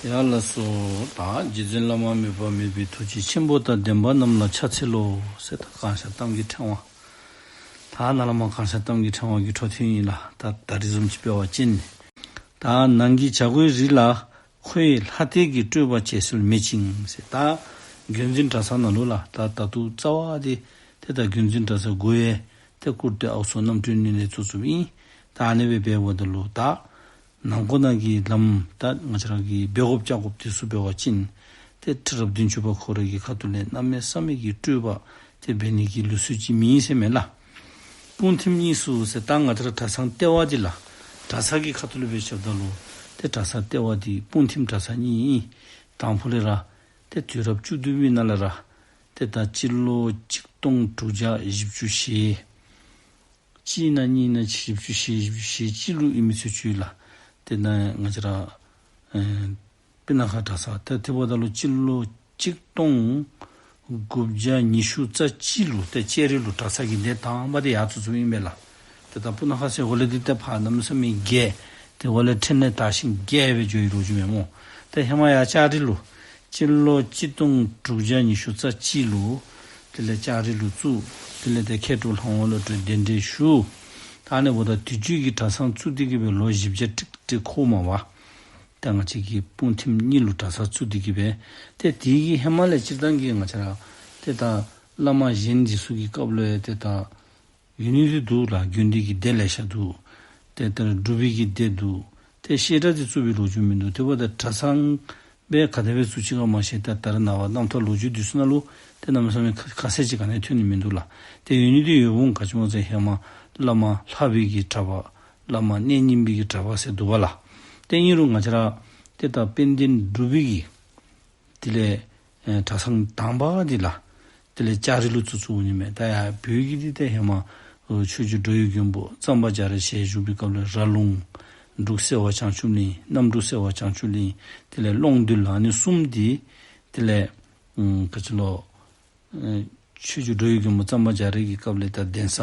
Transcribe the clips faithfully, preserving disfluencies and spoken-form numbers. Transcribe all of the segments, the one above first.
ཡ་ལགས་སོ། ད་རྗེ་བཙུན་བླ་མ་དམིགས་པ་མེད་པའི་ཐུགས་རྗེ་ཆེན་པོ་དང་ལྡན་པ་རྣམས་ལ་ཕྱག་འཚལ་ལོ་ཟེར། ད་གང་ཤར་གཏམ་གྱི་ཕྲེང་བ། ད་ནཱ་ལས་མར་གང་ཤར་གཏམ་གྱི་ཕྲེང་བ་གི་འཕྲོ་མཐུད་ཨིན་ལགས། ད་ད་རིས་བཟུམ་ཅིག་འབད་བ་ཅིན། ད་ནང་གི་བྱ་རྒོད་རིགས་ལ། ཁོ་ཡི་ལྷ་སྡེ་གི་སྤྲོས་པ་བྱད་གསོལ་མེད་ཅིང་ཟེར། ད་བརྒྱུད་འཛིན་གྲྭ་ཚང་ནང་ལུ་ལགས། ད་ད་ལྟོ་རྩ་བ་འདི་ཏེ་ད་བརྒྱུད་འཛིན་གྲྭ་ཚང་དགོ་ཡས་ཏེ་བཀུར་སྟི་ཨའུ་ཚོ་རྣམ་གྲོལ་གླིང་ལས་བཙུགས་བཙུགསཔ་ཨིན། ད་ཨ་ནི་སྦེ་འབདཝ་ད་ལུ་ད་ནང་འཁོད་ནང་གི་ལམ་ད་ང་བཅས་ར་གིས་འབད་དགོཔ་བྱ་དགོཔ་འདི་ཚུ་འབད་བ་ཅིན་ཏེ་ཁྲི་རབས་བདུན་ཅུ་པ་ཁོ་ར་གི་ཁ་ཐུག་ལས་གནམ་མེད་ས་མེད་ཀྱི་སྤྲོས་པ་ཏེ་འབད་ནི་གི་ལུགས་སྲོལ་ཅིག་མེད་ཟེར་མས་ལགས། སྤུངས་ཐིམ་གཉིས་སུ་ཟེར། ད་ང་བཅས་ར་གྲྭ་ཚང་ལྟེ་བ་འདི་ལགས། གྲྭ་ཚང་གི་ཁ་ཐུག་ལུ་འབད་ཞིནམ་ད་ལུ་ཏེ་གྲྭ་ཚང་ལྟེ་བ་འདི་སྤུངས་ཐིམ་གྲྭ་ཚང་གཉིས་ཨིན། དང་ཕུ་ལས་ར་ཏེ་དུས་རབས་བཅུ་བདུན་པའི་ནང་ལས་ར་ཏེ་ད་སྤྱི་ལོ་གཅིག་སྟོང་དྲུག་བརྒྱ་བཞི་བཅུ་ཞེ་གཅིག་ཨིན་ན་གཉིས་ཨིན་ན་བཞི་བཅུ་ཞེ་བཞི་བཅུ་ཞེ་གཅིག་ལུ་ཨིན་མི་ཚུ་ཅིག་ལགས། ཏེ་ནཱ་ང་བཅས་ར་ཨེ་སྤུ་ན་ཁ་གྲྭ་ཚང་ཏེ་དེ་འབདཝ་ད་ལུ་སྤྱི་ལོ་གཅིག་སྟོང་དགུ་བརྒྱ་ཉི་ཤུ་རྩ་གཅིག་ལུ་ཏེ་ལྕགས་རི་ལུ་གྲྭ་ཚང་གི་སྡེ་དང་པ་འདི་ཡར་བཙུགས་བཙུགསཔ་ཨིན་པས་ལགས། ཏེ་ད་སྤུ་ན་ཁ་ཟེར་འོག་ལས་འདི་ཏེ་ཕར་གནམ་མེད་ས་མེད་རྒྱས། ཏེ་འོག་ལས་ཕྲིན་ལས་དར་ཞིང་རྒྱས་སྦེ་འགྱོ་བའི་ལོ་རྒྱུས་མས་སྨོ། ཏེ་ཧེ་མ་ཡར་ལྕགས་རི་ལུ་སྤྱི་ལོ་གཅིག་སྟོང་དྲུག་བརྒྱ་ཉི་ཤུ་རྩ་གཅིག་ལུ་དེ་ལས་ལྕགས་རི་ལུ་བཙུགས། དེ་ལས་ཏེ་མཁས་གྲུབ་ལྷ་དབང་བློ་གྲོས་གདན་འདྲེན་ཞུ། ད་ཨ་ནི་འབདཝ་ད་དུས་རྒྱུན་གྱི་གྲྭ་ཚང་བཙུགས་ཏེ་གི་སྦེ་ལོ་བཞི་བརྒྱ་ཀྲིག་ཀྲི་འཁོརཝ་མས་པ། ད་ང་བཅས་ཀྱི་སྤུངས་ཐིམ་གཉིས་ལུ་གྲྭ་ཚང་བཙུགས་ཏེ་གི་སྦེ། ཏེ་དེ་གི་ཧེ་མ་ལས་སྤྱིར་བཏང་གི་ང་བཅས་ར་ཏེ་ད་བླ་མ་གཞན་འདི་ཚུ་གི་སྐབས་ལུ་ཡང་ཏེ་ད་ཡོད་ནི་འདི་འདུག་ལགས། དགོན་སྡེ་གི་སྡེ་ལེ་ཤ་འདུག། ཏེ་ད་སྒྲུབ་པའི་གི་སྡེ་འདུག། ཏེ་བཤད་གྲྭ་འདི་བཙུགས་པའི་ལོ་རྒྱུས་མིན་འདུག། དེ་འབདཝ་ད་གྲྭ་ཚང་སྦེ་ག་དེ་སྦེ་བཙུགས་ཅི་ག་མ་ཤེས། ད་ད་རེས་ནངས་པ་རྣམ་ཐར་ལོ་རྒྱུས་འདི་ཚུ་ནང་ལུ་ཏེ་གནམ་མེད་ས་མེད་ཁ་ཁ་གསལ་ཅིག་ག་ནི་ཐོན་ནི་མིན་འདུག་ལགས། ཏེ་ཡོད་ནི་འདི་ཡོདཔ་འོང་། ག་ཅི་སྨོ་ཟེར་ཧེ་མ་བླ་མ་ལྷ་པའི་གི་གྲྭ་པ་བླ་མ་གནས་རྙིང་པའི་གི་གྲྭ་པ་ཟེར་འདུག་པ་ལགས། ཏེ་ཨིན་རུང་ང་བཅས་ར་ཏེ་ད་དཔལ་ལྡན་འབྲུག་པའི་གི་དེ་ལས་ཨེ་གྲྭ་ཚང་དང་པ་འདི་ལགས། དེ་ལས་ལྕགས་རི་ལུ་བཙུགས་བཙུགསཔ་ཨིན་མས། ད་ཡར་བོད་ཀྱི་འདི་ཏེ་ཧེ་མ་ཨོ་ཆོས་རྗེ་འགྲོ་བའི་མགོན་པོ་གཙང་པ་རྒྱ་རས་ཞལ་བཞུགས་པའི་སྐབས་ལས་ར་ལུང་འབྲུག་སེ་བ་བྱང་ཆུབ་གླིང་གནམ་འབྲུག་སེ་བ་བྱང་ཆུབ་གླིང་དེ་ལས་ཀློང་རྡོལ་ཨ་ནི་གསུམ་འདི་དེ་ལས་ཨམ་ག་ཅི་ལོ། ཨེ་ཆོས་རྗེ་འགྲོ་བའི་མགོན་པོ་གཙང་པ་རྒྱ་རས་ཀྱི་སྐབས་ལས་ད་གདན་ས་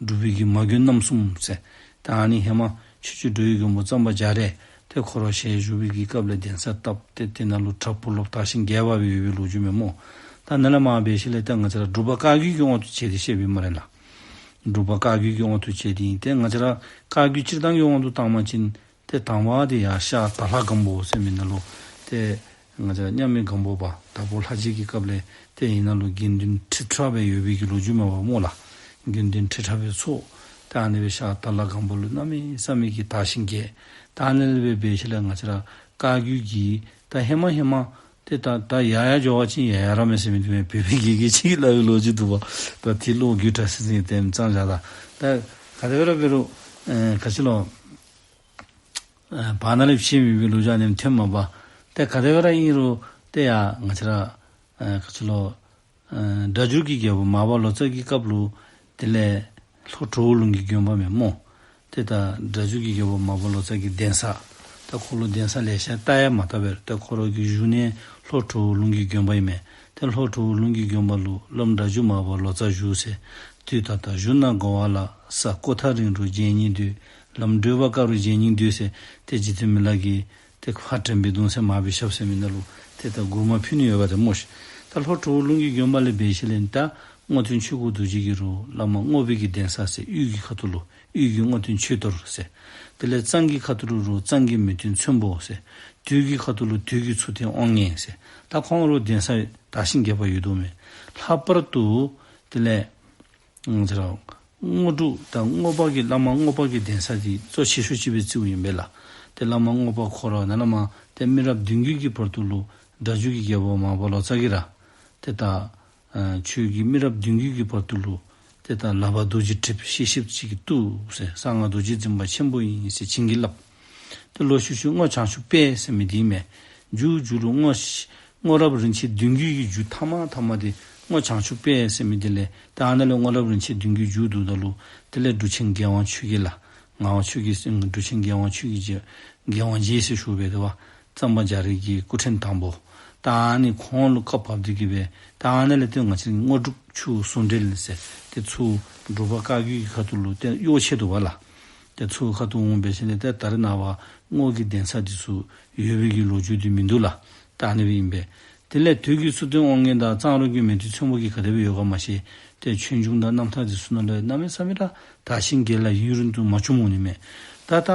འབྲུག་པའི་གི་མ་དགོན་རྣམ་གསུམ་ཟེར། ད་ཨ་ནི་ཧེ་མ་ཆོས་རྗེ་འགྲོ་བའི་མགོན་པོ་གཙང་པ་རྒྱ་རས་ཏེ་ཁོ་ར་ཞལ་བཞུགས་པའི་གི་སྐབས་ལས་གདན་ས་བཏབ་སྟེ་དེ་ནང་ལུ་གྲྭ་བུ་སློབ་དར་ཞིང་རྒྱས་པ་སྦེ་ཡོད་པའི་ལོ་རྒྱུས་མས་སྨོ། ད་ནཱ་ལས་མར་འབད་ཞིནམ་ལས་ད་ང་བཅས་ར་འབྲུག་པ་བཀའ་བརྒྱུད་ཀྱི་དབང་དུ་བྱས་ཏེ་བཤདཔ་ཨིན་སྨ་རེ་ལགས། འབྲུག་པ་བཀའ་བརྒྱུད་ཀྱི་དབང་དུ་བྱས་ཏེ་ཨིན། ཏེ་ང་བཅས་ར་བཀའ་བརྒྱུད་སྤྱིར་བཏང་གི་དབང་དུ་བཏང་བ་ཅིན་ཏེ་དང་པ་འདི་ཡར་ཤར་དྭགས་ལྷ་སྒམ་པོ་ཟེར་མི་ནང་ལུ་ཏེ་ང་བཅས་མཉམ་མེད་སྒམ་པོ་པ་དྭགས་པོ་ལྷ་རྗེ་གི་སྐབས་ལས་ཏེ་ཨ་ནཱ་ལུ་དགེ་འདུན་ཁྲི་ཕྲག་སྦེ་ཡོད་པའི་གི་ལོ་རྒྱུས་མས་པ་སྨོ་ལགས། དགེ་འདུན་ཁྲི་ཕྲག་སྦེ་ཚོགས། ཏེ་ཨ་ནི་སྦེ་ཤར་དྭགས་ལྷ་སྒམ་པོ་ལུ་གནམ་མེད་ས་མེད་ཀྱི་དར་ཞིང་རྒྱས། ཏེ་ཨ་ནི་ལས་སྦེ་འབད་ཞིནམ་ལས་ང་བཅས་ར་བཀའ་བརྒྱུད་ཀྱི་ད་ཧེ་མ་ཧེ་མ་ཏེ་ད་ད་ཡར་ཡར་འགྱོ་བ་ཅིན་ཡར་ཡར་ར་མས་ཟེར་མི་འདི་མས། བོད་པའི་གི་གི་ཅིག་སླབ་པའི་ལོ་རྒྱུས་འདུག་པ། ད་དེ་ལོ་རྒྱུས་དྲག་སི་སི་ཏེ་མི་ཙང་བཞག། ད་ད་ག་དེ་སྦེ་ར་འབད་རུང་ཨེ་ག་ཅི་ལོ། ཨེ་བར་ན་ལས་ཕྱེ་མི་པའི་ལོ་རྒྱུས་ཨ་ནེམ་ཐོནམ་མས་པ། ཏེ་ག་དེ་སྦེ་ར་ཨིན་རུང་ཏེ་ཡ་ང་བཅས་ར་ཨེ་ག་ཅི་ལོ། ཨེ་སྒྲ་སྒྱུར་གྱི་རྒྱལ་པོ་མར་པ་ལོ་ཙཱ་གི་སྐབས་ལུ་དེ་ལས་ལྷོ་གྲོ་བོ་ལུང་གི་དགོན་པ་མས་སྨོ། ཏེ་ད་སྒྲ་སྒྱུར་གྱི་རྒྱལ་པོ་མར་པ་ལོ་ཙཱ་གི་གདན་ས། ད་ཁོ་ལུ་གདན་ས་ལེ་ཤ་བཏབ་ཡང་མ་བཏབ་པར་ཏེ་ཁོ་ར་གི་བཞུགས་གནས་ལྷོ་གྲོ་བོ་ལུང་གི་དགོན་པ་ཨིན་མས། ཏེ་ལྷོ་གྲོ་བོ་ལུང་གི་དགོན་པ་ལུ་བླམ་སྒྲ་སྒྱུར་མར་པ་ལོ་ཙཱ་བཞུགས་ཟེར། དུས་ད་ལྟ་བཞུགས་ན་གོ་བ་ལ། ས་རྐོ་ཐག་རིང་རུང་རྗེས་སྙེགས་སྡོད། ལམ་བགྲོད་པ་དཀའ་རུང་རྗེས་སྙེགས་སྡོད་ཟེར། ཏེ་རྗེ་བཙུན་མི་ལ་གིས་ཏེ་ཕར་དྲན་པའི་གདུང་སེམས་མར་པའི་ཞབས་ཟེར་མི་ནང་ལུ་ཏེ་ད་མགུར་མ་ཕུལ་ནི་ཡོདཔ་འདི་སྨོ་ཤིག། ད་ལྷོ་གྲོ་བོ་ལུང་གི་དགོན་པ་ལས་འབད་ཞིནམ་ལས་ད་རྔོག་སྟོན་ཆོས་སྐུ་རྡོ་རྗེ་གི་རུང་བླ་མ་རྔོག་པའི་གི་གདན་ས་ཟེར། དབུས་ཀྱི་ཁ་ཐུག་ལུ་དབུས་ཀྱི་རྔོག་སྟོན་ཆོས་རྡོར་ཟེར། དེ་ལས་གཙང་གི་ཁ་ཐུག་ལུ་རུང་གཙང་གི་མེས་སྟོན་ཚོན་པོ་ཟེར། དུས་ཀྱི་ཁ་ཐུག་ལུ་དུས་ཀྱི་མཚུར་སྟོན་དབང་ངེ་ཟེར། ད་ཁོང་རུང་གདན་ས་དར་ཞིང་རྒྱས་པ་ཡོདཔ་འོང་མས། ལྷག་པར་དུ་དེ་ལས་ང་བཅས་ར་རྔོག་འབྲུག་ད་རྔོག་པ་གི་བླ་མ་རྔོག་པ་གི་གདན་ས་འདི་གཙོ་ཆེ་ཤོས་ཅིག་སྦེ་བརྩིཝ་ཨིན་པས་ལགས། ཏེ་བླ་མ་རྔོག་པ་ཁོ་ར་ནཱ་ལས་མར་ཏེ་མི་རབས་བདུན་བརྒྱུད་ཀྱི་བར་དུ་ལུ་སྒྲ་སྒྱུར་གྱི་རྒྱལ་པོ་མར་པ་ལོ་ཙཱ་གིས་ར་ཏེ་ད་ཨ་ཆོས་ཀྱི་མི་རབས་བདུན་བརྒྱུད་ཀྱི་བར་དུ་ལུ་ཏེ་ད་ལག་པར་རྡོ་རྗེ་གྲིབ་ཤིག་ཤིག་ཅིག་གིས་གཏུགས་ཟེར། གསང་སྔགས་རྡོ་རྗེ་འཛིན་པ་ཆེན་པོ་ཡིན་ཟེར་བྱིན་གྱིས་བརླབས། ཏེ་ལོག་ཤུལ་ཤུལ་རྔོག་བྱང་ཆུབ་དཔལ་ཟེར་མི་འདི་མས། མཇུག་མཇུག་ལུ་རྔོག་ཤ་རྔོག་རབས་རིན་ཆེན་བདུན་བརྒྱུད་ཀྱི་མཇུག་མཐའ་མ་མཐའ་མ་འདི་རྔོག་བྱང་ཆུབ་དཔལ་ཟེར་མི་འདི་ལས་ད་ཨ་ནཱ་ལས་རྔོག་རབས་རིན་ཆེན་བདུན་བརྒྱུད་མཇུག་བསྡུཝ་ད་ལུ་དེ་ལས་འབྲུག་ཆེན་རྒྱལ་དབང་ཆོས་རྒྱལ་ལགས། ངག་དབང་ཆོས་རྒྱལ་ཟེར་འབྲུག་ཆེན་རྒྱལ་དབང་ཆོས་རྒྱལ་རྗེ་རྒྱལ་དབང་རྗེ་ཟེར་ཞུཝ་འབད་དེ་བ། གཙང་པ་རྒྱ་རས་ཀྱི་སྐུ་ཕྲེང་དང་པོ། ད་ཨ་ནི་ཁོང་ལུ་བཀའ་བབས་ཏེ་གི་སྦེ་ད་ཨ་ནཱ་ལས་ཏེ་ང་བཅས་རྔོག་འབྲུག་ཆོས་ཟུང་འབྲེལ་ཟེར་ཏེ་ཚུར་འབྲུག་པ་བཀའ་བརྒྱུད་ཀྱི་ཁ་ཐུག་ལུ་ཏེ་གཡོག་བྱས་འདུག་པ་ལགས། ཏེ་ ཚུར་ཁ་ཐུག་འོང་འབད་ཞིནམ་ལས་ཏེ་ད་རེས་ནངས་པ་རྔོག་གི་གདན་ས་འདི་ཚུ་ཡོད་པའི་གི་ལོ་རྒྱུས་འདི་མིན་འདུག་ལགས། ད་ཨ་ནི་སྦེ་ཨིན་པས། དེ་ལས་དུས་ཀྱི་ཚུར་སྟོན་དབང་ངེ་དང་གཙང་རོང་གི་མེས་སྟོན་ཚོན་པོ་གིས་ག་དེ་སྦེ་ཡོད་ག་མ་ཤེས། ཏེ་ཆོས་འབྱུང་དང་རྣམ་ཐར་འདི་ཚུ་ནང་ལུ་གནམ་མེད་ས་མེད་ར་དར་ཞིང་རྒྱས་ལ་ཡུན་རིང་དུ་མ་བྱུང་འོང་ནི་མས། ད་ད་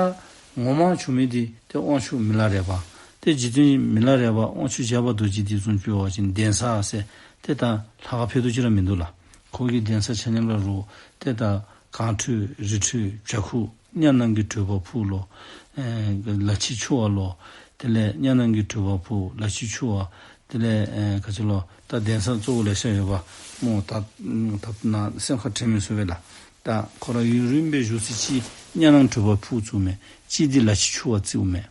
ངོ་མ་བྱུང་མི་འདི་ཏེ་དབང་ཕྱུག་མི་ལ་རས་པ། ཏེ་འཇིག་རྟེན་མི་ལ་རས་པ་དབང་ཕྱུག་བཞད་པ་རྡོ་རྗེ་འདི་བཟུམ་ཅིག་འབད་བ་ཅིན་གདན་ས་ཟེར་ཏེ་ད་ལྷ་ཁང་ཕྱེད་དུ་ཅིག་ར་མིན་འདུག་ལགས། ཁོ་གི་གདན་ས་ཆ་མཉམ་ར་རུང་ཏེ་ད་གངས་ཁྲོད་རི་ཁྲོད་བྱག་ཁུག་གཉའ་ནང་གི་དྲོད་པ་ཕུག་ལོ། ཨེ་ལ་ཕྱི་ཆུ་བ་ལོ། དེ་ལས་གཉའ་ནང་གི་དྲོད་པ་ཕུག་ལ་ཕྱི་ཆུ་བ། དེ་ལས་ཨེ་ག་ཅི་ལོ། ད་གདན་ས་གཙོ་བོ་ལེ་ཤ་ཡོད་པ་སྨོ། ད་ད་ནཱ་སེམས་ཁར་དྲན་མི་ཚུགས་པས་ལགས། ད་ཁོ་ར་ཡུན་རིངམོ་སྦེ་བཞུགས་ས་ཅིག་གཉའ་ནང་དྲོད་པ་ཕུག་བཙུགས་མས། གཅིག་འདི་ལ་ཕྱི་ཆུ་བ་བཙུགས་མས།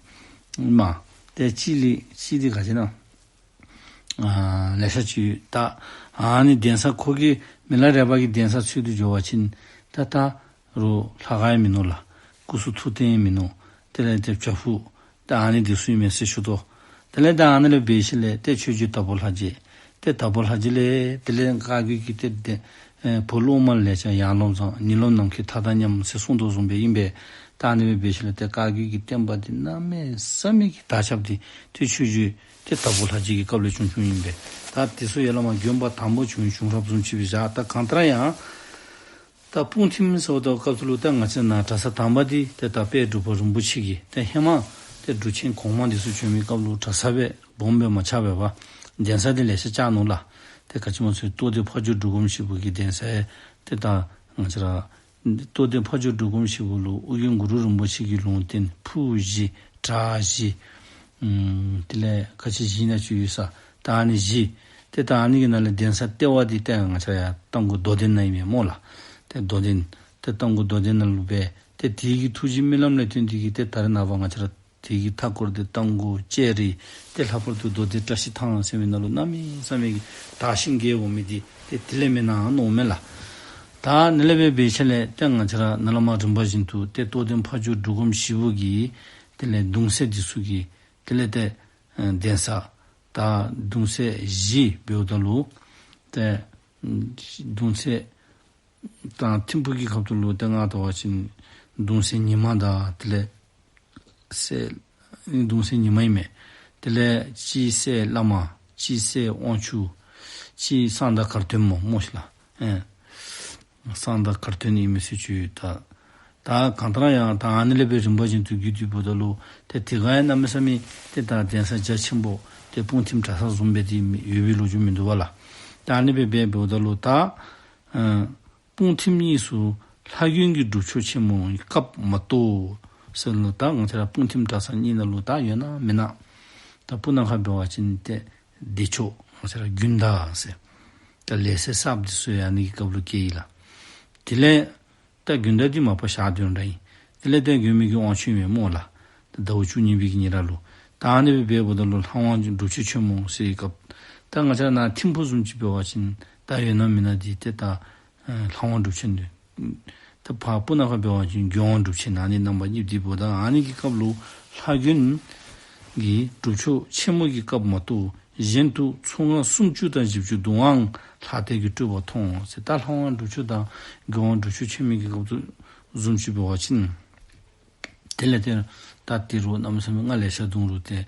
མ་ཏེ་གཅིག་ལས་གཅིག་འདི་ག་ཅི་ཨིན་ན། ཨ་ལེ་ཤ་ཅིག་ཡོད། ད་ཨ་ནི་གདན་ས་ཁོ་གི་མི་ལ་རས་པ་གི་གདན་ས་འཚོལ་དུ་འགྱོ་བ་ཅིན་ད་ད་རུང་ལྷ་ཁང་ཡང་མིན་ནུག་ལགས། སྐུ་གསུང་ཐུགས་རྟེན་ཡང་མིན་ནུག། དེ་ལས་ཏེ་བྱག་ཕུག་ད་ཨ་ནི་འདི་ཚུ་ཨིན་མས་ཟེར་ཞུ་དོ། དེ་ལས་ད་ཨ་ནི་ལས་འབད་ཞིནམ་ལས་ཏེ་ཆོས་རྗེ་དྭགས་པོ་ལྷ་རྗེ། ཏེ་དྭགས་པོ་ལྷ་རྗེ་ལས་དེ་ལས་བཀའ་བརྒྱུད་ཀྱི་ཏེ་ཏེ་ཨེ་བུ་སློབ་མ་ལས་ཀྱང་ཡར་ལོངས་བཟང་། ཉིན་སློབ་ནམ་མཁའི་མཐའ་དང་མཉམ་ཟེར་གསུངས་དོ་བཟུམ་སྦེ་ཨིན་པས། ད་ཨ་ནི་སྦེ་འབད་ཞིནམ་ལས་ཏེ་བཀའ་བརྒྱུད་ཀྱི་བསྟན་པ་འདི་གནམ་མེད་ས་མེད་ཀྱི་དར་ཁྱབ་སྟེ་ཏེ་ཆོས་རྗེ་ཏེ་དྭགས་པོ་ལྷ་རྗེ་གི་སྐབས་ལས་བྱུང་བྱུངམ་ཨིན་པས། ད་དེ་ཚུ་ཡར་ལས་མར་དགོན་པ་དང་པ་བྱུང་བྱུང་རབས་བཟུམ་ཅིག་སྦེ་བཞག། ད་གང་ལྟར་ཡང་ད་སྤུངས་ཐིམ་ཟེརཝ་ད་སྐབས་སུ་ལུ་ད་ང་བཅས་ནཱ་གྲྭ་ས་དང་པ་འདི་ཏེ་ད་དཔལ་འབྲུག་པ་རིན་པོ་ཆེ་གིས་ཏེ་ཧེ་མ་ཏེ་འབྲུག་ཆེན་གོང་མ་འདི་ཚུ་བྱོན་མི་སྐབས་ལུ་གྲྭ་ས་སྦེ་སྦོམ་སྦེ་མ་ཆགས་པས་པ། གདན་ས་འདི་ལེ་ཤ་བཅགས་ནུག་ལགས། ཏེ་ག་ཅི་སྨོ་ཟེར་རྟོགས་ལྡན་ཕ་ཇོ་འབྲུག་སྒོམ་ཞིག་པོ་གི་གདན་ས་ཡང་ཏེ་ད་ང་བཅས་ར་རྟོགས་ལྡན་ཕ་ཇོ་འབྲུག་སྒོམ་ཞིག་པོ་ལུ་ཨོ་རྒྱན་གུ་རུ་རིན་པོ་ཆེ་གི་ལུང་བསྟན་ཕུག་བཞི་བྲག་བཞི། ཨམ་དེ་ལས་ག་ཅི་བཞི་ཨིན་ན་ཅིག་ཡོད་ས། ད་ཨ་ནི་བཞི། ཏེ་ད་ཨ་ནི་གི་ནང་ལས་གདན་ས་ལྟེ་བ་འདི་ཏེ་ང་བཅས་ཡར་རྟ་མགོ་རྡོ་གདན་ནང་ཨིན་མས་སྨོ་ལགས། ཏེ་རྡོ་གདན་ཏེ་རྟ་མགོ་རྡོ་གདན་ནང་ལུ་སྦེ་ཏེ་དེ་གི་ཐུགས་རྗེ་སྨོན་ལམ་ལས་བརྟེན་ཏེ་གིས་ཏེ་ད་རེས་ནངས་པ་ང་བཅས་ར་དེ་གི་མཐའ་སྐོར་འདི་རྟ་མགོ་ལྕགས་རི་ཏེ་ལྷག་པར་དུ་རྡོ་གདན་བཀྲ་ཤིས་ཐང་ཟེར་མི་ནང་ལུ་གནམ་མེད་ས་མེད་ཀྱི་དར་ཞིང་རྒྱས་འོང་མི་འདི་ཏེ་དེ་ལས་མེན་ན་མནོཝ་མས་ལགས། ད་ཨ་ནི་ལས་འབད་འབད་ཞིནམ་ལས་ཏེ་ང་བཅས་ར་ནཱ་ལས་མར་རིམ་པ་བཞིན་དུ་ཏེ་རྟོགས་ལྡན་ཕ་ཇོ་འབྲུག་སྒོམ་ཞིག་པོ་གི་དེ་ལས་གདུང་སྲས་འདི་ཚུ་གི་དེ་ལས་ཏེ་ཨ་གདན་ས་ད་གདུང་སྲས་བཞི་འབདཝ་ད་ལུ་ཏེ་གདུང་སྲས་ད་ཐིམ་ཕུག་གི་ཁ་ཐུག་ལུ་ཏེ་ང་བལྟ་བ་ཅིན་གདུང་སྲས་ཉི་མ་དང་དེ་ལས་སྲས་གདུང་སྲས་ཉི་མ་ཨིན་མས། དེ་ལས་གཅིག་སྲས་བླ་མ། གཅིག་སྲས་དབང་ཕྱུག། གཅིག་གསང་བདག་གར་སྟོན་སྨོ་སྨོ་ཤིག་ལགས། ཨེ་གསང་བདག་གར་སྟོན་ཨིན་མི་ཚུ་ཅིག་ཡོད། ད་ད་གང་ལྟར་ཡང་ད་ཨ་ནི་ལས་འབད་རིམ་པ་བཞིན་དུ་བརྒྱུད་དེ་འབདཝ་ད་ལུ་ཏེ་དེ་ག་ཡང་གནམ་མེད་ས་མེད་ཏེ་ད་གདན་ས་རྒྱ་ཆེན་པོ་ཏེ་སྤུངས་ཐིམ་གྲྭ་ས་བཟུམ་སྦེ་ཏེ་ཡོད་པའི་ལོ་རྒྱུས་མིན་འདུག་པ་ལགས། ད་ཨ་ནི་སྦེ་འབད་འབདཝ་ད་ལུ་ད་ཨ་སྤུངས་ཐིམ་གཉིས་སུ་ལྷ་དགོན་གྱི་སྒྲུབ་མཆོད་ཆེན་མོའི་སྐབས་མ་གཏོགས་ཟེར་ལོ། ད་ང་བཅས་ར་སྤུངས་ཐིམ་གྲྭ་ས་གཉིས་ནང་ལུ་ད་ཡོད་ན་མེན་ན། ད་སྤུ་ན་ཁ་འབད་བ་ཅིན་ཏེ་བདེ་མཆོག་ང་བཅས་ར་དགོན་བདག་ཟེར་ད་ལས་ཚེ་གསརཔ་འདི་ཚུ་ཡང་ཨ་ནི་གི་སྐབས་ལུ་སྐྱེས་ཡི་ལགས། དེ་ལས་ད་དགོན་བདག་འདི་མ་པ་ཞག་བདུན་ར་ཨིན། དེ་ལས་ཏེ་དགོན་མི་གི་དབང་ཕྱུག་ཨིན་མས་སྨོ་ལགས། ད་ཟླཝ་བཅུ་གཉིས་པའི་གི་ཉེར་ལུ། ད་ཨ་ནི་སྦེ་འབདཝ་ད་ལུ་ལྷ་དབང་སྒྲུབ་མཆོད་ཆེན་མོ་ཟེར་བའི་སྐབས། ད་ང་བཅས་ནཱ་ཐིམ་ཕུག་བཟུམ་ཅིག་འབད་བ་ཅིན་ད་ཡོད་ན་མེན་ན་འདི་ཏེ་ད་ཨ་ལྷ་དབང་སྒྲུབ་ཆེན་འདི། ད་ཕར་སྤུ་ན་ཁ་འབད་བ་ཅིན་མགོན་དབང་སྒྲུབ་ཆེན་ཨ་ནི་རྣམ་པ་གཉིས་འདི་འབདཝ་ད་ཨ་ནི་གི་སྐབས་ལུ་ལྷ་དགོན་གྱི་སྒྲུབ་མཆོད་ཆེན་མོ་གི་སྐབས་མ་གཏོགས་གཞན་དུ་ཚོགས་སྔ་སུམ་ཅུ་དང་བཞི་བཅུ་དུའང་ལྷ་གཏེར་གྱི་སྤྲུལ་པ་མཐོང་ཟེར། ད་ལྷ་དབང་སྒྲུབ་མཆོད་དང་མགོན་དབང་སྒྲུབ་མཆོད་ཆེན་མོ་གི་སྐབས་སུ་བཟུམ་ཅིག་འབད་བ་ཅིན་དེ་ལས་ཏེ་ད་དེ་རུང་གནམ་མེད་ས་མེད་སྔ་ལེ་ཤ་འདུག་རུང་ཏེ་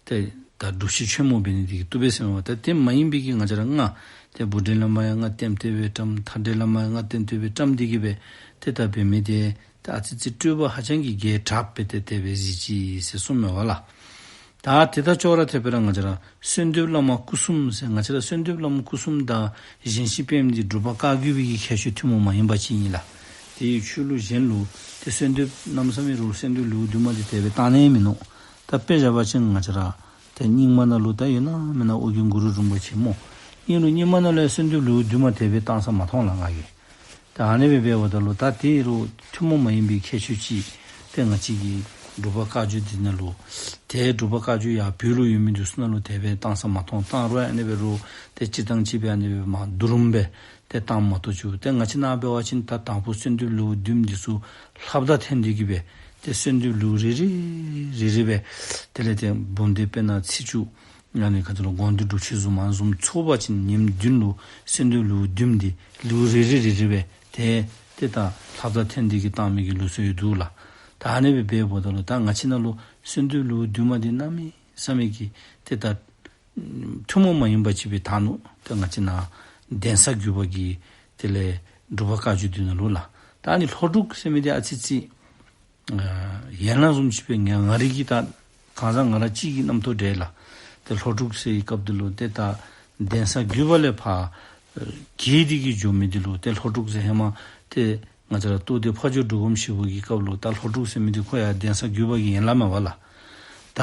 ཏེ་ད་སྒྲུབ་མཆོད་ཆེན་མོ་འབད་ནི་འདི་གིས་བཏུབ་པས་ཟེར་མས་པ། ད་དེ་མ་ཡིན་པའི་གི་ང་བཅས་ར་སྔ་ཏེ་བུ་འདྲེན་བླ་མ་ཡང་སྔ་ལྟེམ་ལྟེ་སྦེ་བཀྲམ། ཐ་འདྲེན་བླ་མ་ཡང་སྔ་ལྟེམ་ལྟེ་སྦེ་བཀྲམ་འདི་གིས་སྦེ་ཏེ་ད་འབད་མི་འདི་ཏེ་ཨ་ཙི་ཙི་སྤྲོས་པ་ཧ་ཅང་གི་རྒྱས་དྲགས་སྦེ་ཏེ་དེ་སྦེ་གཟིགས་ཅི་ཟེར་གསུངམ་མས་པ་ལགས། ད་དེ་དང་ཅོག་ར་འཐདཔ་སྦེ་ར་ང་བཅས་ར་གསོལ་འདེབས་བླ་མ་སྐུ་གསུམ་ཟེར། ང་བཅས་ར་གསོལ་འདེབས་བླ་མ་སྐུ་གསུམ་དང་བཞེངས་ཤིང་སྤེལ་མི་འདི་འབྲུག་པ་བཀའ་བརྒྱུད་པའི་གི་ཁྱད་ཆོས་ཐུན་མོང་མ་ཡིན་པ་ཅིག་ཨིན་ལགས། དེའི་ཆོས་ལུགས་གཞན་ལུ་ཏེ་གསོལ་འདེབས་གནམ་མེད་ས་མེད་རུང་གསོལ་འདེབས་ལེའུ་བདུན་མ་འདི་དེ་སྦེ་བཏང་ནི་མིན་ནུག། ད་དཔེ་བཞག་པ་ཅིན་ང་བཅས་ར་ཏེ་རྙིང་མ་ནང་ལུ་ད་ཡོད་ན་མེན་ན་ཨོ་རྒྱན་གུ་རུ་རིན་པོ་ཆེ་སྨོ། ཨིན་རུང་རྙིང་མ་ནང་ལུ་ཡང་གསོལ་འདེབས་ལེའུ་བདུན་མ་དེ་སྦེ་བཏང་ས་མ་མཐོང་ལགས་ང་གིས། ད་ཨ་ནི་སྦེ་འབདཝ་ད་ལུ་ད་དེ་རུང་ཐུན་མོང་མ་ཡིན་པའི་ཁྱད་ཆོས་ཅིག་ཏེ་ང་བཅས་ཀྱི་འབྲུག་པ་བཀའ་བརྒྱུད་འདི་ནང་ལུ་ཏེ་འབྲུག་པ་བཀའ་བརྒྱུད་ཡར་བོད་ལུ་ཡོད་མི་འདི་ཚུ་ནང་ལུ་དེ་སྦེ་བཏང་ས་མ་མཐོང་། བཏང་རུང་ཨ་ནི་སྦེ་རུང་ཏེ་སྤྱིར་བཏང་ཅིག་སྦེ་ཨ་ནི་སྦེ་མ་བསྡུ་རུམ་སྦེ་ཏེ་བཏངམ་མ་གཏོགས་ཅིག་ཏེ་ང་བཅས་ནཱ་འབད་བ་ཅིན་ད་དང་ཕུ་གསོལ་འདེབས་ལེའུ་བདུན་འདི་ཚུ་ལྷབ་ད་འཐེན་འདི་གིས་སྦེ་ཏེ་གསོལ་འདེབས་ལེའུ་རེ་རེ་རེ་རེ་སྦེ་དེ་ལས་ཏེ་འབུམ་སྡེ་དཔེར་ན་ཚེས་བཅུ་ཨ་ནི་ག་ཅི་ལོ་དགོངས་འདུས་སྒྲུབ་མཆོད་བཟུམ་ཨ་ནི་བཟུམ་ཚོགས་པ་ཅིན་ཉིནམ་བདུན་ལུ་གསོལ་འདེབས་ལེའུ་བདུན་འདི་ལེའུ་རེ་རེ་རེ་རེ་སྦེ་ཏེ་ཏེ་ད་ལྷབ་ད་འཐེན་འདི་གིས་བཏང་མི་གི་ལུགས་སྲོལ་ཡོད་འདུག་ལགས། ད་ཨ་ནི་སྦེ་འབདཝ་ད་ལུ་ད་ང་བཅས་ནང་ལུ་གསོལ་འདེབས་ལེའུ་བདུན་མ་འདི་གནམ་མེད་ས་མེད་ཀྱི་ཏེ་ད་ཐུན་མོང་མ་ཡིན་པ་ཅིག་སྦེ་ད་ནུག། ད་ང་བཅས་ནང་གདན་ས་བརྒྱུད་པ་གི་དེ་ལས་སྒྲུབ་པ་བཀའ་བརྒྱུད་འདི་ནང་ལུ་ལགས། ད་ཨ་ནི་ལྷོ་འབྲུག་ཟེར་མི་འདི་ཨ་ཙི་ཙི་ཨ་ཡན་ལག་བཟུམ་ཅིག་སྦེ་ང་ང་རའི་གི་ད་གང་ཟག་ང་ར་གཅིག་གི་རྣམ་རྟོག་འདྲས་ལགས། ཏེ་ལྷོ་འབྲུག་ཟེར་བའི་སྐབས་འདི་ལུ་ཏེ་ད་གདན་ས་བརྒྱུད་པ་ལས་ཕར་གྱེས་ཏེ་གི་འགྱོ་མི་འདི་ལུ་ཏེ་ལྷོ་འབྲུག་ཟེར། ཧེ་མ་ཏེ་ང་བཅས་ར་རྟོགས་ལྡན་ཕ་ཇོ་འབྲུག་སྒོམ་ཞིག་པོ་གི་སྐབས་ལུ་ད་ལྷོ་འབྲུག་ཟེར་མི་འདི་ཁོ་ཡང་གདན་ས་བརྒྱུད་པ་གི་ཡན་ལག་མས་པ་ལགས། ད་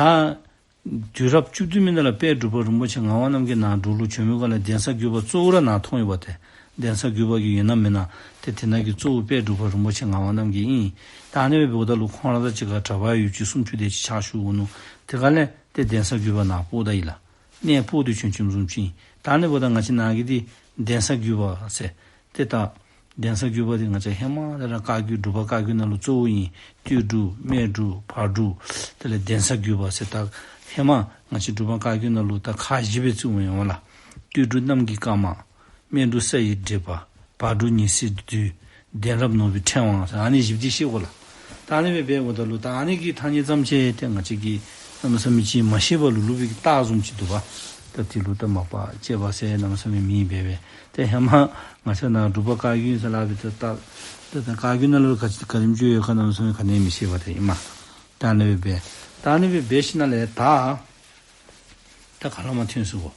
དུས་རབས་བཅུ་བདུན་མའི་ནང་ལུ་དཔལ་འབྲུག་པ་རིན་པོ་ཆེ་ངག་དབང་རྣམ་རྒྱལ་ནཱ་འབྲུག་ལུ་བྱོན་མི་སྒང་ལས་གདན་ས་བརྒྱུད་པ་གཙོ་བོ་ར་ནཱ་མཐོང་ཡོདཔ་ཏེ། གདན་ས་བརྒྱུད་པ་གི་ཡོད་ན་མེད་ན་ཏེ་དེ་ནང་གི་གཙོ་བོ་དཔལ་འབྲུག་པ་རིན་པོ་ཆེ་ངག་དབང་རྣམ་རྒྱལ་ཨིན། ད་ཨ་ནི་སྦེ་འབདཝ་ད་ལུ་ཁོང་ར་དང་གཅིག་ཁར་གྲྭ་པ་ཡུལ་གྱི་སུམ་ཅུ་དེ་ཅིག་ཕྱག་ཞུ་འོང་ནུག། དེ་སྒང་ལས་ཏེ་གདན་ས་བརྒྱུད་པ་ནཱ་སྤོ་ད་ཡི་ལགས། གནས་སྤོ་སྟེ་བྱོན་བྱོནམ་བཟུམ་ཅིག་ཨིན། ད་ཨ་ནི་འབདཝ་ད་ང་བཅས་ནཱ་གི་འདི་གདན་ས་བརྒྱུད་པ་ཟེར་ཏེ་ད་གདན་ས་བརྒྱུད་པ་འདི་ང་བཅས་ཧེ་མ་ལས་ར་བཀའ་བརྒྱུད་འབྲུག་པ་བཀའ་བརྒྱུད་ནང་ལུ་གཙོ་བོ་ཨིན། སྟོད་འབྲུག་སྨད་འབྲུག་བར་འབྲུག་དེ་ལས་གདན་ས་བརྒྱུད་པ་ཟེར་ད་ཧེ་མ་ང་བཅས་འབྲུག་པ་བཀའ་བརྒྱུད་ནང་ལུ་ད་ཁག་བཞི་སྦེ་བརྩིཝ་ཨིན་པ་ལགས། སྟོད་འབྲུག་གནམ་གྱི་སྐར་མ། སྨད་འབྲུག་ས་ཡི་དྲེག་པ། བར་འབྲུག་ཉི་ཟེར་བདུད། གདན་རབས་ནོར་བུའི་ཕྲེང་བ་ཟེར་ཨ་ནི་བཞི་པོ་འདི་ཤེས་དགོ་ལགས། ད་ཨ་ནི་སྦེ་འབདཝ་ད་ལུ་ད་ཨ་ནི་གི་ཐ་སྙད་ཙམ་ཅིག་ཏེ་ང་བཅས་ཀྱིས་གནམ་མེད་ས་མེད་ཅིག་མ་ཤེས་པ་ལུ་ལུག་པའི་གི་རྟགས་བཟུམ་ཅིག་འདུག་པ། ད་དེ་ལུ་ད་མ་པ་དཔྱད་པ་ཟེར་གནམ་མེད་ས་མེད་མེད་པས་པས། ཏེ་ཧེ་མ་ང་བཅས་ནཱ་འབྲུག་པ་བཀའ་བརྒྱུད་ཟེར་སླབ་པའི་ད་ད་ད་བཀའ་བརྒྱུད་ནང་ལུ་ག་ཅི་ག་དེམ་ཅིག་ཡོད་ག་གནམ་མེད་ས་མེད་ག་ནི་མི་ཤེས་པ་དེ་ཨིན་མས། ད་ཨ་ནི་སྦེ་འབད་ད་ཨ་ནི་སྦེ་འབད་ཞིནམ་ལས་ད་ད་ག་ལས་མར་ཐོན་སོང་གོ།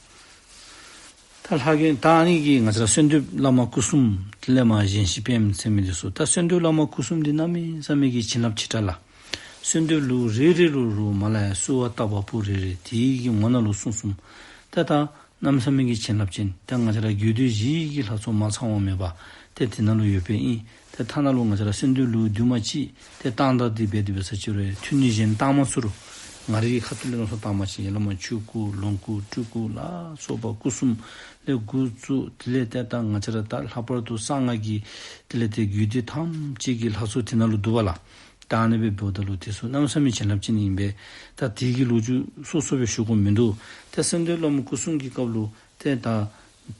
ད་ལྷག་གི་ད་ཨ་ནི་གི་ང་བཅས་ར་གསོལ་འདེབས་བླ་མ་སྐུ་གསུམ་དེ་ལས་མར་བཞེངས་ཤིང་པདྨ་ཟེར་མི་འདི་ཚུ་ད་གསོལ་འདེབས་བླ་མ་སྐུ་གསུམ་འདི་གནམ་མེད་ས་མེད་ཀྱི་བྱིན་རླབས་ཆེ་དྲགས་ལགས། གསོལ་འདེབས་ལེའུ་རེ་རེ་ལུ་ལུ་མར་ལས་གསོལ་བ་བཏབ་པ་པོ་རེ་རེ་དེ་གི་ངོ་ནང་ལུ་གསུངས་གསུངསམ། ད་ད་གནམ་མེད་ས་མེད་ཀྱི་བྱིན་རླབས་ཅན། ད་ང་བཅས་ར་རྒྱུད་སྡེ་བཞི་གི་ལྷ་ཚོགས་མ་ཚང་བ་མེད་པ་ཏེ་དེ་ནང་ལུ་ཡོདཔ་ཨིན། ཏེ་ཐ་ན་ལུ་ང་བཅས་ར་གསོལ་འདེབས་ལེའུ་བདུན་མ་གཅིག་ཏེ་བཏང་ད་དེ་སྦེ་དེ་སྦེ་ས་ཅི་རུང་ཐུན་ནི་གཞན་བཏང་མ་ཚུགས་རུང་ང་རའི་ཁ་ཐུག་ལས་མནོ་བསམ་བཏང་བ་ཅིན་ཡར་ལས་མར་ཆོས་སྐུ་ལོངས་སྐུ་སྤྲུལ་སྐུ་ལ་སོགས་པ་སྐུ་གསུམ་ལས་འགོ་བཙུགས་དེ་ལས་ཏེ་ད་ང་བཅས་ར་ད་ལྷག་པར་དུ་གསང་སྔགས་ཀྱི་དེ་ལས་ཏེ་རྒྱུད་སྡེ་ཐམས་ཅད་ཀྱི་ལྷ་ཚོགས་དེ་ནང་ལུ་འདུ་བ་ལགས། ད་ཨ་ནི་སྦེ་འབདཝ་ད་ལུ་དེ་ཚུ་གནམ་མེད་ས་མེད་བྱིན་རླབས་ཅན་ཨིན་པས། ད་དེ་གི་ལོ་རྒྱུས་སོ་སོ་སྦེ་ཞུ་དགོཔ་མིན་འདུག། ད་གསོལ་འདེབས་བླ་མ་སྐུ་གསུམ་གྱི་སྐབས་ལུ་ཏེ་ད་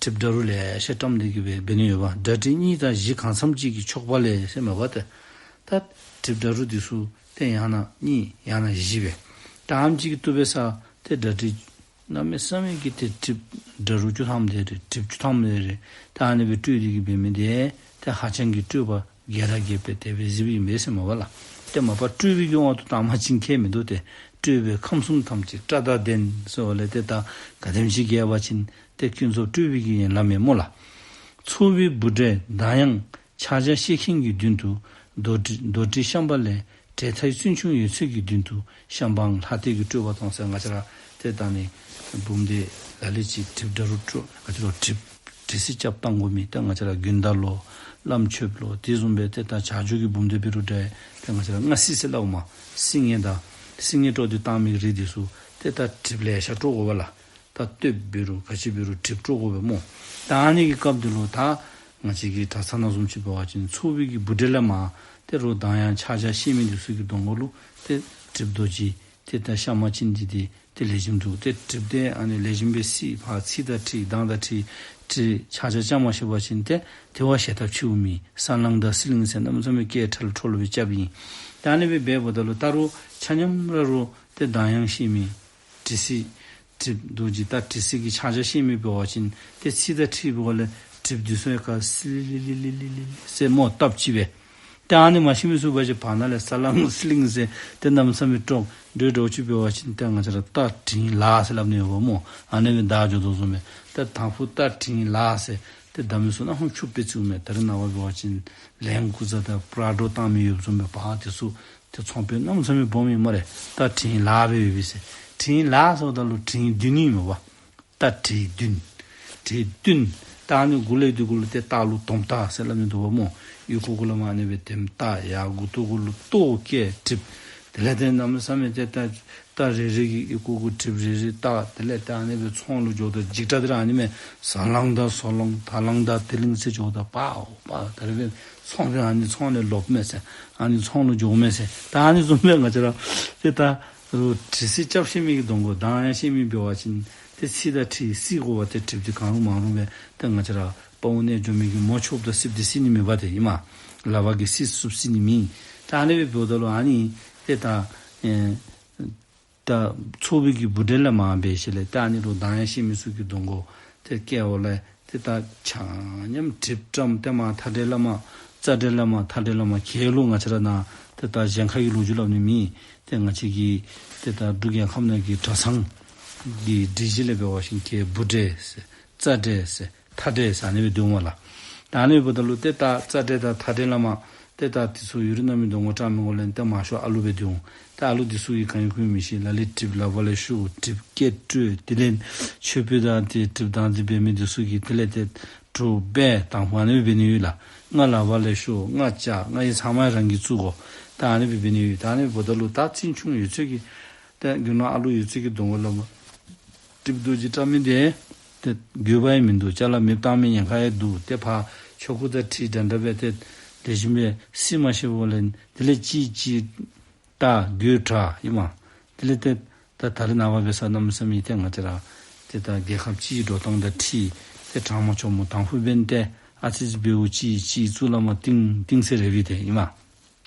གྲིབ་འདྲ་རུ་ལེ་ཤ་བཀྲམ་སྟེ་གི་སྦེ་འབད་ནི་ཡོདཔ། འདྲ་གྲིབ་གཉིས་དང་བཞི་གང་འཚམས་ཅིག་གིས་ཆོག་པ་ལས་ཟེར་མས་པ་ཏེ། ད་གྲིབ་འདྲ་རུ་འདི་ཚུ་ཏེ་ཡང་ན་གཉིས་ཡང་ན་བཞི་སྦེ་ད་ཨ་ནེམ་ཅིག་གིས་བཏུབ་པས་ས། ཏེ་འདྲ་གྲིབ་གནམ་མེད་ས་མེད་ཀྱི་ཏེ་གྲིབ་འདྲ་རུ་བཅུ་ཐམ་དེ་རེ་གྲིབ་བཅུ་ཐམ་དེ་རེ་ད་ཨ་ནི་སྦེ་སྤྲོས་ཏེ་གི་འབད་མི་དེ་ཏེ་ཧ་ཅང་གི་སྤྲོས་པ་རྒྱས་ར་རྒྱས་པས་དེ་སྦེ་གཟིགསཔ་ཨིན་པས་ཟེར་མས་པ་ལགས། ཏེ་མ་པ་སྤྲོས་པའི་གི་དབང་དུ་བཏང་བ་ཅིན་ཁྱད་མིན་འདུག། ཏེ་སྤྲོས་པས་ཁམས་གསུམ་ཐམས་ཅད་སྐྲ་དང་ལྡན་ཟེར་བ་ལས་ཏེ་ད་ག་དེམ་ཅིག་རྒྱས་པ་ཅིན་ཏེ་ཀུན་རྫོབ་སྤྲོས་པའི་གི་ཡན་ལག་མས་སྨོ་ལགས། ཚོགས་པའི་བུ་འདྲེ་གདངས་དབྱངས་ཕྱག་རྒྱ་བཤད་མཁན་གྱི་མདུན་དུ་རྡོར་དྲིལ་རྡོར་དྲིལ་བཤམས་པ་ལས་དྲེལ་ཐའི་བཙུན་ཆུང་ཡོད་ཚད་ཀྱི་མདུན་དུ་བཤམས་པའང་ལྷ་སྡེ་གི་སྤྲོས་པ་དང་ཟེར། ང་བཅས་ར་ཏེ་ད་ནི་འབུམ་སྡེ་ལ་ལུ་ཅིག་གྲིབ་འདྲ་རུ་སྤྲོ་ག་ཅི་ལོ་གྲིབ་གྲིབ་བསིལ་རྐྱབ་བཏང་དགོ་མི་ད་ང་བཅས་ར་དགོན་བདག་ལོ་བླམ་ཆོསཔ་ལོ་དེ་བཟུམ་སྦེ་ཏེ་ད་བྱ་རྒྱུད་ཀྱི་འབུམ་སྡེ་འབད་རུང་འདྲ་ཏེ་ང་བཅས་ར་སྔགས་བསིལ་ཟེར་སླབ་མས། བསིལ་ངེས་དང་བསིལ་ངེས་སྤྲོ་སྟེ་བཏང་མི་རིགས་དེ་ཚུ་ཏེ་ད་གྲིབ་ལེ་ཤ་སྤྲོ་དགོ་པས་ལགས། ད་སྟོདཔ་འབད་རུང་ག་ཅི་འབད་རུང་གྲིབ་སྤྲོ་དགོ་པས་སྨོ། ད་ཨ་ནི་གི་སྐབས་འདི་ལུ་ད་ང་བཅས་ཀྱི་གྲྭ་ཚང་ནང་བཟུམ་ཅིག་འབད་བ་ཅིན་ཚོགས་པའི་གི་བུ་འདྲེ་ལས་མར་ཏེ་རུང་གདངས་དབྱངས་ཕྱག་རྒྱ་བཤད་མི་དེ་ཚུ་གི་གདོང་ཁ་ལུ་ཏེ་གྲིབ་རྡོ་རྗེ་ཏེ་ད་བཤམས་པ་ཅིན་འདི་ཏེ་ཏེ་ལེགས་ཤོམ་འདུག། ཏེ་གྲིབ་དེ་ཨ་ནི་ལེགས་ཤོམ་སྦེ་བསིལ་ཕར་ཚིག་དང་འཁྲིལ་གདངས་དང་འཁྲིལ་འཁྲིལ་ཕྱག་རྒྱ་བཅའ་མ་ཤེས་པ་ཅིན་ཏེ་དེ་བ་ཞལ་ཐབས་ཆེཝ་མེད། ས་ལང་དང་སི་ལིང་ཟེར་གནམ་མེད་ས་མེད་སྐད་ཁྲལ་ཁྲོ་ལོ་སྦེ་རྐྱབ་ཨིན། ད་ཨ་ནི་སྦེ་འབདཝ་ད་ལུ་ད་རུང་ཆ་མཉམ་ར་རུང་ཏེ་གདངས་དབྱངས་བཤད་མི་དྲི་ཟའི་གྲིབ་རྡོ་རྗེ་ད་དྲི་ཟ་གི་ཕྱག་རྒྱ་བཤད་མི་འབད་བ་ཅིན་ཏེ་ཚིག་དང་འཁྲིལ་འབདཝ་ལས་གྲིབ་འདི་ཚུ་ཡང་ག་སི་ལི་ལི་ལི་ལི་ཟེར་མོ་སྟབས་གཅིག་སྦེ། ཏེ་ཨ་ནི་མ་ཤེས་མི་ཚུ་འབད་བ་ཅིན་བར་ན་ལས་ས་ལང་སི་ལིང་ཟེར་ཏེ་གནམ་མེད་ས་མེད་སྤྲོ་འདྲོག་འདྲོག་ཅིག་འབད་བ་ཅིན་ཏེ་ང་བཅས་ར་རྟ་དྲེལ་ལ་ཟེར་སླབ་ནི་ཡོདཔ་སྨོ། ཨ་ནི་སྦེ་བདའ་འགྱོ་དོ་བཟུམ་སྦེ་ཏེ་དང་ཕུ་རྟ་དྲེལ་ལ་ཟེར་ཏེ་བདའ་མི་ཚུ་ནང་ཧོན་ཕྱུགཔོ་སྦེ་བཙུགས་མས། ད་རེས་ནངས་པ་འབད་བ་ཅིན་ལེན་ཀུ་ཛ་དང་པྲ་ཌོ་བཏང་མི་ཡོདཔ་བཟུམ་སྦེ་པ་དེ་ཚུ་ཏེ་ཚོང་པས་གནམ་མེད་ས་མེད་སྦོམ་ཨིན་སྨ་རེ། ད་དྲེལ་ལ་སྦེ་ཡོད་པས་ཟེར། དྲེལ་ལ་ཟེརཝ་ད་ལུ་དྲེལ་བདུན་ཨིན་མས་པ། རྟ་དྲེལ་བདུན། དྲེལ་བདུན། ད་ཨ་ནི་གུ་ལས་དེ་གུ་ལུ་ཏེ་རྟ་ལུ་དོམ་རྟ་ཟེར་སླབ་ནི་འདུག་པ་སྨོ། ཡི་གུ་གུ་ལས་མར་ཨ་ནི་སྦེ་དེམ་རྟ་ཡར་མགུ་ཏོ་གུ་ལུ་ཏོ་སྐད་གྲིབ། དེ་ལས་ཏེ་གནམ་མེད་ས་མེད་ཏེ་རྟ་རྟ་རེ་རེ་གི་ཡི་གུ་གུ་གྲིབ་རེ་རེ་རྟ། དེ་ལས་ཏེ་ཨ་ནི་སྦེ་ཚོང་ལུ་འགྱོཝ་ད་འཇིགས་སྐྲག་དེ་ར་ཨ་ནི་མས། ས་ལང་དང་སོ་ལང་ད་ལང་དང་དེ་ལིང་ཟེར་འགྱོཝ་ད་པའོ་པ་ད་རེས་སྦེ་ཚོང་པས་ཨ་ནི་ཚོང་ལས་ལོགཔ་མས་ཟེར། ཨ་ནི་ཚོང་ལུ་འགྱོཝ་མས་ཟེར། ད་ཨ་ནི་བཟུམ་སྦེ་ང་བཅས་ར་ཏེ་ད་རུང་དྲི་ཟ་རྐྱབ་ཤེས་མི་གི་གདོང་ཁར་གདངས་དབྱངས་བཤད་མི་འབད་བ་ཅིན་ཏེ་ཚིག་དང་འཁྲིལ་བསིལ་དགོ་པ། ཏེ་གྲིབ་དེ་གང་རུང་མང་རུང་སྦེ་ཏེ་ང་བཅས་ར་དཔའ་བོ་རྣལ་འབྱོར་མི་གིས་མོ་ཆོགཔ་ད་བསིལཔ་དེ་བསིལ་ནི་མེད་པ་དེ་ཨིན་མས། ལག་པ་གིས་བསིལ་བསིལཔ་བསིལ་ནི་མེད། ད་ ད་ཨ་ནི་སྦེ་འབདཝ་ད་ལུ་ཨ་ནི་ཏེ་ད་ཨེ་ད་ཚོགས་པའི་གི་བུ་བྲེ་ལས་མར་འབད་ཞིནམ་ལས་ད་ཨ་ནི་ལུ་གདངས་ཡང་ཤེས་མི་ཚུ་གི་གདོང་ཁར་ཏེ་བཀལཝ་ལས་ཏེ་ད་ཆ་མཉམ་གྲིབ་བཀྲམ་ཏེ་མར་མཐའ་བྲལ་བླ་མ་རྩ་བྲལ་བླ་མ་མཐའ་བྲལ་བླ་མ་ག་ལུ་ང་བཅས་ར་ནཱ་ཏེ་ད་གཞན་ཁ་གི་ལོ་རྒྱུས་སླབ་ནི་མེད། ཏེ་ང་བཅས་ཀྱི་ཏེ་ད་འབྲུག་རྒྱལ་ཁབ་ནང་གི་གྲྭ་ཚང་གི་སྒྲིག་གཞི་ལས་འབད་བ་ཅིན་ག་བུ་བྲེ་ཟེར་རྩ་བྲེ་ཟེར་མཐའ་བྲེ་ཟེར་ཨ་ནི་སྦེ་འདུག་སྨོ་ལགས། ད་ཨ་ནི་འབདཝ་ད་ལུ་ཏེ་ད་རྩ་བྲེ་དང་མཐའ་བྲེ་བླ་མ་ཏེ་ད་དེ་ཚུ་ཡུན་རིང་གནམ་མེད་ས་མེད་གདངས་བཀྲམ་མི་དགོ་ལས་ཏེ་མང་ཤོས་ཨ་ལུ་སྦེ་འདུག། ཏེ་ཨ་ལུ་དེ་ཚུ་གིས་གང་ཡང་ཁུངས་མི་ཤེས། ལ་ལུ་གྲིབ་ལག་པ་ལས་ཤོར། གྲིབ་སྐེ་བཀྲུས། དེ་ལས་མཆོད་འབུལ་དང་ཏེ་གྲིབ་དང་དེ་འབད་མི་དེ་ཚུ་གིས་དེ་ལས་ཏེ་གྲོ་སྦེ་དང་ཕུ་ཨ་ནི་སྦེ་འབད་ནི་ཡོད་ལགས། རྔ་ལག་པ་ལས་ཤོར། རྔ་ལྕགས། རྔ་ཡི་ཚང་མ་རང་གིས་བཙུགས་དགོ། ད་ཨ་ནི་སྦེ་འབད་ནི་ཡོད། ད་ཨ་ནི་འབདཝ་ད་ལུ་ད་ཚན་ཆུང་ཡོད་ཚད་ཀྱིས་ཏེ་རྒྱུ་ནོར་ཨ་ལུ་ཡོད་ཚད་ཀྱི་གདོང་ཁར་ལུ་མར་གྲིབ་རྡོ་རྗེ་བཀྲམ་མི་དེ་ཏེ་དགོས་པ་ཡང་མིན་འདུག། ཅ་ལ་མེདཔ་བཏང་མི་ཉེན་ཁ་ཡང་འདུག། ཏེ་ཕར་ཆོ་ག་དང་འཁྲིལ་འདྲ་འདྲ་སྦེ་ཏེ་ལེགས་ཤོམ་སྦེ་བསྲུང་མ་ཤེས་པ་ལས་དེ་ལས་ཅིག་ཅིག་ད་དགོད་བྲ་ཨིན་མས། དེ་ལས་ཏེ་ད་ད་རེས་ནངས་པ་འབད་ས་གནམ་མེད་ས་མེད་ཏེ་ང་བཅས་ར་ཏེ་ད་རྒྱལ་ཁབ་སྤྱིའི་འགྲོ་སྟངས་དང་འཁྲིལ་ཏེ་དྲང་མ་བྱོན་མོ་དང་ཕུ་འབད་ནི་ཏེ་ཨ་ཙི་ཅིག་འབདཝ་ཅིག་ཅིག་གཙུག་ལག་མར་བཏིང་བཏིང་ཟེར་རེ་བའི་དེ་ཨིན་མས།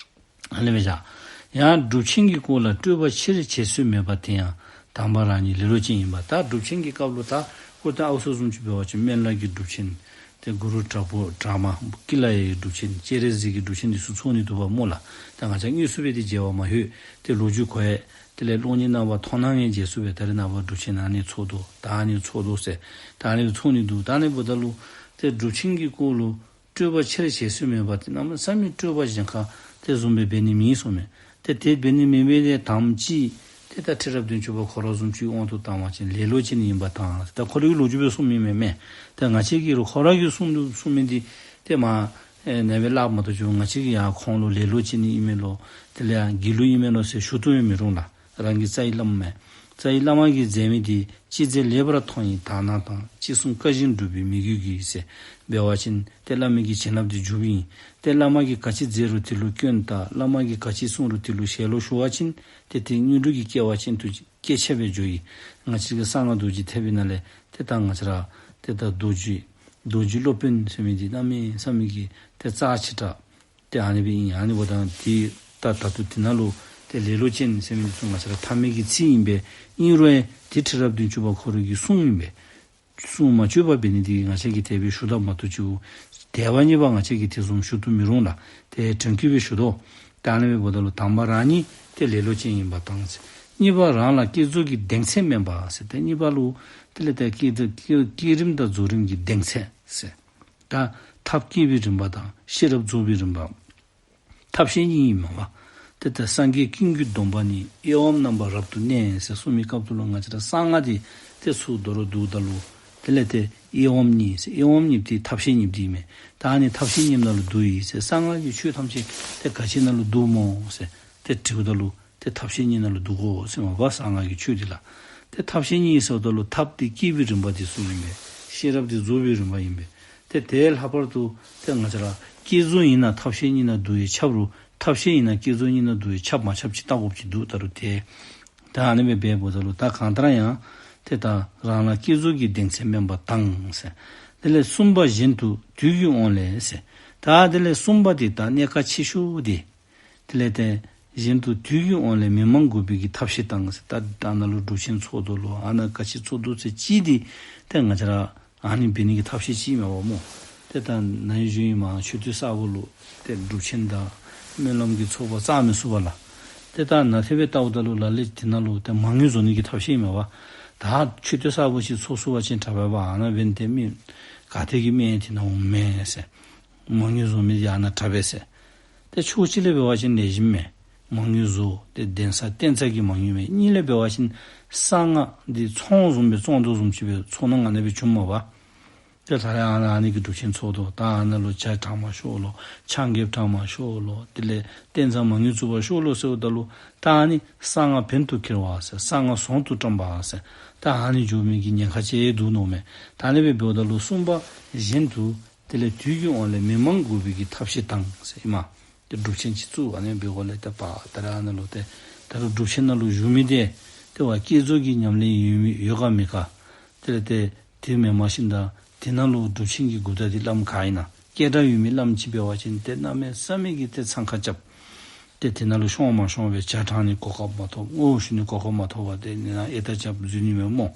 ཨ་ནི་སྦེ་བཞག། ཡང་སྒྲུབ་ཆེན་གྱི་སྐོར་ལ་སྤྲོས་པ་ཆེར་བྱེད་སྲོལ་མེད་པ་དེ་ཡང་དམ་པ་རང་ཉིད་ལེ་ལོ་ཅན་ཡིན་པ། ད་སྒྲུབ་ཆེན་གྱི་སྐབས་ལུ་ད་ཁོ་ད་ཨའུ་ཚོ་བཟུམ་ཅིག་འབད་བ་ཅིན་སྨན་བླ་གི་སྒྲུབ་ཆེན་ཏེ་གུ་རུ་དྲག་པོ་དྲག་མ་ཀི་ལ་ཡའི་སྒྲུབ་ཆེན་སྤྱན་རས་གཟིགས་ཀྱི་སྒྲུབ་ཆེན་འདི་ཚུ་ཚོགས་ནི་འདུག་པ་སྨོ་ལགས། ད་ང་བཅས་དངོས་སུ་སྦེ་ཏེ་མཇལ་བར་མ་ལྷོད། ཏེ་ལོ་རྒྱུས་གོ་ཡི། དེ་ལས་གློག་བརྙན་ནང་པར་མཐོང་སྣང་ཡང་མཇལ་ཚུགས་པས། ད་རེས་ནངས་པ་སྒྲུབ་ཆེན་ཨ་ནི་ཚོགས་དོ། ད་ཨ་ནི་ཚོགས་དོ་ཟེར། ད་ཨ་ནི་ཚོགས་ནི་འདུག། ད་ཨ་ནི་འབདཝ་ད་ལུ་ཏེ་སྒྲུབ་ཆེན་གྱི་སྐོར་ལུ་སྤྲོས་པ་ཆེར་བྱེད་སྲོལ་མེད་པ་དེ་གནམ་མེད་ས་མེད་སྤྲོས་པ་གཞན་ཁར་དེ་བཟུམ་སྦེ་འབད་ནི་མེད་གསུངམ་མས། ཏེ་དེ་འབད་ནི་མེད་མི་དེ་དང་པ་ཅིག་ཏེ་ད་ཁྲི་རབས་བདུན་ཅུ་པ་ཁོ་ར་བཟུམ་ཅིག་དབང་དུ་བཏང་བ་ཅིན་ལེ་ལོ་ཅན་ཨིན་པ་དང་། ད་ཁོ་རའི་ལོ་རྒྱུས་སྦེ་གསུངམ་ཨིན་མས་མས། ད་ང་བཅས་ཀྱིས་ར་ཁོ་ར་གིས་གསུངས་འདུག་གསུངས་མི་འདི་ཏེ་མ་ཨེ་ནཱ་སྦེ་སླབ་མ་གཏོགས་ཅིག་ང་བཅས་ཀྱིས་ཡང་ཁོང་ལུ་ལེ་ལོ་ཅན་ཨིན་མས་ལོ། དེ་ལས་ཡང་དགེ་ལུགས་ཨིན་མས་ལོ་ཟེར་ཞུ་བཏུབ་ཡང་མི་རུང་ལགས། རང་གི་རྩ་བའི་བླ་མ་མས། རྩ་བའི་བླ་མ་གིས་མཛད་མི་དེ་ཅི་མཛད་ལེགས་པར་མཐོང་བའི་དག་སྣང་དང་ཅི་གསུང་བཀའ་བཞིན་སྒྲུབ་པའི་མོས་གུས་ཀྱིས་ཟེར་འབད་བ་ཅིན་ཏེ་བླ་མའི་གི་བྱིན་རླབས་དེ་འཇུགཔ་ཨིན། ཏེ་བླ་མ་གིས་ག་ཅི་མཛད་རུང་དེ་ལུ་སྐྱོན་བཏགས། བླ་མ་གིས་ག་ཅི་གསུངས་རུང་དེ་ལུ་ཞལ་ལུ་ཞུ་བ་ཅིན་ཏེ་དེ་དངོས་གྲུབ་ཀྱི་སྐལ་བ་ཅན་དུ་སྐྱེ་ཆེ་བར་འགྱུར་ཡི། ང་བཅས་ཀྱི་གསང་སྔགས་རྡོ་རྗེ་ཐེག་པའི་ནང་ལས་ཏེ་ད་ང་བཅས་ར་ཏེ་ད་རྡོ་རྗེ་རྡོ་རྗེ་སློབ་དཔོན་ཟེར་མི་འདི་གནམ་མེད་ས་མེད་ཀྱི་ཏེ་རྩ་ཆེ་དྲགས་ཏེ་ཨ་ནི་སྦེ་ཨིན། ཨ་ནི་འབདཝ་ད་ཏེ་ད་ད་ལྟོ་དེ་ནང་ལུ་ཏེ་ལེ་ལོ་ཅན་ཟེར་མི་འདི་ཚུ་ང་བཅས་ར་ཐ་མལ་གྱི་ཚིག་ཨིན་པས། ཨིན་རུང་ཡང་ཏེ་ཁྲི་རབས་བདུན་ཅུ་པ་ཁོ་ར་གི་གསུང་ཨིན་པས། གསུང་མ་བཅོས་པར་འབད་ནི་འདི་ང་བཅས་ཀྱིས་དེ་སྦེ་ཞུ་དགོཔ་མ་གཏོགས་ཅིག་དད་པ་གཉིས་པ་ང་བཅས་ཀྱིས་དེ་བཟུམ་ཞུ་བཏུབ་མི་རུང་ལགས། ཏེ་དྲན་སྐུལ་སྦེ་ཞུ་དོ། ད་ཨ་ནི་སྦེ་འབདཝ་ད་ལུ་དམ་པ་རང་ཉིད་ཏེ་ལེ་ལོ་ཅན་ཨིན་པ་དང་ཟེར། གཉིས་པ་རང་ལ་བསྐྱེད་རྫོགས་ཀྱི་གདེང་ཚད་དམན་པ་ཟེར། ཏེ་གཉིས་པ་ལུ་དེ་ལས་ཏེ་བསྐྱེད་བསྐྱེད་བསྐྱེད་རིམ་དང་རྫོགས་རིམ་གྱི་གདེང་ཚད་ཟེར། ད་ཐབས་བསྐྱེད་པའི་རིམ་པ་དང་ཤེས་རབ་རྫོགས་པའི་རིམ་པ། ཐབས་ཤེས་གཉིས་ཨིན་མས་པ། ཏེ་ད་སངས་རྒྱས་ཀུན་གྱི་སྡོམ་པ་ནི་དབྱེ་བའམ་རྣམ་པར་རབ་ཏུ་གནས་ཟེར་གསུངས་མི་སྐབས་སུ་ལུ་ང་བཅས་ར་གསང་སྔགས་འདི་ཏེ་ཚུར་མདོར་བསྡུཝ་ད་ལུ་དེ་ལས་ཏེ་དབྱེ་བའམ་གཉིས་ཟེར། དབྱེ་བའམ་གཉིས་ཏེ་ཐབས་ཤེས་གཉིས་ཏེ་ཨིན་མས། ད་ཨ་ནི་ཐབས་ཤེས་གཉིས་ནང་ལུ་འདུ་ཡི་ཟེར། གསང་སྔགས་ཀྱི་ཆོས་ཐམས་ཅད་ཏེ་ག་ཅི་ནང་ལུ་འདུ་སྨོ་ཟེར་ཏེ་དྲིཝ་ད་ལུ་ཏེ་ཐབས་ཤེས་གཉིས་ནང་ལུ་འདུ་དགོ་ཟེར་མས་པ། གསང་སྔགས་ཀྱི་ཆོས་འདི་ལགས། ཏེ་ཐབས་ཤེས་གཉིས་ཟེརཝ་ད་ལུ་ཐབས་འདི་བསྐྱེད་པའི་རིམ་པ་འདི་ཚུ་ཨིན་པས། ཤེས་རབ་འདི་རྫོགས་པའི་རིམ་པ་ཨིན་པས། ཏེ་དེ་ལྷག་པར་དུ་ཏེ་ང་བཅས་ར་བསྐྱེད་རྫོགས་ཨིན་ན་ཐབས་ཤེས་གཉིས་ནང་འདུ་ཡི་ཁྱབ་རུང་ཐབས་ཤེས་ཨིན་ན་བསྐྱེད་རྫོགས་གཉིས་ནང་འདུ་ཡི་ཁྱབ་མ་ཁྱབ་ཅིག་བལྟ་དགོཔ་ཅིག་འདུག། ད་རུང་ཏེ་ད་ཨ་ནི་སྦེ་འབདཝ་ད་ལུ་ད་གང་ལྟར་ཡང་ཏེ་ད་རང་ལ་བསྐྱེད་རྫོགས་ཀྱི་གདེང་ཚད་དམན་པ་དང་ཟེར། དེ་ལས་གསུམ་པ་གཞན་དུ་དུས་ཀྱི་དབང་ལས་ཟེར། ད་དེ་ལས་གསུམ་པ་འདི་ད་གནད་འགག་ཆེ་ཤོས་འདི། དེ་ལས་ཏེ་གཞན་དུ་དུས་ཀྱི་དབང་ལས་མི་མང་དགོས་པའི་གི་ཐབས་ཤེས་དང་ཟེར། ད་ད་ནཱ་ལུ་སྒྲུབ་ཆེན་ཚོགས་དོ་ལོ་ཨ་ནཱ་ག་ཅི་ཚོགས་དོ་ཟེར་ཅིག་འདི་ཏེ་ང་བཅས་ར་ཨ་ནི་འབད་ནི་གི་ཐབས་ཤེས་ཅིག་མས་པ་སྨོ། ཏེ་ད་ནཱ་ཡང་ཞུ་ཡི་མས། མཆོད་རྟེན་གསར་པ་ལུ་ཏེ་སྒྲུབ་ཆེན་དང་སྨོན་ལམ་གྱི་ཚོགས་པ་བཙུགས་མི་ཚུགས་པས་ལགས། ཏེ་ད་ནཱ་དེ་སྦེ་བལྟཝ་ད་ལུ་ལ་ལུ་དེ་ནང་ལུ་ཏེ་མ་དངུལ་བཟོ་ནི་གི་ཐབས་ཤེས་མས་པ། ད་མཆོད་རྟེན་གསར་པ་ཅིག་ཚོགས་ཚུགས་པ་ཅིན་དྲག་པས་པ། ཨ་ནཱ་འབད་ནི་ཏེ་མི་ག་ཏེ་གི་མི་དེ་ནང་འོང་མས་ཟེར། མ་དངུལ་བཟོ་མི་ཡང་ན་དྲག་པས་ཟེར། ཏེ་ཕྱོགས་གཅིག་ལས་འབད་བ་ཅིན་ལེགས་ཤོམ་མས། མ་དངུལ་བཟོ་ཏེ་གདན་ས་རྟེན་རྩ་གི་མ་དངུལ་མས། གཉིས་ལས་འབད་བ་ཅིན་གསང་སྔགས་འདི་ཚོང་བཟུམ་སྦེ་བཙོང་དོ་བཟུམ་ཅིག་སྦེ་ཚོར་སྣང་ཨ་ནི་སྦེ་བྱུངམ་མས་པ། ཏེ་ད་རེས་ཨ་ནཱ་ཨ་ནི་གི་སྒྲུབ་ཆེན་ཚོགས་དོ། ད་ཨ་ནཱ་ལུ་ཇ་དྲང་མ་ཤོར་ལོ། ཆང་གེབ་དྲང་མ་ཤོར་ལོ། དེ་ལས་རྟེན་རྩ་མ་དངུལ་བཙུགས་པ་ཤོར་ལོ་ཟེརཝ་ད་ལུ་ད་ཨ་ནི་གསང་སྔགས་བོན་དུ་འཁྱིལ་བ་ཟེར། གསང་སྔགས་ཟོང་དུ་བཀྲམ་པ་ཟེར། ད་ཨ་ནི་འགྱོ་མི་གི་ཉེན་ཁ་ཅིག་འདུག་མནོཝ་མས། ད་ཨ་ནི་སྦེ་འབདཝ་ད་ལུ་གསུམ་པ་གཞན་དུ་དེ་ལས་དུས་ཀྱི་དབང་ལས་མི་མང་དགོས་པའི་གི་ཐབས་ཤེས་དང་ཟེར་ཨིན་མས། ཏེ་སྒྲུབ་ཆེན་ཅིག་བཙུགས་ཨ་ནི་སྦེ་འགྱོ་ལས་ཏེ་པ་ད་རེས་ཨ་ནཱ་ལུ་ཏེ་ད་རུང་སྒྲུབ་ཆེན་ནང་ལུ་བཞུགས་མི་དེ་ཏེ་བ་བསྐྱེད་རྫོགས་ཀྱི་ཉམས་ལེན་ཡོད་མི་ཡོད་ག་མེད་ག། དེ་ལས་ཏེ་དེ་མེན་པར་ཞིནམ་ད་དེ་ནང་ལུ་སྒྲུབ་ཆེན་གྱི་འགོ་བདག་འདི་བླམ་ག་ཨིན་ན་སྐད་གྲགས་ཡོད་མི་བླམ་ཅིག་འབད་བ་ཅིན་ཏེ་གནམ་མེད་ས་མེད་ཀྱི་ཏེ་འཚང་ཁ་རྐྱབ། ཏེ་དེ་ནང་ལུ་ཤོང་མ་ཤོང་སྦེ་ཇ་དྲང་ནི་གོ་སྐབས་མ་ཐོབ། དངོས་ཞུ་ནི་གོ་སྐབས་མ་ཐོབ་པར་ཏེ་ནི་ནཱ་ཨེ་ད་ཅབ་འཛུལ་ནི་མས་སྨོ།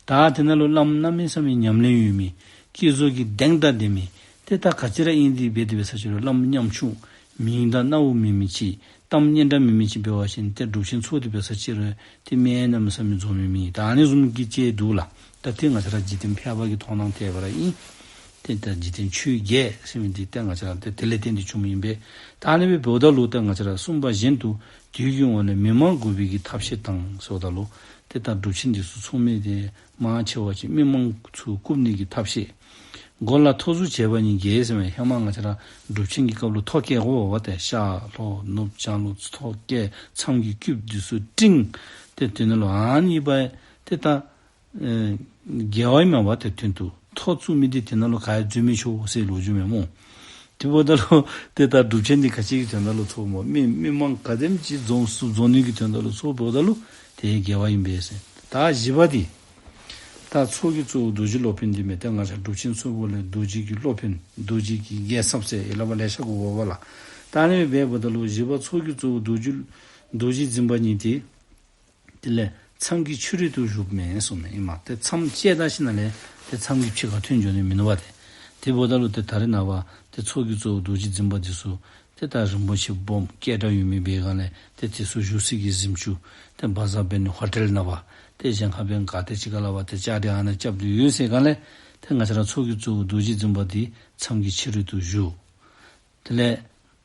ད་དེ་ནང་ལུ་བླམ་གནམ་མེད་ས་མེད་ཉམས་ལེན་ཡོད་མི་བསྐྱེད་རྫོགས་ཀྱི་གདེང་དང་ལྡན་མི་ཏེ་ད་ག་ཅི་ར་ཨིན་ཏེ་འབད་དེ་འབད་ས་ཅིག་རུང་བླམ་ཉམ་ཆུང་མིང་དང་རྣམ་འགྱུར་མེད་མི་ཅིག་གཏམ་སྙན་གྲགས་མེད་མི་ཅིག་འབད་བ་ཅིན་ཏེ་སྒྲུབ་ཆེན་ཚོགས་ཏེ་འབད་ས་ཅིག་རུང་ཏེ་སྨད་གནམ་མེད་ས་མེད་འཛོམས་མི་མེད། ད་ཨ་ནི་བཟུམ་གྱི་ཅིག་འདུག་ལགས། ད་ཏེ་ང་བཅས་ར་འཇིག་རྟེན་ཕལ་པ་གི་མཐོང་སྣང་དེ་སྦེ་ར་ཨིན། ཏེ་ད་འཇིག་རྟེན་ཆོས་བརྒྱད་ཟེར་མི་འདི་ཏེ་ང་བཅས་ར་ཏེ་དེ་ལས་བརྟེན་ཏེ་བྱུངམ་ཨིན་པས། ད་ཨ་ནི་སྦེ་འབདཝ་ད་ལུ་ཏེ་ང་བཅས་ར་གསུངས་པ་བཞིན་དུ་དུས་ཀྱི་དབང་ལས་མི་མང་འགུགས་པའི་གི་ཐབས་ཤེས་དང་ཟེརཝ་ད་ལུ་ཏེ་ད་སྒྲུབ་ཆེན་འདི་ཚུ་ཚོགས་མི་འདི་མང་ཆེ་བ་ཅིག་མི་མང་ཚུ་བཀུག་ནི་གི་ཐབས་ཤེས། མགོ་ལ་ཐོ་ཟུར་བྱས་པ་ཉིད་དགེ་ཟེར་མས། ཧེ་མ་ང་བཅས་ར་སྒྲུབ་ཆེན་གྱི་སྐབས་ལུ་ཐོ་བཀལ་དགོ་པས། ཏེ་ཤར་ལྷོ་ནུབ་བྱང་ལུ་ཐོ་བཀལ་མཚམས་ཀྱི་སྐུདཔ་འདི་ཚུ་བསྲིང་། ཏེ་དེ་ནང་ལུ་ཨ་ནི་སྦེ་ཏེ་ད་ཨེ་དགེ་བ་ཨིན་མས་པ། ཏེ་དོན་དུ་ཐོ་བཙུགས་མི་འདི་དེ་ནང་ལུ་ག་ཡང་འཛུལ་མི་ཆོག་ཟེར་ལོ་རྒྱུས་མས་སྨོ། དེ་འབདཝ་ད་ལུ་ཏེ་ད་སྒྲུབ་ཆེན་འདི་ག་ཅི་གི་དོན་དག་ལུ་ཚོགས་སྨོ། མི་མི་མང་ག་དེམ་ཅིག་འཛོམས་སུ་འཛོམས་ནི་གི་དོན་དག་ལུ་ཚོགས་འབདཝ་ད་ལུ་ཏེ་དགེ་བ་ཨིན་པས་ཟེར། ད་བཞི་པ་འདི་ད་ཚོགས་ཀྱི་གཙོ་བོ་རྡོ་རྗེ་སློབ་དཔོན་འདི་མས། ཏེ་ང་བཅས་སྒྲུབ་ཆེན་ཚོགས་པ་ལས་རྡོ་རྗེ་གི་སློབ་དཔོན་རྡོ་རྗེ་གི་རྒྱལ་ཚབ་ཟེར་ཡ་ལ་བ་ལེ་ཤ་གོ་བ་ལགས། ད་ཨ་ནི་སྦེ་འབདཝ་ད་ལུ་བཞི་པ་ཚོགས་ཀྱི་གཙོ་བོ་རྡོ་རྗེ་རྡོ་རྗེ་འཛིན་པ་ཉིད་དེ་དེ་ལས་མཚམས་ཀྱི་ཕྱི་རོལ་དུ་བཞུགས་མས་གསུངས་མས། ཨིན་མས། ཏེ་མཚམས་བཅད་ད་ཞིནམ་ལས་ཏེ་མཚམས་ཀྱི་ཕྱི་ཁར་ཐོན་འགྱོ་ནི་མིན་ནུག་པ། ཏེ་དེ་འབདཝ་ད་ལུ་ཏེ་ད་རེས་ནངས་པ་ཏེ་ཚོགས་ཀྱི་གཙོ་བོ་རྡོ་རྗེ་འཛིན་པ་འདི་ཚུ་ཏེ་ད་རིན་པོ་ཆེ་སྦོམ་སྐད་གྲགས་ཡོད་མི་འབད་སྒང་ལས་ཏེ་དེ་ཚུ་བཞུགས་ས་གི་གཟིམ་ཅུང་ཏེ་བ་ཛར་འབད་ནི་ཧོ་ཊེལ་ནང་པ་ཏེ་གཞན་ཁར་འབད་ག་ཏེ་ཅིག་ཁར་ལ་བ་ཏེ་བཅའ་སྒྲིག་ཨ་ནཱ་རྐྱབ་སྟེ་ཡོད་ཟེར་སྒང་ལས་ཏེ་ང་བཅས་ར་ཚོགས་ཀྱི་གཙོ་བོ་རྡོ་རྗེ་འཛིན་པ་འདི་མཚམས་ཀྱི་ཕྱི་རོལ་དུ་བཞུགས། དེ་ལས་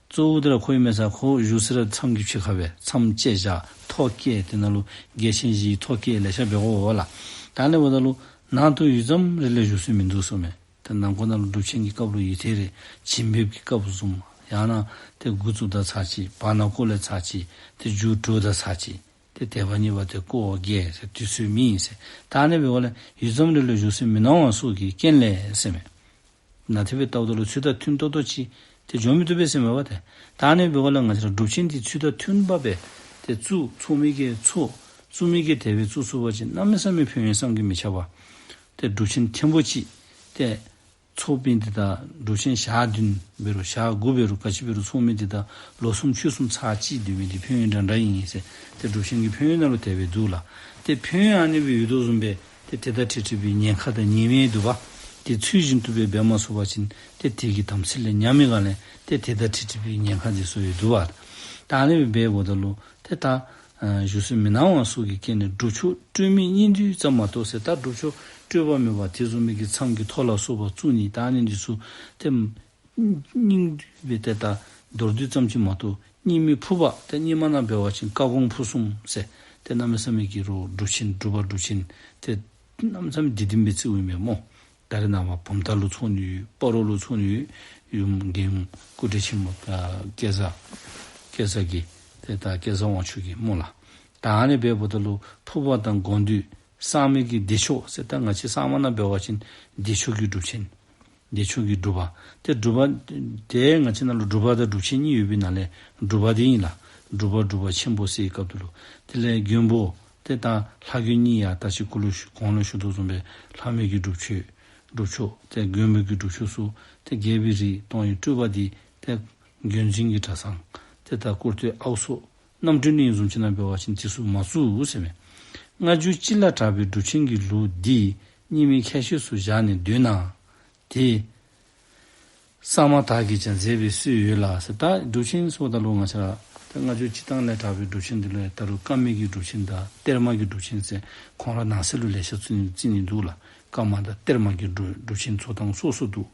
གཙོ་བོ་འདི་ར་ཁོ་ཨིན་མས་ས། ཁོ་བཞུགས་ས་ར་མཚམས་ཀྱི་ཕྱི་ཁར་སྦེ་མཚམས་བཅད་བཞག་ཐོ་བཀལ། དེ་ནང་ལུ་རྒྱལ་ཆེན་བཞིའི་ཐོ་བཀལ་ལེ་ཤ་འབད་དགོ་པས་ལགས། ད་ཨ་ནི་འབདཝ་ད་ལུ་ནང་དུ་ཡུད་ཙམ་རེ་ལས་བཞུགས་ས་མིན་འདུག་གསུངས་མས། ད་ནང་འཁོད་ནང་ལུ་སྒྲུབ་ཆེན་གྱི་སྐབས་ལུ་ཡུད་ཐེངས་རེ་བྱིན་འབེབས་ཀྱི་སྐབས་བཟུམ་ཡང་ན་ཏེ་འགོ་བཙུགས་ད་ཚར་གཅིག་བར་ན་བསྐོར་ལས་ཚར་གཅིག་ཏེ་མཇུག་གྲུབ་ད་ཚར་གཅིག་ཏེ་དེ་བ་གཉིས་པ་ཏེ་བསྐོར་བ་བརྒྱད་ཟེར་དུས་ཚོད་མེད་ཟེར། ད་ཨ་ནི་འབདཝ་ལས་ཡུད་ཙམ་རེ་ལས་བཞུགས་ས་མི་གནང་བ་སོགས་ཀྱི་རྐྱེན་ལས་ཟེར་མས། ནཱ་དེ་སྦེ་བལྟཝ་ད་ལུ་ཚུལ་དང་མཐུན་ཏོག་ཏོ་ཅིག་ཏེ་འགྱོ་མི་བཏུབ་པས་ཟེར་མས་པ་ཏེ། ད་ཨ་ནི་འབདཝ་ལས་ང་བཅས་ར་སྒྲུབ་ཆེན་འདི་ཚུལ་དང་མཐུན་པ་སྦེ་ཏེ་བཙུགས་ཚོགས་མི་གིས་ཚོགས་བཙུགས་མི་གིས་དེ་སྦེ་བཙུགས་ཚུགས་པ་ཅིན་གནམ་མེད་ས་མེད་ཕན་ཡོན་བསམ་གྱིས་མི་ཁྱབ་པ། ཏེ་སྒྲུབ་ཆེན་ཐེངས་པོ་ཅིག་ཏེ་ཚོགས་མི་འདི་དང་སྒྲུབ་ཆེན་ཞག་བདུན་འབད་རུང་ཞག་དགུ་འབད་རུང་ག་ཅི་འབད་རུང་ཚོགས་མི་འདི་དང་ལོ་གསུམ་ཕྱོགས་གསུམ་ཚར་གཅིག་སྡོད་མི་འདི་ཕན་ཡོན་འདྲ་འདྲ་ཨིན་ཟེར། ཏེ་སྒྲུབ་ཆེན་གྱི་ཕན་ཡོན་ནང་ལུ་དེ་སྦེ་འདུག་ལགས། ཏེ་ཕན་ཡོན་ཨ་ནི་སྦེ་ཡོད་དོ་བཟུམ་སྦེ་ཏེ་དེ་དང་འཁྲིལ་འཁྲིལ་བའི་ཉེན་ཁ་དང་ཉེས་དམིགས་འདུག་པ། ཏེ་ཚུལ་བཞིན་དུ་སྦེ་འབད་མ་ཚུགས་པ་ཅིན་ཏེ་དེ་གི་དམ་ཚིག་ལས་ཉམས་མི་སྒང་ལས་ཏེ་དེ་དང་འཁྲིལ་འཁྲིལ་བའི་ཉེན་ཁ་འདི་ཚུ་ཡང་འདུག་པ། ད་ཨ་ནི་སྦེ་འབདཝ་ད་ལུ་ཏེ་ད་ཨ་བཞུགས་ས་མི་གནང་བ་སོགས་ཀྱི་རྐྱེན་ལས་སྒྲུབ་མཆོག་སྤྲོས་མེད་སྙིང་བསྡུས་ཙམ་མ་གཏོགས་ཟེར། ད་སྒྲུབ་མཆོག་སྤྲོས་པ་མེད་པ་དེ་བཟུམ་མའི་གི་མཚམས་ཀྱི་ཐོ་ལ་སོགས་པ་བཙུགས་ནི་ད་ཨ་ནི་འདི་ཚུ་ཏེ་སྙིང་བསྡུས་སྦེ་ཏེ་ད་མདོར་བསྡུས་ཙམ་ཅིག་མ་གཏོགས་སྙིང་མི་ཕུག་པ། ཏེ་རྙིང་མ་ནང་འབད་བ་ཅིན་བཀའ་དགོངས་ཕུར་གསུམ་ཟེར། ཏེ་གནམ་མེད་ས་མེད་ཀྱི་རུང་སྒྲུབ་ཆེན་སྒྲུབ་པ་སྒྲུབ་ཆེན་ཏེ་གནམ་མེད་ས་མེད་དེ་བསྟན་པའི་ཚིག་ཨིན་པས་སྨོ། ད་རེས་ནངས་པ་བུམ་ཐང་ལུ་ཚོགས་ནི་ཡོད། སྤ་རོ་ལུ་ཚོགས་ནི་ཡོད། ཡུམ་རྒྱལ་ཡུམ་སྐུ་བགྲེས་ཆེན་མོ་ད་སྐལ་བཟང་སྐལ་བཟང་གི་ཏེ་ད་སྐལ་བཟང་དབང་ཕྱུག་གི་སྨོ་ལགས། ད་ཨ་ནི་སྦེ་འབདཝ་ད་ལུ་ཕུག་པ་དང་དགོངས་འདུས་གསང་སྔགས་ཀྱི་བདེ་མཆོག་ཟེར། ད་ང་བཅས་གསར་མ་ནང་འབད་བ་ཅིན་བདེ་མཆོག་གི་སྒྲུབ་ཆེན། བདེ་མཆོག་གི་སྒྲུབ་པ། ཏེ་སྒྲུབ་པ་དེ་ང་བཅས་ནང་ལུ་སྒྲུབ་པ་དང་སྒྲུབ་ཆེན་གཉིས་ཡོད་པའི་ནང་ལས་སྒྲུབ་པ་དེ་ཨིན་ལགས། སྒྲུབ་པ་སྒྲུབ་པ་ཆེན་པོ་ཟེར་བའི་སྐབས་དེ་ལུ། དེ་ལས་མགོན་པོ་ཏེ་ད་ལྷ་མགོན་གཉིས་ཡང་ད་ཅི་གོང་ལུ་ཞུ་གོང་ལུ་ཞུ་དོ་བཟུམ་སྦེ་ལྷ་མོའི་གི་སྒྲུབ་མཆོག་སྒྲུབ་མཆོག་ཏེ་མགོན་པོའི་གི་སྒྲུབ་མཆོག་སོགས་ཏེ་རྒྱལ་པོའི་རིགས་སྟོང་ཉིད་སྤྲུལ་པ་འདི་ཏེ་བརྒྱུད་འཛིན་གྱི་གྲྭ་ཚང་ཏེ་ད་སྐུར་སྟོད་ཨའུ་སོགས་རྣམ་གྲོལ་གླིང་བཟུམ་ཅིག་ནང་འབད་བ་ཅིན་དེ་ཚུ་མ་བཙུགས་ཟེར་མས། སྔ་འགྱུར་སྤྱི་ལ་གྲགས་པའི་སྒྲུབ་ཆེན་གྱི་ལུགས་འདི་རྙིང་མའི་ཁྱད་ཆོས་སུ་བཞག་ནས་སྡོད་ན། དེ་གསར་མ་དག་གིས་ཀྱང་མཛད་པའི་སྲོལ་ཡོད་ལ་ཟེར། ད་སྒྲུབ་ཆེན་ཟེརཝ་ད་ལུ་ང་བཅས་ར་ད་སྔ་འགྱུར་སྤྱིར་བཏང་ལས་གྲགས་པའི་སྒྲུབ་ཆེན་འདི་ལུ་ཡང་ད་རུང་བཀའ་མའི་གི་སྒྲུབ་ཆེན་དང་གཏེར་མ་གི་སྒྲུབ་ཆེན་ཟེར་ཁོང་ར་ནང་གསེས་ལུ་ལེ་ཤ་བརྩི་ནི་བརྩི་ནི་འདུག་ལགས། བཀའ་མ་དང་གཏེར་མ་གི་སྒྲུབ་སྒྲུབ་ཆེན་ཚོགས་སྟངས་སོ་སོ་འདུག།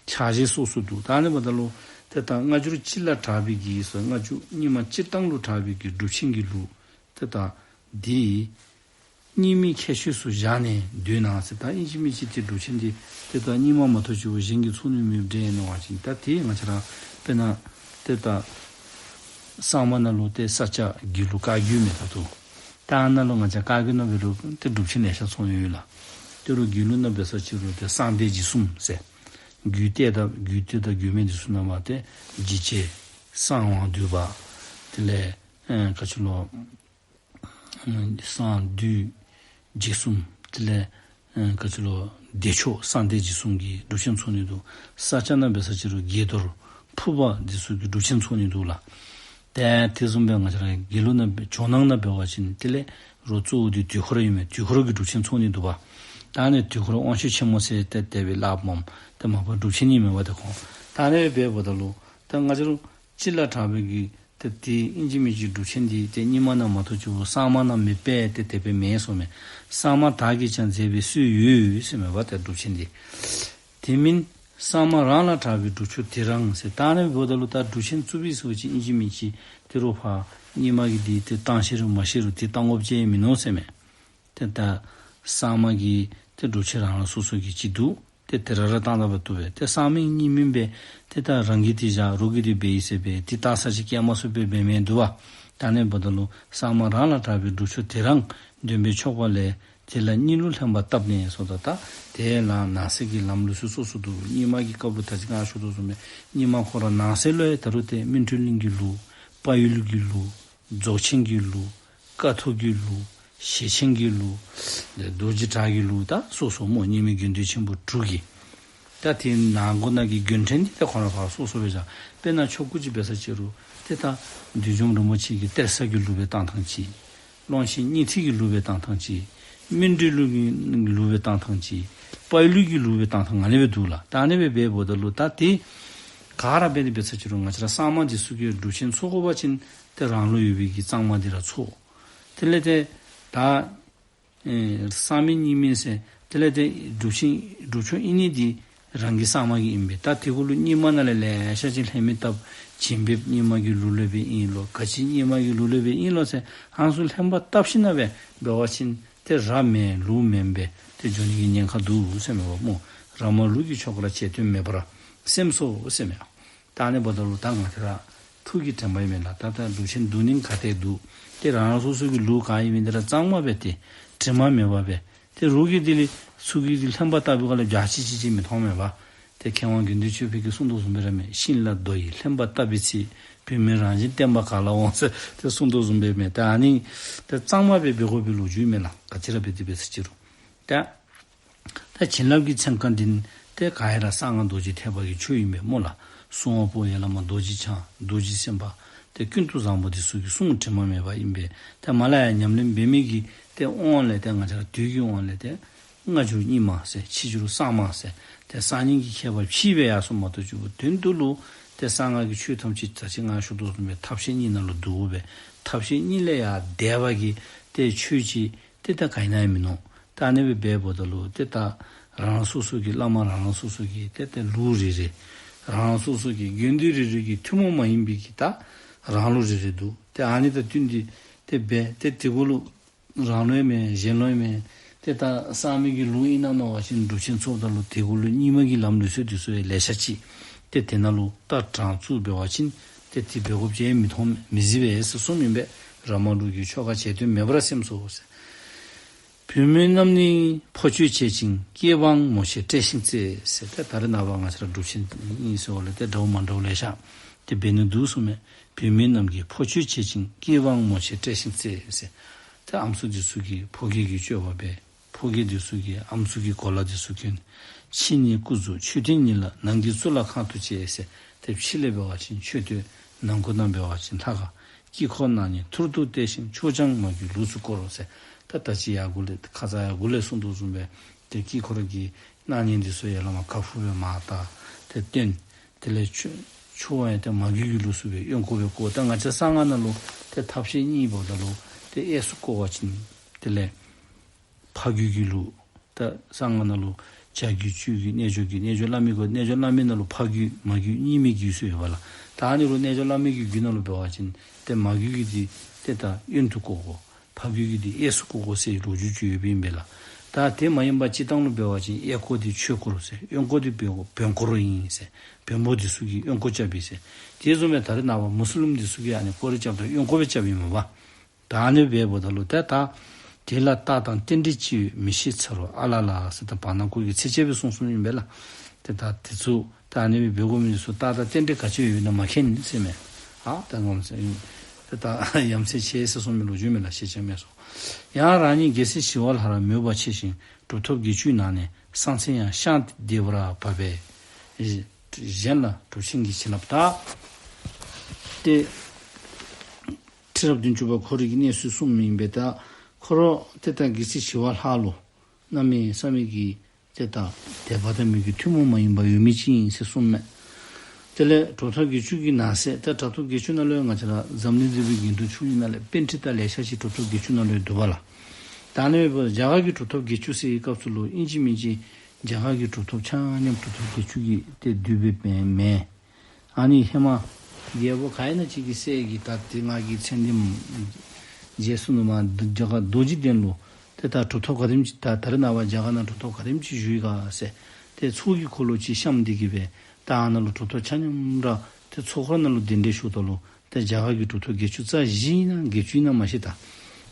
ཕྱག་བཞེས་སོ་སོ་འདུག། ད་ཨ་ནི་འབདཝ་ད་ལུ་ཏེ་ད་སྔ་འགྱུར་སྤྱི་ལ་གྲགས་པའི་གི་ཟེར་སྔ་འགྱུར་རྙིང་མ་སྤྱིར་བཏང་ལུ་གྲགས་པའི་གི་སྒྲུབ་ཆེན་གྱི་ལུགས་ཏེ་ད་འདི་རྙིང་མའི་ཁྱད་ཆོས་སུ་བཞག་ནས་སྡོད་ན་ཟེར། ད་ཨིན་ཅི་མིན་ཅི་ཏེ་སྒྲུབ་ཆེན་འདི་ཏེ་ད་རྙིང་མ་མ་གཏོགས་ཅིག་པོ་གཞན་གྱིས་ཚོགས་ནི་མེདཔ་འདྲས་ཨིན་ནོ་བ་ཅིན་ད་ཏེ་ང་བཅས་ར་དཔེར་ན་ཏེ་ད་གསར་མ་ནང་ལུ་ཏེ་ས་སྐྱ་དགེ་ལུགས་བཀའ་བརྒྱུད་མས་ད་ལྟོ། ད་ཨ་ནཱ་ལུ་ང་བཅས་བཀའ་བརྒྱུད་ནང་འབད་རུང་ཏེ་སྒྲུབ་ཆེན་ལེ་ཤ་ཚོགས་ཡོད་ལགས། ཏེ་རུང་དགེ་ལུགས་ནང་འབད་ས་ཅིག་རུང་ཏེ་གསང་བདེ་འཇིགས་གསུམ་ཟེར། རྒྱུད་གཏད་དང་རྒྱུད་གཏད་དང་རྒྱུད་སྨད་འདི་ཚུ་ནང་མ་ཏེ་འཇིགས་བྱེད་གསང་དབང་འདུས་པ་དེ་ལས་ཨེ་ག་ཅི་ལོ་གསང་འདུས་འཇིགས་གསུམ་དེ་ལས་ཨེ་ག་ཅི་ལོ་བདེ་མཆོག་གསང་བདེ་འཇིགས་གསུམ་གྱི་སྒྲུབ་ཆེན་ཚོགས་ནི་འདུག། ས་སྐྱ་ནང་འབད་ས་ཅིག་རུང་དགྱེས་རྡོར་ཕུར་པ་འདི་ཚུ་གི་སྒྲུབ་ཆེན་ཚོགས་ནི་འདུག་ལགས། ཏེ་དེ་བཟུམ་སྦེ་ང་བཅས་ར་དགེ་ལུགས་ནང་ཇོ་ནང་ན་འབད་བ་ཅིན་དེ་ལས་རོགས་གཙོ་བོ་འདི་དུས་འཁོར་ཨིན་མས། དུས་འཁོར་གྱི་སྒྲུབ་ཆེན་ཚོགས་ནི་འདུག་པ། ད་ཨ་ནི་དུས་འཁོར་དབང་ཕྱུག་ཆེན་མོ་ཟེར་ཏེ་དེ་སྦེ་སླབ་མས། ཏེ་མ་པ་སྒྲུབ་ཆེན་ཨིན་མས་པ་ཏེ་ཁོང་། ད་ཨ་ནི་སྦེ་འབདཝ་ད་ལུ་ད་ང་བཅས་ར་སྤྱིར་ལས་དྲག་པའི་གི་ཏེ་དེ་ཨིན་ཅི་མིན་ཅི་སྒྲུབ་ཆེན་འདི་ཏེ་རྙིང་མ་ནང་མ་གཏོགས་ཅིག་གསར་མ་ནང་མེད་པས། ཏེ་དེ་སྦེ་མེད་གསུངམ་མས། གསར་མ་དག་གིས་ཀྱང་མཛད་པའི་སྲོལ་ཡོད་ཟེར་མས་པ་ཏེ་སྒྲུབ་ཆེན་འདི། དེ་མིན་གསར་མ་རང་ལས་དྲག་པའི་སྒྲུབ་མཆོག་དེ་རང་ཟེར། ད་ཨ་ནི་འབདཝ་ད་ལུ་ད་སྒྲུབ་ཆེན་བཙུགས་པའི་སྲོལ་ཅིག་ཨིན་ཅི་མིན་ཅི་དེ་རུ་ཕར་རྙིང་མ་གི་འདི་ཏེ་བཏང་ཤེས་རུང་མ་ཤེས་རུང་དེ་བཏང་དགོཔ་ཅིག་མིན་ནུག་ཟེར་མས། ཏེ་ད་གསར་མ་གི་ཏེ་སྒྲུབ་ཆེན་རང་རང་སོ་སོ་གི་ཅིག་འདུག། ཏེ་དེ་ར་ར་བཏང་ད་འབད་བཏུབ་པས། ཏེ་གསར་མ་རྙིང་མ་སྦེ་ཏེ་ད་རང་གིས་དེ་བཞག་རོགས་ཀྱིས་དེ་འབད་ཡི་ཟེར་སྦེ་དེ་བཏང་ས་ཅིག་བསྐྱལ་མ་ཚུགས་པས་འབད་མི་འདུག་པ། ད་ཨ་ནི་འབདཝ་ད་ལུ་གསར་མ་རང་ལས་དྲག་པའི་སྒྲུབ་མཆོག་དེ་རང་འདོན་པའི་ཆོག་པ་ལས། དེ་ལ་རྙིང་ལུགས་ལྷན་པ་བཏབ་ནས་ཟེརཝ་ད་ད་དེ་ལས་ནང་གསེས་ཀྱི་ལམ་ལུགས་སྲོལ་སོ་སོ་འདུག། རྙིང་མ་གི་སྐབས་ལུ་ད་ཅི་ང་ཞུ་དོ་བཟུམ་སྦེ་རྙིང་མ་ཁོ་ར་ནང་གསེས་ལུ་ཡང་ད་རུང་ཏེ་སྨིན་གྲོལ་གླིང་གི་ལུགས། དཔལ་ཡུལ་གྱི་ལུགས། རྫོགས་ཆེན་གྱི་ལུགས། ཀཿཐོག་གི་ལུགས། ཞེ་ཆེན་གྱི་ལུགས། ཏེ་རྡོ་རྗེ་བྲག་གི་ལུགས། ད་སོ་སོ་སྨོ། རྙིང་མའི་དགེ་འདུན་ཆེན་པོ་དྲུག་གི། ད་དེ་ནང་གོ་ནང་གི་དགོན་ཕྲན་འདི་ད་ཁོ་ར་ཕར་སོ་སོ་སྦེ་བཞག། དཔེར་ན་ཆོ་ག་ཅིག་འབད་ས་ཅིག་རུང་ཏེ་ད་བདུད་འཇོམས་རིན་པོ་ཆེ་གི་གཏེར་གསར་གྱི་ལུགས་སྦེ་བཏང་ཐངས་ཅིག། ཀློང་ཆེན་སྙིང་ཐིག་གི་ལུགས་སྦེ་བཏང་ཐངས་ཅིག། སྨིན་གྲོལ་གླིང་གི་ལུགས་སྦེ་བཏང་ཐངས་ཅིག། དཔལ་ཡུལ་གྱི་ལུགས་སྦེ་བཏང་ཐངས་ཨ་ནི་སྦེ་འདུག་ལགས། ད་ཨ་ནི་སྦེ་འབདཝ་ད་ལུ་ད་དེ་ག་ར་འབད་དེ་འབད་ས་ཅིག་རུང་ང་བཅས་ར་གསར་མ་འདི་ཚུ་གིས་སྒྲུབ་ཆེན་ཚོགས་དགོ་པ་ཅིན་ཏེ་རང་ལུགས་ཡོད་པའི་གི་གཙང་མ་འདི་ར་ཚོགས། དེ་ལས་ཏེ་ད་ཨེ་གསར་མ་རྙིང་མ་ཟེར་དེ་ལས་ཏེ་སྒྲུབ་ཆེན་སྒྲུབ་མཆོག་ཨིན་ནི་འདི་རང་གི་གསར་མ་གི་ཨིན་པས། ད་དེ་གུ་ལུ་རྙིང་མ་ནང་ལས་ལེ་ཤ་ཅིག་ལྷན་མི་བཏབ། བྱིན་འབེབས་རྙིང་མ་གི་ལུགས་ལས་སྦེ་ཨིན་ལོ། ག་ཅི་རྙིང་མ་གི་ལུགས་ལས་སྦེ་ཨིན་ལོ་ཟེར་ཧང་སུ་ལྷན་པ་བཏབ་ཞིན་ན་སྦེ་འབད་བ་ཅིན་ཏེ་ར་མེན་ལུགས་མེན་སྦེ་ཏེ་འགྱོ་ནི་གི་ཉེན་ཁ་འདུག་ཟེར་མས་པ་སྨོ། ར་མ་ལུག་གི་ཆོ་ག་ར་བྱེད་དོན་མེད་པར་སེམས་སོ་ཟེར་མས། ད་ཨ་ནི་འབདཝ་ད་ལུ་ད་ང་བཅས་ར་ཐུགས་ཀྱི་དྲན་པ་ཨིན་མས་ལགས། ད་ད་སྒྲུབ་ཆེན་འདུག་ནི་ག་ཏེ་འདུག། ཏེ་རང་རང་སོ་སོ་གི་ལུགས་ག་ཨིན་མི་འདི་ར་གཙང་མ་སྦེ་ཏེ་དྲི་མ་མེད་པ་སྦེ་ཏེ་རོགས་ཀྱིས་དེ་ལས་ཚུ་གིས་དེ་ལྷན་པ་བཏབ་པའི་སྒང་ལས་བྱ་ཅིག་ཅིག་ཅིག་མི་མཐོང་མས་པ། ཏེ་མཁས་དབང་དགེ་འདུན་ཆོས་འཕེལ་གྱིས་གསུངས་དོ་བཟུམ་སྦེ་ར་མས། ཤིང་ལ་རྡོ་ཡིས་ལྷན་པ་བཏབ་པའི་ཚེ། བུད་མེད་རང་བཞིན་བསྟན་པ་ག་ལ་འོང་ཟེར་ཏེ་གསུངས་དོ་བཟུམ་སྦེ་མས། ཏེ་ཨ་ནི་ཏེ་གཙང་མ་སྦེ་འབད་དགོ་པའི་ལོ་རྒྱུས་མས་ལགས། ག་ཅི་ར་འབད་དེ་འབད་ས་ཅིག་རུང་། ཏེ་ད་བྱིན་རླབས་ཀྱི་ཚན་ཁ་འདི་ཏེ་ག་ཡ་ར་གསང་སྔགས་རྡོ་རྗེ་ཐེག་པ་གི་ཆོས་ཨིན་པས་སྨོ་ལགས། སྲུང་མ་པོ་ཡ་བླ་མ་རྡོ་རྗེ་འཆང་རྡོ་རྗེ་སེམས་དཔའ་ཏེ་ཀུན་ཏུ་བཟང་པོ་འདི་ཚུ་གི་གསུང་དྲི་མ་མེད་པ་ཨིན་པས། ཏེ་མ་ལ་ཡ་ཉམས་ལེན་འབད་མི་གི་ཏེ་དབང་ལས་ཏེ་ང་བཅས་ར་དུས་ཀྱི་དབང་ལས་ཏེ་སྔ་འགྱུར་རྙིང་མ་ཟེར་ཕྱི་འགྱུར་གསར་མ་ཟེར་ཏེ་གསར་རྙིང་གི་ཁྱད་པར་ཕྱེ་སྦེ་ཡར་སོང་མ་གཏོགས་ཅིག་དོན་དུ་ལུ་ཏེ་གསང་སྔགས་ཀྱི་ཆོས་ཐམས་ཅད་ད་ཅི་ང་ཞུ་དོ་བཟུམ་སྦེ་ཐབས་ཤེས་གཉིས་ནང་ལུ་འདུ་བས། ཐབས་ཤེས་གཉིས་ལས་ཡང་འདས་པ་གི་ཏེ་ཆོས་ཅིག་ཏེ་ད་ག་ཨིན་ན་ཡང་མིན་ནུག། ད་ཨ་ནི་སྦེ་འབདཝ་ད་ལུ་ཏེ་ད་རང་རང་སོ་སོ་གི་བླ་མ་རང་རང་སོ་སོ་གི་ཏེ་ཏེ་ལུགས་རེ་རེ་རང་རང་སོ་སོ་གི་དགེ་འདུན་རེ་རེ་གི་ཐུན་མོང་མ་ཡིན་པའི་གི་ད་རང་ལུགས་རེ་རེ་འདུག། ཏེ་ཨ་ནི་དང་བསྟུན་ཏེ་ཏེ་འབད་ཏེ་དེ་གུ་ལུ་རང་ལུགས་མེན་གཞན་ལུགས་མེན། ཏེ་ད་གསར་མའི་གི་ལུགས་ཨིན་ན་མནོ་བ་ཅིན་སྒྲུབ་ཆེན་ཚོགས་ད་ལུ་དེ་གུ་ལུ་རྙིང་མ་གི་ལམ་ལུགས་སྲོལ་འདི་ཚུ་ཡང་ལེ་ཤ་ཅིག། ཏེ་དེ་ནང་ལུ་ད་དྲང་བཙུགས་འབད་བ་ཅིན་ཏེ་དེ་འབད་དགོཔ་ཅིག་མི་མཐོང་མི་གཟིགས་པས་ཟེར་གསུངམ་ཨིན་པས། ར་མ་ལུག་གི་ཆོ་ག་བྱེད་དོན་མེད་པར་སེམས་སོ་ཟེར། བུད་མེད་རྣམས་ནི་ཕོ་སྤྱོད་བྱེད་ཅིང་། སྐྱེས་པའང་མོ་ཆེ་བཀྲེས་ཤིང་བརྩེ་ཟེར། ཏེ་ད་རེས་ནངས་པ་ང་བཅས་ར་སྒྲུབ་ཆེན་ཨིན་ཟེརཝ་ལས་ཏེ་འདྲཝ་མ་འདྲཝ་ལེ་ཤ་ཏེ་འབད་ནི་འདུག་གསུངམ་མས། བུད་མེད་རྣམས་ཀྱིས་ཕོ་སྤྱོད་བྱེད་ཅིང་། སྐྱེས་པའང་མོ་ཆེ་བཀྲེས་ཤིང་བརྩེ་ཟེར། ཏེ་ཨམ་སྲུ་འདི་ཚུ་གིས་ཕོ་སྐྱེས་ཀྱི་སྤྱོད་པ་འབད། ཕོ་སྐྱེས་འདི་ཚུ་གིས་ཨམ་སྲུ་གི་གོ་ལ་འདི་ཚུ་གྱོན། ཕྱི་ནི་སྐུ་གཟུགས་མཆོད་རྟེན་ཉིད་ལ། ནང་གི་གཙུག་ལག་ཁང་དུ་བཅས་ཟེར། ཏེ་ཕྱི་ལས་འབད་བ་ཅིན་མཆོད་རྟེན་ནང་ཁོག་ནང་འབད་བ་ཅིན་ལྷ་ཁང་། དཀྱིལ་འཁོར་ནང་ནི་ཐུར་དུ་གཏད་ཅིང་། མཆོག་ཀྱང་མ་གུས་ལུས་སུ་བསྐོར་རོ་ཟེར། ད་ད་ཅི་ཡར་གུ་ལས་ཁ་ཙ་ཡར་གུ་ལས་གསུངས་དོ་བཟུམ་སྦེ་ཏེ་དཀྱིལ་འཁོར་གྱི་སྣང་བརྙན་འདི་ཚུ་ཡང་བླ་མ་ཁ་ཕུབ་སྦེ་མར་བལྟ་ཏེ་སྟོན། དེ་ལས་མཆོད་མཆོད་པ་ཡང་ཏེ་མ་གུས་ཀྱི་ལུས་སུ་སྦེ་གཡོན་སྐོར་སྦེ་བསྐོར། ད་ང་བཅས་གསང་སྔགས་ནང་ལུ་ཏེ་ཐབས་ཤེས་གཉིས་འབདཝ་ད་ལུ་ཏེ་གཡས་སུ་བསྐོར་བ་ཅིན་དེ་ལས་ཕ་གུས་ཀྱི་ལུགས། ད་གསང་སྔགས་ནང་ལུ་བྱ་རྒོད་བཅུད་ཀྱི་རྣལ་འབྱོར་གྱི་རྣལ་འབྱོར་བླ་མའི་སྐོར་རྣལ་འབྱོར་བླ་མའི་ནང་ལུ་ཕ་རྒོད་མ་རྒོད་གཉིས་མེད་རྒོད་ཚུ་ཡོད་པ་ལགས། ད་ཨ་ནི་ལུ་རྣལ་འབྱོར་བླ་མའི་གི་རྒོད་ནང་ལུ་འབད་བ་ཅིན་ཏེ་མ་རྒོད་ཀྱི་འདི་ཏེ་ད་གཡོན་དུ་བསྐོར་དགོ། ཕ་རྒོད་ཀྱི་འདི་གཡས་སུ་བསྐོར་དགོ་ཟེར་ལོ་རྒྱུས་ཅིག་ཡོདཔ་ཨིན་པས་ལགས། ད་དེ་མ་ཡིན་པ་སྤྱིར་བཏང་ལུ་འབད་བ་ཅིན་གཡས་སྐོར་འདི་ཆོས་སྐོར་ཟེར། གཡོན་སྐོར་འདི་བོན་སྐོར་བོན་སྐོར་ཨིན་ཟེར། བོན་པོ་འདི་ཚུ་གིས་གཡོན་སྐོར་རྐྱབ་པས་ཟེར། དེ་བཟུམ་སྦེ་ད་རེས་ནངས་པ་མུ་སི་ལིམ་འདི་ཚུ་གིས་ཨ་ནི་སྐོར་ར་རྐྱབ་ད་གཡོན་སྐོར་སྦེ་རྐྱབ་ཨིན་མས་པ། ད་ཨ་ནི་སྦེ་འབདཝ་ད་ལུ་ཏེ་ད་དེ་ལ་རྟགས་དང་རྟེན་འབྲེལ་ཅི་ཡོད་མི་ཤེས་ཚར་རོ་ཨ་ལ་ལ་ཟེར་ད་བར་ན་སྐོར་གྱི་ཚིགས་བཅད་སྦེ་གསུངས་གསུངསམ་ཨིན་པས་ལགས། ཏེ་ད་དེ་ཚུ་ད་ཨ་ནི་སྦེ་འབད་དགོ་མི་ཚུ་རྟགས་དང་རྟེན་འབྲེལ་ག་ཅི་ཡོད་ན་མ་མཁྱེན་ཟེར་མས། ཨ་ད་ངོམ་ཟེར་ཏེ་ད་ཡ་མཚན་ཆེ་ཟེར་གསུངས་མི་ལོ་རྒྱུས་མས་ལགས། ཤེས་བྱ་མེད་སོང་། ཡང་རང་ཉིད་རྒྱལ་སྲས་ཞི་བ་ལྷ་ར་མོས་པ་ཆེ་ཞིང་གྲུབ་ཐོབ་བརྒྱད་ཅུའི་ནང་ནས་གསང་མཚན་ཡང་ཤངས་སྡེ་པར་བབས་པས། གཞན་ལ་གྲུབ་ཆེན་གྱི་བྱིན་རླབས་དག། ཏེ་ ཤེས་རབ་བདུན་ཅུ་པ་ཁོ་རའི་གི་གནས་ཚུལ་གསུངམ་ཨིན་པས། ད་ཁོ་ར་ཏེ་ད་རྒྱལ་སྲས་ཞི་བ་ལྷ་ལུ་གནམ་མེད་ས་མེད་ཀྱི་ཏེ་ད་དད་པ་དང་མོས་གུས་ཐུན་མོང་མ་ཡིན་པ་ཡོད་མི་ཅིག་ཨིན་ཟེར་གསུངམ་མས། དེ་ལས་གྲུབ་ཐོབ་བརྒྱད་ཅུ་གི་ནང་གསེས་ཏེ་གྲུབ་ཐོབ་བརྒྱད་ཅུ་ནང་ལུ་ཡང་ང་བཅས་ར་འཛམ་གླིང་འདི་པའི་དགེ་འདུན་ཆོས་གླིང་ནང་ལས་པཎྜི་ཏ་ལེ་ཤ་ཅིག་གྲུབ་ཐོབ་བརྒྱད་ཅུ་ནང་ལུ་ཡང་འདུག་པ་ལགས། ད་ཨ་ནི་འབདཝ་ད་རྒྱ་གར་གྱི་གྲུབ་ཐོབ་བརྒྱད་ཅུ་ཟེར་བའི་སྐབས་སུ་ལུ་ཨིན་ཅི་མིན་ཅི་རྒྱ་གར་གྱི་གྲུབ་ཐོབ་ཆ་མཉམ་གྲུབ་ཐོབ་བརྒྱད་ཅུ་གིས་ཏེ་བསྡུས་པའི་མེན། ཨ་ནི་ཧེ་མ་རྒྱལ་པོ་ག་ཨིན་ན་ཅིག་གི་སྲས་ཀྱིས་ད་ཏེ་ང་གིས་མཚན་འདི་རྗེས་སུ་ནུ་མ་རྒྱ་གར་རྡོ་རྗེ་གདན་ལུ་ཏེ་ད་གྲུབ་ཐོབ་ག་དེམ་ཅིག་ད་ད་རེས་ནངས་པ་རྒྱ་གར་ནང་གྲུབ་ཐོབ་ག་དེམ་ཅིག་བཞུགས་ཡི་ག་ཟེར་ཏེ་ཚོགས་ཀྱི་འཁོར་ལོ་ཅིག་བཤམས་ཏེ་གི་སྦེ་ད་ཨ་ནཱ་ལུ་གྲུབ་ཐོབ་ཆ་མཉམ་ར་ཏེ་ཚོགས་འཁོར་ནང་ལུ་གདན་འདྲེན་ཞུཝ་ད་ལུ་ཏེ་རྒྱ་གར་གྱི་གྲུབ་ཐོབ་བརྒྱད་ཅུ་རྩ་བཞི་ཨིན་ན་བརྒྱད་ཅུ་ཨིན་ན་མ་ཤེས། ད་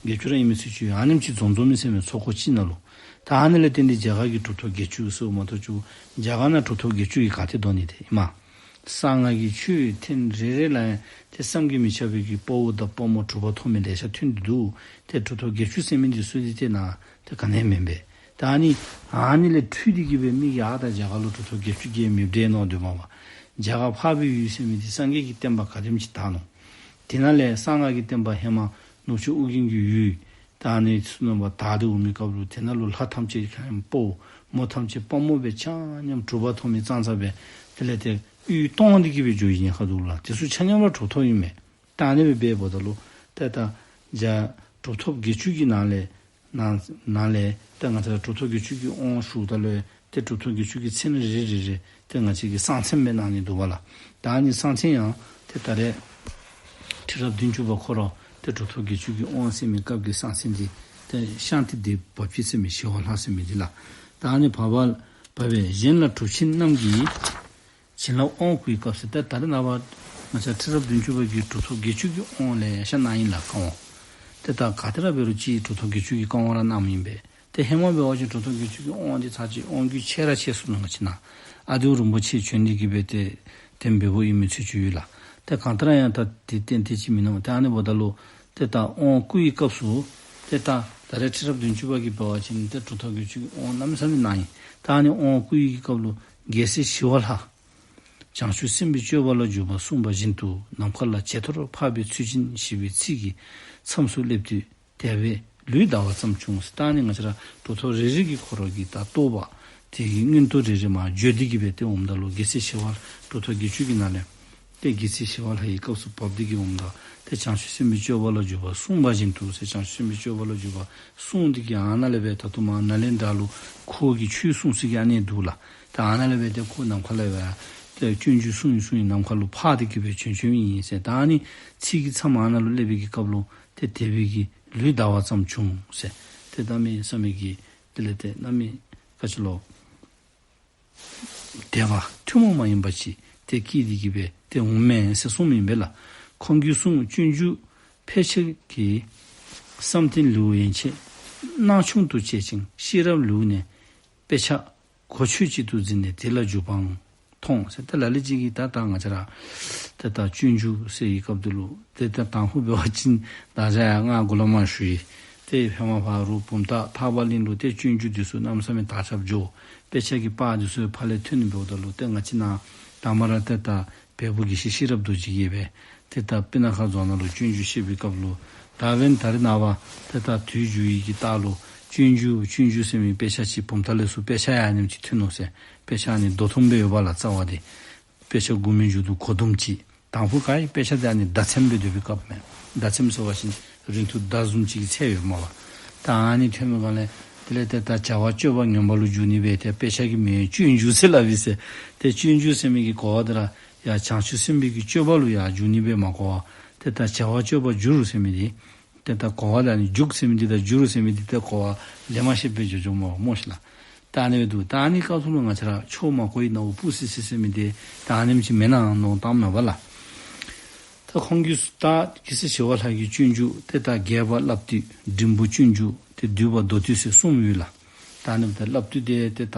བརྒྱད་ཅུ་ར་ཨིན་མི་ཚུལ་ཅིག་ཨ་ནེམ་ཅིག་འཛོམས་འཛོམས་མི་ཟེར་མི་ཚོགས་འཁོར་ཅིག་ནང་ལུ། ད་ཨ་ནི་ལས་བརྟེན་ཏེ་རྒྱ་གར་གྱི་གྲུབ་ཐོབ་བརྒྱད་ཅུ་ཟེརཝ་མ་གཏོགས་ཅིག་རྒྱ་གར་ནང་གྲུབ་ཐོབ་བརྒྱད་ཅུ་གི་ག་ཏེ་འདུག་ནི་ཏེ་ཨིན་མས། གསང་སྔགས་ཀྱི་ཆོས་ཐེངས་རེ་རེ་ལ་ཡང་ཏེ་བསམ་གྱིས་མི་ཁྱབ་པའི་གི་དཔའ་བོ་དང་དཔའ་མོ་གྲུབ་པ་ཐོབ་མི་ལེ་ཤ་ཐོན་ཏེ་འདུག། ཏེ་གྲུབ་ཐོབ་བརྒྱད་ཅུ་ཟེར་མི་འདི་ཚུ་འདི་ཏེ་ནཱ་ཏེ་ག་ནི་ཡང་མེན་པས། ད་ཨ་ནི་ཨ་ནི་ལས་འཕྲོས་ཏེ་གི་སྦེ་མི་གིས་ཨ་ད་རྒྱ་གར་ལུ་གྲུབ་ཐོབ་བརྒྱད་ཅུ་གིས་མེདཔ་འདྲས་མནོ་སྡོདཔ་མས་པ། རྒྱ་གར་འཕགས་པའི་ཡུལ་ཟེར་མི་འདི་སངས་རྒྱས་ཀྱི་བསྟན་པ་ག་དེམ་ཅིག་དར་ནུག། དེ་ནང་ལས་གསང་སྔགས་ཀྱི་བསྟན་པ་ཧེ་མ་ནུབ་ཕྱོགས་ཨོ་རྒྱན་གྱི་ཡུལ་ད་ཨ་ནི་ཚུ་ནང་པ་དར་ཏེ་འོང་མི་སྐབས་ལུ་དེ་ནང་ལུ་ལྷ་ཐམས་ཅད་ཆ་མཉམ་དཔའ་བོ་མོ་ཐམས་ཅད་དཔའ་མོ་སྦེ་ཆ་མཉམ་གྲུབ་པ་ཐོབ་མི་ཙང་ཙ་སྦེ་དེ་ལས་ཏེ་གཡུལ་སྟོང་སྟེ་གི་སྦེ་འགྱོ་ཡི་ཉེན་ཁ་འདུག་ལགས། དེ་ཚུ་ཆ་མཉམ་ར་གྲུབ་ཐོབ་ཨིན་མས། ད་ཨ་ནི་སྦེ་འབདཝ་ད་ལུ་ཏེ་ད་རྒྱ་གྲུབ་ཐོབ་བརྒྱད་ཅུ་གི་ནང་ལས་ནང་ནང་ལས་ཏེ་ང་བཅས་ར་གྲུབ་ཐོབ་བརྒྱད་ཅུ་གི་དབང་ཞུཝ་ད་ལུ་ཏེ་གྲུབ་ཐོབ་བརྒྱད་ཅུ་གི་མཚན་རེ་རེ་རེ་ཏེ་ང་བཅས་ཀྱིས་གསང་མཚན་སྦེ་གནང་ནི་འདུག་པ་ལགས། ད་ཨ་ནི་གསང་མཚན་ཡང་ཏེ་ད་རེས་ཁྲི་རབས་བདུན་ཅུ་པ་ཁོ་ར་ཏེ་གྲུབ་ཐོབ་བརྒྱད་ཅུ་གི་དབང་ཟེར་མི་སྐབས་ཀྱི་གསང་མཚན་འདི་ཏེ་ཤཱནྟི་དེ་བ་ཕྱི་ཟེར་མི་ཞི་བ་ལྷ་ཟེར་མི་འདི་ལགས། ད་ཨ་ནི་བར་པ་བར་པས་གཞན་ལ་གྲུབ་ཆེན་རྣམས་ཀྱི་བྱིན་རླབས་དབང་བསྐུར་བའི་སྐབས་སུ་ཏེ་ད་རེས་ནངས་པ་ང་བཅས་ཁྲི་རབས་བདུན་ཅུ་པ་གི་གྲུབ་ཐོབ་བརྒྱད་ཅུ་གི་དབང་ལེ་ཤ་གནང་ཡི་ལགས། བཀའ་དབང་ཏེ་ད་ག་ཏེ་ར་འབད་རུང་ཅིག་གྲུབ་ཐོབ་བརྒྱད་ཅུ་གི་བཀའ་དབང་ར་གནངམ་ཨིན་པས། ཏེ་ཧེ་མ་འབད་བ་ཅིན་གྲུབ་ཐོབ་བརྒྱད་ཅུ་གི་དབང་འདི་ཚར་ཅིག་དབང་བསྒྱུར་ཆེ་ར་ཆེ་སོང་ནུག། ང་བཅས་ནཱ་ཨ་དེ་རིན་པོ་ཆེ་བྱོན་ཏེ་གི་སྦེ་ཏེ་དེ་སྦེ་འབདཝ་ཨིན་མི་ཚུལ་ཅིག་ཡོད་ལགས། ཏེ་གང་ལྟར་ཡང་ད་དེ་ཏན་ཏན་ཅིག་མིན་ནུག། ཏེ་ཨ་ནི་འབདཝ་ད་ལུ་ཏེ་ད་དབང་བསྐུར་བའི་སྐབས་སུ་ཏེ་ད་ད་རེས་ཁྲི་རབས་བདུན་ཅུ་པ་གིས་འབད་བ་ཅིན་ཏེ་གྲུབ་ཐོབ་བརྒྱད་ཅུ་གི་དབང་གནམ་མེད་ས་མེད་གནང་ཡི། ད་ཨ་ནི་དབང་བསྐུར་བའི་སྐབས་ལུ་རྒྱལ་སྲས་ཞི་བ་ལྷ་བྱང་ཆུབ་སེམས་དཔའི་སྤྱོད་པ་ལ་འཇུག་པ་གསུངས་པ་བཞིན་དུ་ནམ་མཁའ་ལ་བྱེ་ཐོར་འཕགས་པའི་ཚུལ་བཞིན་ཞེས་པའི་ཚིག་གི་མཚམས་སུ་སླེབས་དུས་དད་པས་ལུས་འདར་བ་ཙམ་བྱུང་། ད་ཨ་ནི་ང་བཅས་ར་གྲུབ་ཐོབ་རེ་རེ་གི་ཁོ་ར་གི་ད་རྟོགས་པ་དེ་གི་མངོན་རྟོགས་རེ་རེ་མར་བརྗོད་དེ་གི་སྦེ་ཏེ་འོངམ་ད་ལུ་རྒྱལ་སྲས་ཞི་བ་གྲུབ་ཐོབ་བརྒྱད་ཅུ་གི་ནང་ལས་ཏེ་རྒྱལ་སྲས་ཞི་བ་ལྷ་ཡི་སྐབས་སུ་བབས་ཏེ་གི་འོངམ་ད་ཏེ་བྱང་ཆུབ་སེམས་དཔའི་སྤྱོད་པ་ལ་འཇུག་པ་གསུངས་པ་བཞིན་དུ་ཟེར་བྱང་ཆུབ་སེམས་དཔའི་སྤྱོད་པ་ལ་འཇུག་པ་གསུངས་ཏེ་གི་ཨ་ནཱ་ལས་སྦེ་ད་དུང་མར་ནཱ་ལེནྡྲ་ལུ་ཁོ་གིས་ཆོས་གསུངས་ས་གི་ཨ་ནི་འདུག་ལགས། ད་ཨ་ནཱ་ལས་སྦེ་ཏེ་ཁོ་ནམ་མཁའ་ལས་སྦེ་ཏེ་སྤྱོད་འཇུག་གསུང་ཡི་གསུང་ཡི་ནམ་མཁའ་ལུ་འཕགས་ཏེ་གི་སྦེ་བྱོན་བྱོནམ་ཨིན་ཟེར། ད་ཨ་ནི་ཚིག་གི་མཚམས་ཨ་ནཱ་ལུ་སླེབས་པའི་གི་སྐབས་ལུ་ཏེ་དད་པའི་གི་ལུས་འདར་བ་ཙམ་བྱུང་ཟེར། ཏེ་གནམ་མེད་ས་མེད་ཀྱི་དེ་ལས་ཏེ་གནམ་མེད་ག་ཅི་ལོ་དད་པ་ཐུན་མོང་མ་ཡིན་པ་ཅིག་ཏེ་སྐྱེས་ཏེ་གི་སྦེ་ཏེ་འོངམ་མས་ཟེར་གསུངམ་ཨིན་པས་ལགས། ཁོང་གི་གསུང་སྤྱོད་འཇུག་ཕལ་ཆེར་གྱིས་བསམ་གཏན་ལེའུ་ཡན་ཆད་སྣང་ཆུང་དུ་བྱེད་ཅིང་ཤེས་རབ་ལེའུ་ནས་དཔེ་ཆ་གོ་ཆོད་ཅིག་ཏུ་འཛིན་ནས་དེ་ལ་འཇུག་པའང་མཐོང་ཟེར། ཏེ་ལ་ལུ་ཅིག་གིས་ད་ད་ང་བཅས་ར་ཏེ་ད་སྤྱོད་འཇུག་ཟེར་བའི་སྐབས་འདི་ལུ་ཏེ་ད་དང་ཕུ་འབད་བ་ཅིན་ད་ཅི་ཡང་ང་གོ་ལ་མ་ཞུ་ཡི། ཏེ་ཧེ་མ་ཕ་རོལ་བུམ་ཐང་ཐར་པ་གླིང་ལུ་ཏེ་སྤྱོད་འཇུག་འདི་ཚུ་གནམ་མེད་ས་མེད་དར་ཁྱབ་འགྱོ། དཔེ་ཆ་གི་པར་འདི་ཚུ་ཕར་ལས་ཐོན་ནི་འབདཝ་ད་ལུ་ཏེ་ང་བཅས་ནཱ་དང་པ་ར་ཏེ་ད་བལ་པོ་དགེ་བཤེས་ཤེས་རབ་རྡོ་རྗེ་གིས་སྦེ་ཏེ་ད་སྤུ་ན་ཁ་རྫོང་ནང་ལུ་སྤྱོད་འཇུག་བཤད་པའི་སྐབས་ལུ་ད་འབདན་ད་རེས་ནངས་པ་ཏེ་ད་དུས་འགྱུར་ཡི་གི་རྟགས་ལུ་སྤྱོད་འཇུག་སྤྱོད་འཇུག་ཟེར་མི་དཔེ་ཆ་ཅིག་བུམ་ཐང་ལས་ཚུར་དཔེ་ཆ་ཡང་ཨ་ནེམ་ཅིག་ཐོན་ནུག་ཟེར། དཔེ་ཆ་ཨ་ནི་རྡོ་ཐུང་སྦེ་ཡོདཔ་ལགས། རྩ་བ་འདི་དཔེ་ཆ་དགུ་མའི་མཇུག་དུ་གོ་དུམ་ཅིག། དང་ཕུ་ག་ཡི་དཔེ་ཆ་འདི་ཨ་ནི་མདའ་ཚན་སྦེ་སྡོད་པའི་སྐབས་མས། མདའ་ཚན་ཟེར་བ་ཅིན་རིང་ཐུང་མདའ་བཟུམ་ཅིག་གི་ཚད་ཡོདཔ་མས་པ། ད་ཨ་ནི་ཐོན་མི་སྒང་ལས་དེ་ལས་ཏེ་ད་བྱ་བ་སྤྱོད་པ་ངན་པ་ལུ་འཇུག་ནི་སྦེ་ཏེ་དཔེ་ཆ་གི་མིང་སྤྱོད་འཇུག་ཟེར་སླབ་ཨིན་ཟེར། ཏེ་སྤྱོད་འཇུག་ཟེར་མི་གི་གོ་བ་འདི་ར་ཡར་བྱང་ཆུབ་སེམས་དཔའི་གི་སྤྱོད་པ་ལུ་ཡར་འཇུག་ནི་སྦེ་མ་གོ་བར་ཏེ་ད་བྱ་བ་སྤྱོད་པ་འགྱུར་ཟེར་མི་འདི་ཏེ་ད་གོ་བ་ལས་ཨ་ནི་འཇུག་ཟེར་མི་འདི་དང་འགྱུར་ཟེར་མི་འདི་ཏེ་གོ་བ་ལེན་མ་ཤེས་པར་འགྱོ་འགྱོཝ་མས་པ་སྨོ་ཤིག་ལགས། ད་ཨ་ནི་སྦེ་འདུག། ད་ཨ་ནི་སྐབས་སུ་ལུ་ང་བཅས་ར་ཆོས་མ་གོ་བའི་ནཝ་སྤུ་སི་སི་ཟེར་མི་འདི་ད་ཨ་ནེམ་ཅིག་མེན་ན་མནོ་བཏངམ་མས་པ་ལགས། ད་ཁོང་གིས་ད་རྒྱལ་སྲས་ཞི་བ་ལྷ་གི་སྤྱོད་འཇུག་ཏེ་ད་རྒྱས་པ་བསླབ་བཏུས། འབྲིང་པོ་སྤྱོད་འཇུག་ཏེ་བསྡུས་པ་མདོ་བཏུས་ཟེར་གསུམ་ཡོད་ལགས། ད་ཨ་ནི་ད་བསླབ་བཏུས་འདི་ཏེ་ད་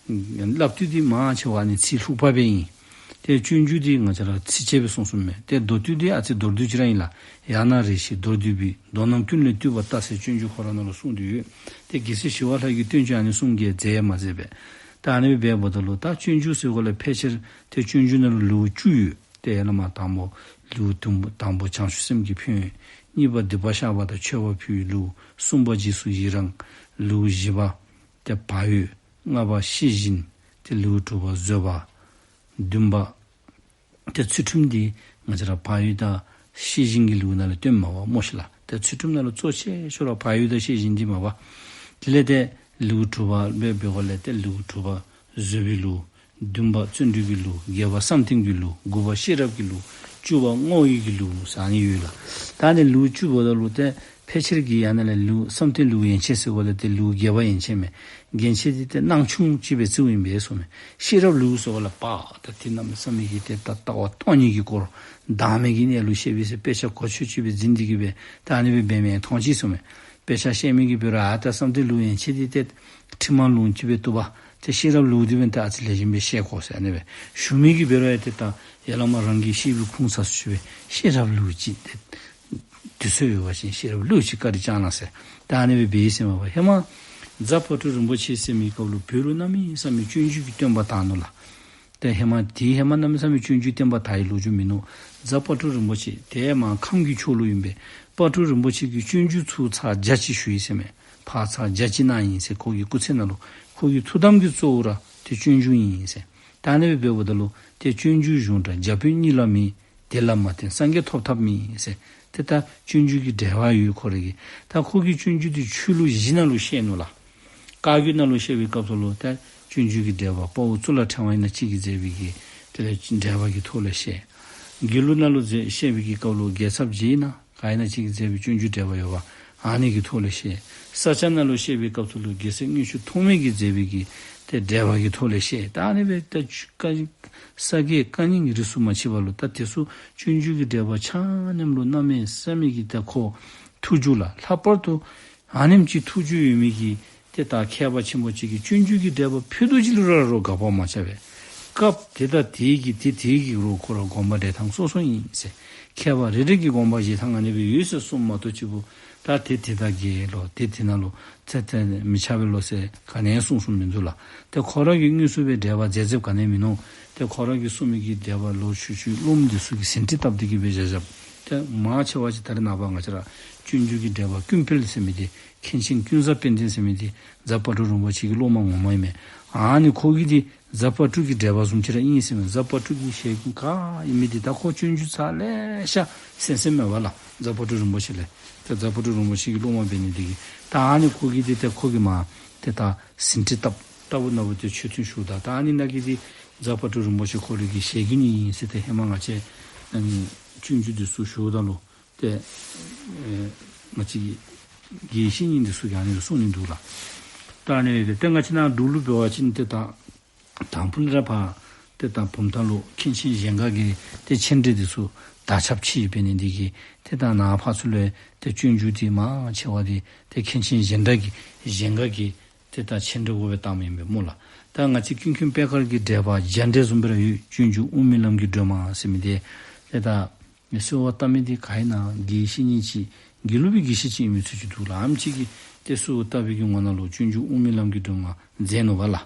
བསླབ་བཏུས་འདི་མང་ཆེ་བ་ཨ་ནི་ཚིག་ལྷུག་པ་སྦེ་ཨིན། ཏེ་སྤྱོད་འཇུག་འདི་ང་བཅས་ར་ཚིགས་བཅད་སྦེ་གསུངས་གསུངསམ་མས། ཏེ་མདོ་བཏུས་འདི་ཨ་ཙི་མདོར་བསྡུས་ཅིག་ར་ཨིན་ལགས། ཡང་ན་རེ་ཞིག་མདོར་བསྡུས་པའི། མདོ་རྣམས་ཀུན་ལས་བཏུས་པ་ལྟ་ཟེར་སྤྱོད་འཇུག་ཁོ་ར་ནང་ལུ་གསུངས་ཏེ་ཡོད། ཏེ་རྒྱལ་སྲས་ཞི་བ་ལྷ་གི་བསྟན་བཅོས་ཨ་ནི་གསུམ་གྱིས་མཛེས་མ་མཛེས་པས། ད་ཨ་ནི་སྦེ་འབདཝ་ད་ལུ་ད་སྤྱོད་འཇུག་ཟེར་བ་ལས་ཕལ་ཆེར་ཏེ་སྤྱོད་འཇུག་ནང་ལུ་ལེའུ་བཅུ་ཡོད། ཏེ་ཡར་ལས་མར་དང་པོ་ ལེའུ་དང་པོ་དང་པོ་བྱང་ཆུབ་སེམས་ཀྱི་ཕན་ཡོན། གཉིས་པ་སྡིག་པ་བཤགས་པ་དང་མཆོད་པ་ཕུལ་བའི་ལེའུ། གསུམ་པ་རྗེས་སུ་ཡི་རང་། ལེའུ་བཞི་པ་ཏེ་བག་ཡོད། ལྔ་པ་ཤེས་བཞིན། ཏེ་ལེའུ་དྲུག་པ་བཟོད་པ། བདུན་པ་ཏེ་ཚུལ་ཁྲིམས་འདི་ང་བཅས་ར་བག་ཡོད་དང་ཤེས་བཞིན་གྱི་ལེའུ་ནང་ལས་སྟོནམ་མས་པ་སྨོ་ཤིག་ལགས། ཏེ་ཚུལ་ཁྲིམས་ནང་ལུ་གཙོ་ཆེ་ཤོས་ར་བག་ཡོད་དང་ཤེས་བཞིན་འདི་མས་པ། དེ་ལས་ཏེ་ལེའུ་དྲུག་པ་སྦེ་འབདཝ་ལས་ཏེ་ལེའུ་དྲུག་པ་བཟོད་པའི་ལེའུ། བདུན་པ་བརྩོན་འགྲུས་ཀྱི་ལེའུ། བརྒྱད་པ་བསམ་གཏན་གྱི་ལེའུ། དགུ་པ་ཤེས་རབ་ཀྱི་ལེའུ། བཅུ་པ་བསྔོ་བའི་གི་ལེའུ་ཟེར་ཨ་ནི་ཡོད་ལགས། ད་ཨ་ནི་ལེའུ་བཅུ་འབདཝ་ད་ལུ་ཏེ་ཕལ་ཆེར་གྱིས་ཨ་ནཱ་ལས་ལེའུ་བསམ་གཏན་ལེའུ་ཡན་ཆད་ཟེརཝ་ད་ཏེ་ལེའུ་བརྒྱད་པ་ཡན་ཆད་མས། རྒྱན་ཆ་འདི་ཏེ་སྣང་ཆུང་ཅིག་སྦེ་བརྩིཝ་ཨིན་པས་གསུངམ་མས། ཤེས་རབ་ལེའུ་ཟེརཝ་ལས་པ་ད་ཏེ་གནམ་མེད་ས་མེད་ཀྱི་ཏེ་ད་ལྟ་བ་སྟོང་ཉིད་ཀྱི་སྐོར་བདག་མེད་ཀྱི་གནས་ལུགས་བཤད་པའི་ཟེར་དཔེ་ཆ་གོ་ཆོད་ཅིག་སྦེ་འཛིན་ཏེ་གིས་སྦེ་ད་ཨ་ནི་སྦེ་འབད་མི་མཐོང་ཅི་གསུངམ་མས། དཔེ་ཆ་བཤད་མི་གིས་འབད་རུང་ཨ་ད་བསམ་གཏན་ལེའུ་ཡན་ཆད་འདི་ཏེ་ཁྲི་མ་ལུང་ཅིག་སྦེ་བཏུབ་པས། ཏེ་ཤེས་རབ་ལེའུ་འདི་འབདན་ཏེ་ཨ་ཙི་ལེགས་ཤོམ་སྦེ་ཤེས་དགོ་ཟེར་ཨ་ནི་སྦེ་ཞུ་མི་གིས་འབད་རུང་ཡང་ཏེ་ད་ཡ་ལ་མ་རང་གིས་ཤེས་པའི་ཁུངས་ས་སུ་ཅིག་སྦེ་ཤེས་རབ་ལེའུ་ཅིག་ཏེ་དུས་ཚོད་ཡོད་པ་ཅིན་ཤེས་རབ་ལེའུ་ཅིག་བཀའ་དྲིན་བསྐྱང་གནང་ཟེར་ད་ཨ་ནི་སྦེ་འབད་ཡི་ཟེར་མས་པ། ཧེ་མ་རྫ་དཔལ་སྤྲུལ་རིན་པོ་ཆེ་ཟེར་མི་གི་སྐབས་ལུ་བོད་ལུ་གནམ་མེད་ས་མེད་སྤྱོད་འཇུག་གི་སྟོན་པ་དར་ནུག་ལགས། ཏེ་ཧེ་མ་ཏེ་ཧེ་མ་གནམ་མེད་ས་མེད་སྤྱོད་འཇུག་བསྟན་པ་དར་བའི་ལོ་རྒྱུས་མིན་ནུག། རྫ་དཔལ་སྤྲུལ་རིན་པོ་ཆེ་ཏེ་མར་ཁམས་ཀྱི་ཕྱོགས་ལུ་ཨིན་པས། དཔལ་སྤྲུལ་རིན་པོ་ཆེ་གིས་སྤྱོད་འཇུག་ཚུ་ཚར་བརྒྱ་ཅིག་ཞུ་ཡི་ཟེར་མས། ཕར་ཚར་བརྒྱ་ཅིག་གནང་ཡི་ཟེར། ཁོ་གི་སྐུ་ཚེ་ནང་ལུ་ཁོ་གི་ཐུགས་དམ་གྱི་གཙོ་བོ་ར་ཏེ་སྤྱོད་འཇུག་ཨིན་ཟེར། ད་ཨ་ནི་སྦེ་འབདཝ་ད་ལུ་ཏེ་སྤྱོད་འཇུག་གཞུང་གྲྭ་བརྒྱ་པོད་གཉིས་ལ་མེད། དེ་ལ་མ་བརྟེན་སངས་རྒྱས་ཐོབ་ཐབས་མེད་ཟེར། ཏེ་ད་སྤྱོད་འཇུག་གི་འགྲེལ་པ་ཡོད་ཁོ་ར་གི། ད་ཁོ་གིས་སྤྱོད་འཇུག་འདི་ཆོས་ལུགས་བཞི་ནང་ལུ་བཤད་ནུག་ལགས། བཀའ་བརྒྱུད་ནང་ལུ་བཤད་པའི་སྐབས་སུ་ལུ་ད་སྤྱོད་འཇུག་གི་འགྲེལ་པ་དཔའ་བོ་གཙུག་ལག་ཕྲེང་བ་ཨིན་ན་ཅིག་གིས་མཛད་པའི་གི་དེ་ལས་འགྲེལ་པ་གི་ཐོག་ལས་བཤད། དགེ་ལུགས་ནང་ལུ་མཛད་བཤད་པའི་གི་སྐབས་ལུ་རྒྱལ་ཚབ་རྗེ་ཨིན་ན་ག་ཨིན་ན་ཅིག་གིས་མཛད་པའི་སྤྱོད་འཇུག་འགྲེལ་པ་ཡོད་པ་ཨ་ནི་གི་ཐོག་ལས་བཤད། ས་སྐྱ་ནང་ལུ་བཤད་པའི་སྐབས་སུ་ལུ་རྒྱལ་སྲས་དངུལ་ཆུ་ཐོགས་མེད་ཀྱིས་མཛད་པའི་གི་ཏེ་འགྲེལ་པ་གི་ཐོག་ལས་བཤད། ད་ཨ་ནི་སྦེ་ད་ཆོས་བཀའ་ས་དགེ་བཀའ་རྙིང་རིས་སུ་མ་མཆིས་པ་ལུ་ད་དེ་ཚུ་སྤྱོད་འཇུག་གི་འགྲེལ་པ་ཆ་མཉམ་ལུ་གནམ་མེད་ས་མེད་ཀྱི་ད་ཁོ་ཐུགས་རྒྱུས་ལ་ལྷག་པར་དུ་ཨ་ནེམ་ཅིག་ཐུགས་རྒྱུས་ཡོད་མི་གི་ཏེ་ད་མཁས་པ་ཆེན་པོ་ཅིག་གིས་སྤྱོད་འཇུག་གི་འགྲེལ་པ་ཕུད་རྡོག་ཅིག་ལུ་ར་རོགས་དགག་པ་མ་རྐྱབ་པས། སྐབས་དེ་དང་དེའི་གི་དེ་དེའི་གི་རོགས་ཁོ་ར་དགོངས་པ་འགྲེལ་ཐངས་སོ་སོ་ཨིན་ཟེར། མཁས་པ་རེ་རེ་གི་དགོངས་པ་བཞེས་ཐངས་ཨ་ནི་སྦེ་ཡོད་ཟེར་གསུངམ་མ་གཏོགས་གཅིག་པུ་ད་དེ་དེ་དང་འགལ་ལོ་དེ་དེ་ནང་ལུ་ཚད་ཚད་མི་ཆགས་པས་ལོ་ཟེར་ག་ནི་ཡང་གསུངས་གསུངསམ་མིན་འདུག་ལགས། ཏེ་ཁོ་ར་གིས་དངོས་སུ་སྦེ་འགྲེལ་པ་མཛད་མཛདཔ་ག་ནི་ཡང་མིན་ནུག། ཏེ་ཁོ་ར་གིས་གསུངས་མི་གི་འགྲེལ་པ་ལུ་ཆོས་ཆོས་སློབ་མ་འདི་ཚུ་གིས་ཟིན་བྲིས་བཏབ་སྟེ་གིས་སྦེ་བཞག་བཞགཔ། ཏེ་མང་ཆེ་བ་ཅིག་ད་རེས་ནངས་པ་ང་བཅས་ར་སྤྱོད་འཇུག་གི་འགྲེལ་པ་ཀུན་དཔལ་ཟེར་མི་འདི་མཁན་ཆེན་ཀུན་བཟང་དཔལ་ལྡན་ཟེར་མི་འདི་རྫ་དཔལ་སྤྲུལ་རིན་པོ་ཆེ་གི་སློབ་མ་ངོ་མ་ཨིན་མས། ཨ་ནི་ཁོ་གིས་འདི་རྫ་དཔལ་སྤྲུལ་གྱི་འགྲེལ་པ་བཟུམ་ཅིག་ར་ཨིན་ཟེར་མས། རྫ་དཔལ་སྤྲུལ་གྱི་ཞལ་རྒྱུན་ག་ཨིན་མི་འདི་ད་ཁོ་སྤྱོད་འཇུག་ཚར་ལེ་ཤ་གསན་གསནམ་མས་པ་ལགས། རྫ་དཔལ་སྤྲུལ་རིན་པོ་ཆེ་ལས། ཏེ་རྫ་དཔལ་སྤྲུལ་རིན་པོ་ཆེ་གི་སློབ་མ་འབད་ནི་འདི་གིས་ད་ཨ་ནི་ཁོ་གིས་འདི་ཏེ་ཁོ་གིས་མར་ཏེ་ད་ཟིན་བྲིས་བཏབ་བཏབ་ནུག་པ། ཏེ་ཆོས་ཐུན་ཞུཝ་ད་ད་ཨ་ནི་ནང་གི་འདི་རྫ་དཔལ་སྤྲུལ་རིན་པོ་ཆེ་ཁོ་རའི་གི་ཞལ་རྒྱུན་ཨིན་ཟེར་ཏེ་ཧེ་མ་ང་བཅས་ཨ་ནི་སྤྱོད་འཇུག་འདི་ཚུ་ཞུཝ་ད་ལུ་ཏེ་ཨེ་ང་བཅས་ཀྱི་དགེ་བཤེས་གཉེན་འདི་ཚུ་གིས་ཨ་ནི་གསུངས་ནི་འདུག་ལགས། ད་ཨ་ནི་སྦེ་ཏེ་ང་བཅས་ནཱ་འབྲུག་ལུ་འབད་བ་ཅིན་ཏེ་ད་དང་ཕུ་ལས་ར་ཕར་ཏེ་ད་བུམ་ཐང་ལུ་མཁན་ཆེན་གཞན་དགའ་གི་ཏེ་མཆན་འགྲེལ་འདི་ཚུ་དར་ཁྱབ་ཆེ་འབད་ནི་འདི་གིས་ཏེ་ད་ནཱ་ཕར་ཚུར་ལུ་ཏེ་སྤྱོད་འཇུག་འདི་མང་ཆེ་བ་འདི་ཏེ་མཁན་ཆེན་གཞན་དགའ་གི་གཞན་དགའ་གི་ཏེ་ད་མཆན་འགྲེལ་གུ་སྦེ་བཏངམ་ཨིན་པས་སྨོ་ལགས། ད་ང་བཅས་ཀུན་མཁྱེན་པད་དཀར་གྱི་འགྲེལ་པ་རྒྱ་འགྲེལ་བཟུམ་སྦེ་ར་ཡོད། སྤྱོད་འཇུག་དབུ་མའི་ལམ་གྱི་སྒྲོན་མ་ཟེར་མི་འདི་ཏེ་ད་གསོལ་བ་བཏབ་མི་འདི་ག་ཨིན་ན་དགེ་བཤེས་གཉེན་ཅིག་དགེ་ལུགས་པའི་དགེ་བཤེས་ཅིག་ཨིན་མི་ཚུལ་ཅིག་འདུག་ལགས། ཨ་ནེམ་ཅིག་གིས་ཏེ་གསོལ་བ་བཏབ་པའི་གི་ངོ་ནང་ལུ་སྤྱོད་འཇུག་དབུ་མའི་ལམ་གྱི་སྒྲོན་མ་མཛད་ནུག་པ་ལགས།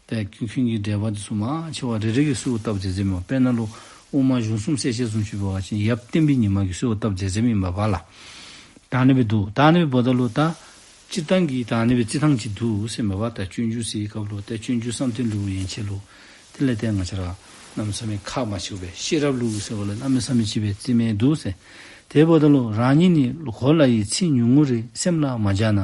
ཏེ་ཀུན་མཁྱེན་གྱི་འགྲེལ་པ་འདི་ཚུ་མང་ཆེ་བ་རེ་རེ་གིས་གསོལ་བ་བཏབ་མཛད་མཛདཔ་ཨིན་མས། དཔེར་ན་ལུ་དབུ་མ་གཞུང་གསུམ་གསལ་བྱེད་བཟུམ་ཅིག་འབད་བ་ཅིན་ཡབ་བསྟན་པའི་ཉི་མ་གིས་གསོལ་བ་བཏབ་མཛད་མཛདཔ་ཨིན་པས་པ་ལགས། ད་ཨ་ནི་སྦེ་འདུག། ད་ཨ་ནི་སྦེ་འབདཝ་ད་ལུ་ད་སྤྱིར་བཏང་གི་ད་ཨ་ནི་སྦེ་རྩི་ཐངས་ཅིག་འདུག་ཟེར་མས་པ། ད་སྤྱོད་འཇུག་ཟེར་བའི་སྐབས་ལུ་ཏེ་སྤྱོད་འཇུག་བསམ་གཏན་ལེའུ་ཡན་ཆད་ལུ་དེ་ལས་ཏེ་ང་བཅས་ར་གནམ་མེད་ས་མེད་ཁག་མ་ཆེ་བས། ཤེས་རབ་ལེའུ་ཟེར་བ་ལས་གནམ་མེད་ས་མེད་ཅིག་སྦེ་རྩི་མི་འདུག་ཟེར། དེ་འབདཝ་ད་ལུ་རང་ཉིད་ནི་གོ་སླ་ཡི་ཚིག་ཉུང་ངུ་རེ། སེམས་ལ་མ་འཇགས་ན་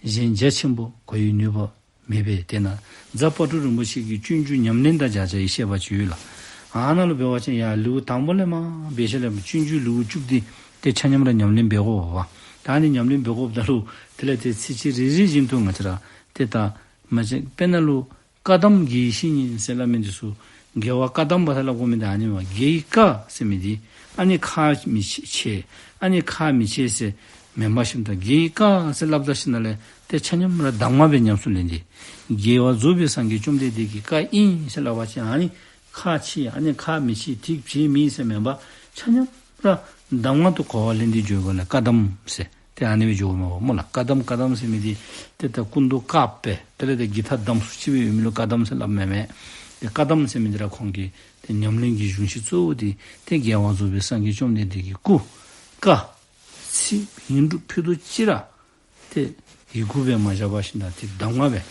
གཞན་རྒྱ་ཆེན་པོ་གོ་བའི་ནུས་པ་མེད་པས། དེས་ན་རྫ་དཔལ་སྤྲུལ་རིན་པོ་ཆེ་གི་སྤྱོད་འཇུག་ཉམས་ལེན་དང་སྦྱར་བྱ་ཡི་བཤད་པ་ཅིག་ཡོད་ལགས། ཨ་ནཱ་ལུ་འབད་བ་ཅིན་ཡར་ལེའུ་དང་པོ་ལས་མར་འབད་ཞིནམ་ལས་སྤྱོད་འཇུག་ལེའུ་བཅུ་པ་འདི་ཏེ་ཆ་མཉམ་ར་ཉམས་ལེན་འབད་དགོ་པ། ད་ཨ་ནི་ཉམས་ལེན་འབད་དགོཔ་ད་ལུ་དེ་ལས་ཏེ་ཚིགས་བཅད་རེ་རེ་བཞིན་དུ་ང་བཅས་ར་ཏེ་ད་མ་གཞི་དཔེར་ན་ལུ་བཀའ་གདམས་དགེ་བཤེས་གཉེན་ཟེར་སླབ་མི་འདི་ཚུ་དགེ་བ་བཀའ་གདམས་པ་ཟེར་སླབ་དགོ་མི་འདི་ཨ་ནི་མས། དགེ་བའི་བཀའ་ཟེར་མི་འདི་ཨ་ནི་ཁག་མི་ཆེ་ཆེ་ཨ་ནི་ཁག་མི་ཆེ་ཟེར་མེན་པར་ཞིནམ་ད་དགེ་བའི་བཀའ་ཟེར་སླབ་ད་ཞིནམ་ལས་ཏེ་ཆ་མཉམ་ར་གདམས་ངག་སྦེ་ཉམས་སུ་ལེན་ཏེ་རྒྱལ་བ་རྫོགས་པའི་སངས་རྒྱས་བཅོམ་ལྡན་འདས་ཀྱི་བཀའ་ཨིན་ཟེར་སླབ་པ་ཅིན་ཨ་ནི་ཁག་ཆེ་ཨ་ནི་ཁག་མི་ཆེ་ཐིག་བྱེད་མི་ཟེར་མེན་པར་ཆ་མཉམ་ར་གདམས་ངག་ཏུ་གོ་བ་ལེན་ཏེ་འགྱོ་དགོ་ལགས། བཀའ་གདམས་ཟེར་ཏེ་ཨ་ནི་སྦེ་འགྱོཝ་མས་པ་སྨོ་ལགས། བཀའ་གདམས་བཀའ་གདམས་ཟེར་མི་འདི་ཏེ་ད་སྐུ་མདོག་དཀརཔོ་སྦེ་དེ་ལས་ཏེ་སྒྱིད་ཐག་དམ་སུ་ཅིག་སྦེ་ཡོད་མི་ལུ་བཀའ་གདམས་ཟེར་སླབ་མས་མས། ཏེ་བཀའ་གདམས་ཟེར་མི་འདི་ར་ཁོང་གི་ཏེ་ཉམས་ལེན་གྱི་གཞུང་ཤིང་གཙོ་བོ་འདི་ཏེ་རྒྱལ་བ་རྫོགས་པའི་སངས་རྒྱས་བཅོམ་ལྡན་འདས་ཀྱི་སྐུ་བཀའ་ཚིག་ཡིག་འབྲུ་ཕུད་རྡོག་གཅིག་ར་ཏེ་ཡི་གུ་སྦེ་མ་བཞག་པར་ཞིནམ་ད་ཏེ་གདམས་ངག་སྦེ་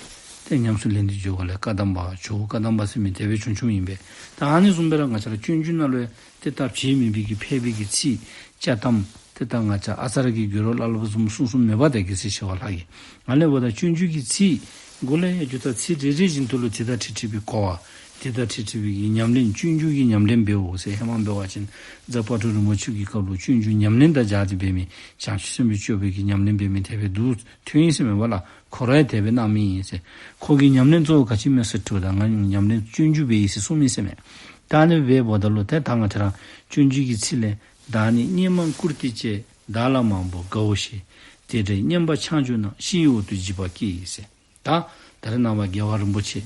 ཏེ་ཉམས་སུ་ལེན་ཏེ་འགྱོ་བ་ལས་བཀའ་གདམས་པ་ཇོ་བོ་བཀའ་གདམས་པ་ཟེར་མི་དེ་སྦེ་བྱུང་བྱུངམ་ཨིན་པས། ད་ཨ་ནི་བཟུམ་སྦེ་ར་ང་བཅས་ར་སྤྱོད་འཇུག་ནང་ལུ་ཏེ་ད་བྱེད་མི་པའི་གི་ཕལ་པའི་གི་ཚིག་བཅའ་གདམས་ཏེ་ད་ང་བཅས་ཨ་ཙར་གྱི་དགོད་བྲ་སླབ་སླབ་བཟུམ་གསུངས་གསུངསམ་མེད་པ་ཏེ་རྒྱལ་སྲས་ཞི་བ་ལྷ་གིས། ཨ་ནི་འབདཝ་ད་སྤྱོད་འཇུག་གི་ཚིག་གུ་ལས་ཡང་རྒྱུ་ད་ཚིག་རེ་རེ་བཞིན་དུ་ལུ་དེ་དང་འཁྲིལ་འཁྲིལ་བའི་གོ་བ་དེ་དང་འཁྲིལ་འཁྲིལ་བའི་གི་ཉམས་ལེན་སྤྱོད་འཇུག་གི་ཉམས་ལེན་འབདཝ་ཟེར། ཧེ་མ་འབད་བ་ཅིན་རྫ་དཔལ་སྤྲུལ་རིན་པོ་ཆེ་གི་སྐབས་ལུ་སྤྱོད་འཇུག་ཉམས་ལེན་དང་སྦྱར་ཏེ་འབད་མི་བྱང་ཆུབ་སེམས་དཔའི་སྤྱོད་པའི་གི་ཉམས་ལེན་འབད་མི་དེ་སྦེ་འདུག་ཐོན་ཡི་ཟེར་མས་པ་ལགས། ཁོ་ར་ཡང་དེ་སྦེ་གནང་མི་ཨིན་ཟེར། ཁོ་གི་ཉམས་ལེན་གཙོ་བོ་ག་ཅི་སྨོ་ཟེར་དྲིཝ་ད་ང་ཉམས་ལེན་སྤྱོད་འཇུག་འབད་ཡི་ཟེར་གསུངས་མི་ཟེར་མས། ད་ཨ་ནི་འབདཝ་ད་ལུ་ཏེ་ད་ང་བཅས་ར་སྤྱོད་འཇུག་གི་ཚིག་ལས་བདག་ནི་སྙན་མང་བཀུར་སྟི་ཆེ། བདག་ལ་མང་པོ་དགའ་བོ་ཞེས། དེ་འདྲའི་སྙན་པ་ཕྱག་མཇུག་ན། ཕྱི་ཡི་འོག་ཏུ་འཇིགས་པ་སྐྱེ་ཡི་ཟེར། ད་ད་རེས་ནངས་པ་རྒྱལ་བ་རིན་པོ་ཆེ་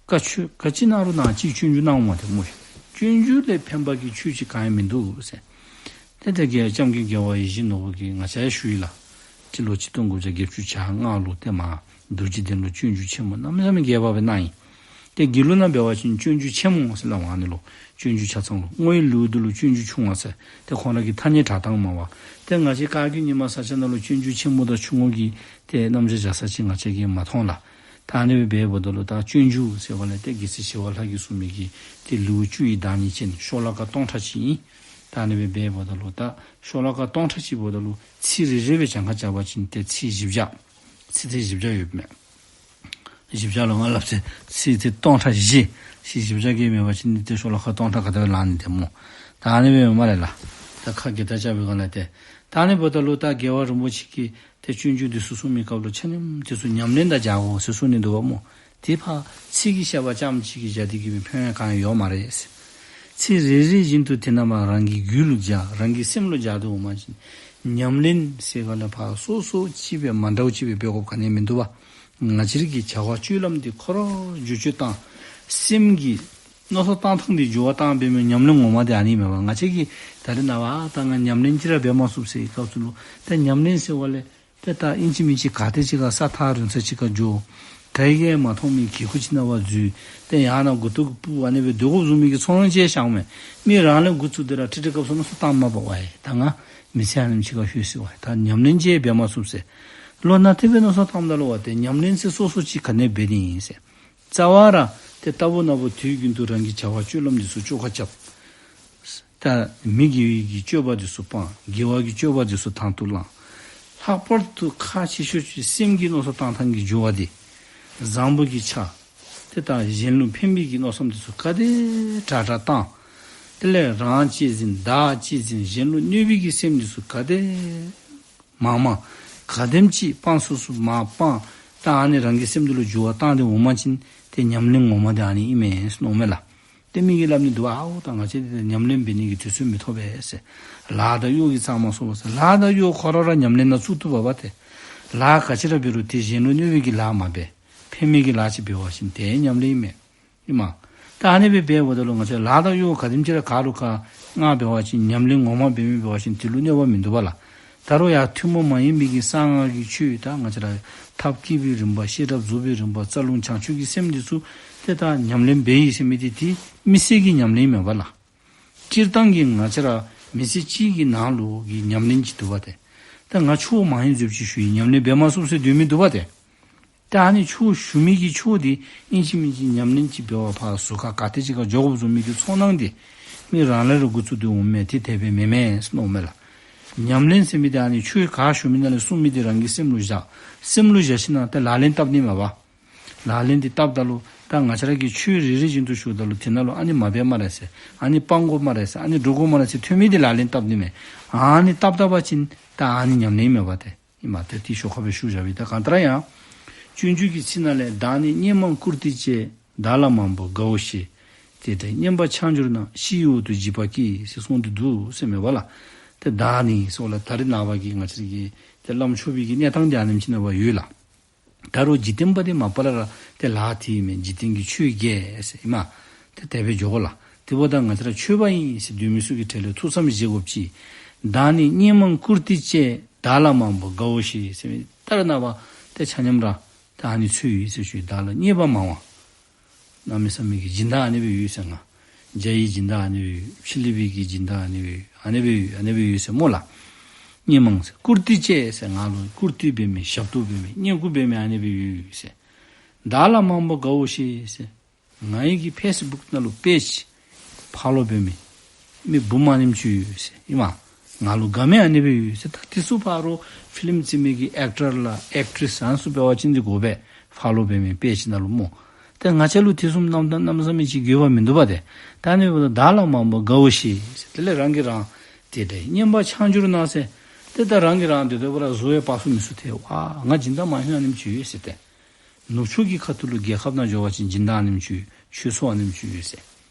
བཀའ་ཆོས་ག་ཅི་གནང་རུང་གནང་ཅི་སྤྱོད་འཇུག་གནང་འོང་མས་ཏེ་སྨོ། སྤྱོད་འཇུག་ལས་ཕན་པ་གི་ཆོས་ཅིག་གང་ཡང་མིན་འདུག་ཟེར། ཏེ་ཏེ་རྒྱལ་སྐྱབས་མགོན་རྒྱལ་བ་ཡིད་བཞིན་ནོར་བུ་གིས་ང་བཅས་ཡང་ཞུ་ཡི་ལགས། སྤྱི་ལོ་ཆིག་སྟོང་དགུ་བརྒྱ་བརྒྱད་ཅུ་གྱ་ལྔ་ལུ་ཏེ་མ་རྡོ་རྗེ་གདན་ལུ་སྤྱོད་འཇུག་ཆེན་མོ་གནམ་མེད་ས་མེད་རྒྱས་པ་སྦེ་གནང་ཡི། ཏེ་དགེ་ལུགས་ནང་འབད་བ་ཅིན་སྤྱོད་འཇུག་ཆེན་མོ་ཟེར་སླབ་འོང་ཨ་ནི་ལུ། སྤྱོད་འཇུག་ཆ་ཚང་ལུ། བསྔོ་བའི་ལེའུ་འདི་ལུ་སྤྱོད་འཇུག་ཆུང་བ་ཟེར་ཏེ་ཁོང་ར་གི་ཐ་སྙད་གྲགས་སྟངས་མས་པ། ཏེ་ང་བཅས་བཀའ་བརྒྱུད་རྙིང་མ་ས་སྐྱ་ནང་ལུ་སྤྱོད་འཇུག་ཆེན་མོ་དང་ཆུང་ངུ་གི་ཏེ་རྣམ་གཞག་བཞག་ས་ཅིག་ང་བཅས་ཀྱིས་མ་མཐོང་ལགས། ད་ཨ་ནི་སྦེ་འབདཝ་ད་ལུ་ད་སྤྱོད་འཇུག་ཟེར་བ་ལས་ཏེ་རྒྱལ་སྲས་ཞི་བ་ལྷ་གིས་གསུངས་མི་གི་ཏེ་ལེའུ་བཅུ་ཡི་བདག་ཉིད་ཅན་ཤོ་ལོ་ཀ་སྟོང་ཕྲག་གཅིག་ཨིན། ད་ཨ་ནི་སྦེ་འབདཝ་ད་ལུ་ད་ཤོ་ལོ་ཀ་སྟོང་ཕྲག་གཅིག་འབདཝ་ད་ལུ་ཚིག་རེ་རེ་སྦེ་གྱངས་ཁ་རྐྱབ་པ་ཅིན་ཏེ་ཚིག་བཞི་བརྒྱ། ཚིག་ཚིག་བཞི་བརྒྱ་ཡོདཔ་མས། བཞི་བརྒྱ་ལུ་ལྔ་ལྷགཔ་ཟེར་ཚིག་ཏེ་སྟོང་ཕྲག་བཞི། ཚིག་བཞི་བརྒྱ་གིས་མེད་པ་ཅིན་ཏེ་ཤོ་ལོ་ཀ་སྟོང་ཕྲག་ག་དེ་སྦེ་ལང་ནི་ཏེ་སྨོ། ད་ཨ་ནི་སྦེ་མས་ལགས་ལགས། ད་ཁ་གི་ད་རྐྱབ་པའི་སྒང་ལས་ཏེ། ད་ཨ་ནི་འབདཝ་ད་ལུ་ད་རྒྱལ་བ་རིན་པོ་ཆེ་གིས་ཏེ་སྤྱོད་འཇུག་འདི་ཚུ་གསུངས་མི་སྐབས་ལུ་ཆ་མཉམ་འདི་ཚུ་ཉམས་ལེན་དང་སྦྱར་དགོ་ཟེར་གསུངས་ནི་འདུག་པ་སྨོ། ཏེ་ཕར་ཚིག་གི་བཤད་པ་རྐྱངམ་ཅིག་གིས་བཞག་སྟེ་གིས་སྦེ་ཕན་ཡོན་གང་ཡང་ཡོད་མ་རེད་ཟེར། ཚིག་རེ་རེ་བཞིན་དུ་དེ་རྣམ་པ་རང་གི་རྒྱུད་ལུ་སྦྱར་རང་གི་སེམས་ལུ་སྦྱར་ཏེ་འོང་པ་ཅིན་ཉམས་ལེན་ཟེར་ག་ལས་ཕར་སོ་སོ་ཅིག་སྦེ་མ་འདྲཝ་ཅིག་སྦེ་འབད་དགོཔ་ག་ནི་ཡང་མིན་འདུག་པ། ང་བཅས་ར་གི་བྱ་བ་སྤྱོད་ལམ་འདི་ཁོ་ར་བསྒྱུར་བཅོས་བཏང་། སེམས་ཀྱི་མནོ་བསམ་བཏང་ཐངས་འདི་འགྱུར་བ་བཏང་འབད་མི་ཉམས་ལེན་ངོ་མ་འདི་ཨ་ནི་མས་པ། ང་བཅས་ཀྱིས་ད་རེས་ནངས་པ་ད་ང་ཉམས་ལེན་ཅིག་ར་འབད་མ་ཚུགས་ཟེར་བའི་སྐབས་སུ་ལུ་ད་ཉམས་ལེན་ཟེར་བ་ལས་ཏེ་ད་ཨིན་ཅི་མིན་ཅི་ག་ཏེ་ཅིག་ཁར་ས་ཐག་རིང་ས་ཅིག་ཁར་འགྱོ། ག་གིས་ཡང་མ་མཐོང་མི་གི་ཁུག་ཅིག་ནང་ཕར་འཛུལ། ཏེ་ཡང་ན་མགུ་ཏོ་གིས་སྤུབ་ཨ་ནི་སྦེ་སྡོད་དགོཔ་བཟུམ་མའི་གི་ཚོར་སྣང་ཅིག་ཤར་འོང་མས། མི་རང་ལས་འགོ་བཙུགས་ཏེ་ར་ཁྲིད་ཁྲིད་སྐབས་སུ་མནོ་བསམ་བཏངམ་མས་པ། ཝའེ་ད་ང་མི་ཚེ་ཨ་ནེམ་ཅིག་ཁར་ལྷོད་སོ་ཡི་ཝའེ། ད་ཉམས་ལེན་ཅིག་འབད་མ་ཚུགས་ཟེར། ལོག་ན་དེ་སྦེ་མནོ་བསམ་བཏངམ་ད་ལུ་ཝའེ་ཏེ་ཉམས་ལེན་ཟེར་སོ་སོ་ཅིག་ག་ནི་འབད་ནི་ཨིན་ཟེར། རྩ་བ་ར་ཏེ་རྟག་བུ་ན་བུ་དུས་རྒྱུན་དུ་རང་གི་བྱ་བ་སྤྱོད་ལམ་འདི་ཚུ་བཅོ་ཁ་རྐྱབ། ད་མི་དགེ་བའི་གི་སྤྱོད་པ་འདི་ཚུ་སྤང་། དགེ་བ་གི་སྤྱོད་པ་འདི་ཚུ་དང་དུ་བླང་། ལྷག་པར་དུ་ཁག་ཆེ་ཤོས་ཅིག་སེམས་ཀྱི་མནོ་བསམ་བཏང་ཐངས་ཀྱི་འགྱུར་བ་འདི། བཟང་པོ་གི་ཆ། ཏེ་ད་གཞན་ལུ་ཕན་པའི་གི་མནོ་བསམ་འདི་ཚུ་ག་དེ་དྲག་དྲག་བཏང་། དེ་ལས་རང་གཅེས་འཛིན་བདག་གཅེས་འཛིན་གཞན་ལུ་གནོད་པའི་གི་སེམས་འདི་ཚུ་ག་དེ་མང་མང་ག་དེམ་ཅིག་སྤང་ཚུགས་ཚུགས་མར་སྤང་། ད་ཨ་ནི་རང་གི་སེམས་འདི་ལུ་འགྱུར་བ་བཏང་སྟེ་འོང་པ་ཅིན་ཏེ་ཉམས་ལེན་ངོ་མ་འདི་ཨ་ནི་ཨིན་མས་ཟེར་མནོཝ་མས་ལགས། ཏེ་མི་གིས་སླབ་ནི་འདུག་པ། ཨའོ་ད་ང་བཅས་འདི་ཉམས་ལེན་འབད་ནི་གི་དུས་ཚོད་མི་ཐོབ་པས་ཟེར། ལཱ་དང་གཡོག་གིས་ཚང་མ་སོང་པས་ཟེར། ལཱ་དང་གཡོག་ཁོ་ར་ར་ཉམས་ལེན་ནང་བཙུགས་བཏུབ་པས་པ་ཏེ། ལཱ་ག་ཅི་ར་འབད་རུང་ཏེ་གཞན་ལུ་གནོད་པའི་གི་ལཱ་མ་འབད། ཕན་མི་གི་ལཱ་ཅིག་འབད་བ་ཅིན་ཏེ་ཉམས་ལེན་ཨིན་མས། ཨིན་མས། ད་ཨ་ནི་སྦེ་འབདཝ་ད་ལུ་ང་བཅས་ལཱ་དང་གཡོག་ག་དེམ་ཅིག་ར་ག་རུང་ག་མངགས་འབད་བ་ཅིན་ཉམས་ལེན་ངོ་མ་འབད་མི་འབད་བ་ཅིན་དེ་ལུ་གནོད་པ་མིན་འདུག་པ་ལགས། ད་རུང་ཡང་ཐུན་མོང་མ་ཡིན་པའི་གི་གསང་སྔགས་ཀྱི་ཆོས་ད་ང་བཅས་ར་ཐབས་བསྐྱེད་པའི་རིམ་པ་ཤེས་རབ་རྫོགས་པའི་རིམ་པ་རྩ་རླུང་བྱང་ཆུབ་ཀྱི་སེམས་འདི་ཚུ་ཏེ་ད་ཉམས་ལེན་འབད་ཡི་ཟེར་མི་འདི་ཏེ་མི་ཚེ་གི་ཉམས་ལེན་མེན་པ་ལགས། སྤྱིར་བཏང་གི་ང་བཅས་ར་མི་ཚེ་གཅིག་གི་ནང་ལུ་གི་ཉམས་ལེན་ཅིག་འདུག་པ་ཏེ། ད་ང་ཆོས་མང་ཡིན་ཟེརཝ་ཅིག་ཞུ་ཡི་ཉམས་ལེན་འབད་མ་ཚུགས་ཟེར་སྡོད་མི་འདུག་པ་ཏེ། ད་ཨ་ནི་ཆོས་ཞུ་མི་གི་ཆོས་འདི་ཨིན་ཅི་མིན་ཅི་ཉམས་ལེན་ཅིག་འབད་བར་ཕར་ཟུར་ཁར་ག་ཏེ་ཅིག་ཁར་འགྱོ་དགོཔ་བཟུམ་མའི་གི་ཚོར་སྣང་འདི་མི་རང་ལས་ར་འགོ་བཙུགས་ཏེ་འོང་མས། ཏེ་དེ་སྦེ་མེན་མས་ཟེར་མནོཝ་མས་ལགས། ཉམས་ལེན་ཟེར་མི་འདི་ཨ་ནི་ཆོས་ག་ཞུ་མི་ནང་ལས་གསུང་མི་འདི་རང་གི་སེམས་ལུ་བཞག། སེམས་ལུ་བཞག་ཞིནམ་ད་ལག་ལེན་བསྟར་ནི་མས་པ། ལག་ལེན་འདི་བསྟརཝ་ད་ལུ་ད་ང་བཅས་ར་གིས་ཆོས་རེ་རེ་བཞིན་དུ་ཞུཝ་ད་ལུ་དེ་ནང་ལུ་ཨ་ནི་མ་འབད་སྨ་རེ་ཟེར། ཨ་ནི་སྤང་དགོ་སྨ་རེ་ཟེར། ཨ་ནི་འགྲོ་དགོ་སྨ་རེ་ཟེར་ཐོན་མི་འདི་ལག་ལེན་བསྟར་ནི་མས། ཨ་ནི་བསྟར་བསྟར་བ་ཅིན་ད་ཨ་ནི་ཉམས་ལེན་མས་པ་ཏེ། ཨིན་མས། ཏེ་ཏེ་ཞོར་ཁར་སྦེ་ཞུ་བཞག་པས། ད་གང་ལྟར་ཡང་སྤྱོད་འཇུག་གི་ཚིག་ནང་ལས་བདག་ནི་སྙན་མང་བཀུར་སྟི་ཆེ། བདག་ལ་མང་པོ་དགའ་བོ་ཞེས། དེ་འདྲའི་སྙན་པ་ཕྱག་མཇུག་ན། ཕྱི་ཡི་འོག་ཏུ་འཇིགས་པ་སྐྱེ་ཡི་ཟེར་གསུངས་ཏེ་འདུག་ཟེར་མས་པ་ལགས། ཏེ་བདག་ནི་ཟེརཝ་ལས་ད་རེས་ནངས་པ་གི་ང་བཅས་ཀྱི་ཏེ་བླམ་ཆོས་པའི་གི་གནས་སྟངས་འདི་ཨ་ནེམ་ཅིག་ནང་ཕར་ཡོད་ལགས། ད་རུང་འཇིག་རྟེན་པ་འདི་མ་པ་ལས་ར་ཏེ་ལཱ་འདི་ཨིན་མས། འཇིག་རྟེན་གྱི་ཆོས་བརྒྱད་ཟེར་ཨིན་མས། ཏེ་དེ་སྦེ་འགྱོ་དགོ་ལགས། དེ་འབདཝ་ད་ང་བཅས་ར་ཆོས་པ་ཨིན་ཟེར་སྡོད་མི་ཚུ་གི་གྲལ་ལས་ཐུགས་བསམ་བཞེས་དགོཔ་ཅིག། བདག་ནི་སྙན་མང་བཀུར་སྟི་ཆེ། བདག་ལ་མང་པོ་དགའ་བོ་ཞེས་ཟེར་མི་ད་རེས་ནངས་པ་ཏེ་ཆ་མཉམ་ར་ད་ཨ་ནི་ཚུ་ཡོད་ཟེར་ཞུ་ཡི། བདག་ལ་སྙན་པ་མང་བ། གནམ་མེད་ས་མེད་ཀྱི་སྦྱིན་བདག་ཨ་ནི་སྦེ་ཡོད་ཟེར། ང་རྒྱ་ཡི་སྦྱིན་བདག་ཨ་ནི་སྦེ་ཡོད། ཕྱི་གླིང་པའི་གི་སྦྱིན་བདག་ཨ་ནི་སྦེ་ཡོད། ཨ་ནི་སྦེ་ཡོད། ཨ་ནི་སྦེ་ཡོད་ཟེར་སྨོ་ལགས། སྙན་མང་ཟེར། བཀུར་སྟི་ཆེ་ཟེར། ང་ལུ་བཀུར་སྟི་འབད་མི་ཞབས་ཏོག་འབད་མི་བསྙེན་བཀུར་འབད་མི་ཨ་ནི་སྦེ་ཡོད་ཟེར། བདག་ལ་མང་པོ་དགའ་བོ་ཞེས་ཟེར། ང་ཡི་གི་ཕེསི་བུཀ་ནང་ལུ་པེཇ་ཕོ་ལོ་འབད་མི་མི་འབུམ་ཨ་ནེམ་ཅིག་ཡོད་ཟེར་ཨིན་མས། ང་ལུ་དགའ་མི་ཨ་ནི་སྦེ་ཡོད་ཟེར། ད་དེ་ཚུ་ཕར་ཕིལམ་རྩེད་མི་གི་ཨེཀ་ཊར་ལགས་ཨེཀ་ཊྲེསི་ཨ་ནི་ཚུ་འབད་བ་ཅིན་འདི་དགོ་པས། ཕོ་ལོ་འབད་མི་པེཇ་ནང་ལུ་སྨོ། ཏེ་ང་བཅས་ལུ་དེ་བཟུམ་གནམ་དང་གནམ་མེད་ས་མེད་ཅིག་དགོས་པ་མིན་འདུག་པ་ཏེ། ད་ཨ་ནི་འབདཝ་ད་བདག་ལ་མང་པོ་དགའ་བོ་ཞེས་ཟེར། དེ་ལས་རང་གིས་རང་དེ་འདྲའི་སྙན་པ་འཆང་གྱུར་ན་ཟེར། ཏེ་ད་རང་གིས་རང་དེ་འདྲ་བ་ར་བཟོ་བའི་དཔའ་སུ་མི་སུ་ཐལ་བ། ང་སྦྱིན་བདག་མང་ཤོས་ཨ་ནེམ་ཅིག་ཡོད་ཟེར་ཏེ། ནུབ་ཕྱོགས་ཀྱི་ཁ་ཐུག་ལུ་རྒྱལ་ཁབ་ནང་འགྱོ་བ་ཅིན་སྦྱིན་བདག་ཨ་ནེམ་ཅིག་ཡོད། ཆོས་ཚོགས་ཨ་ནེམ་ཅིག་ཡོད་ཟེར།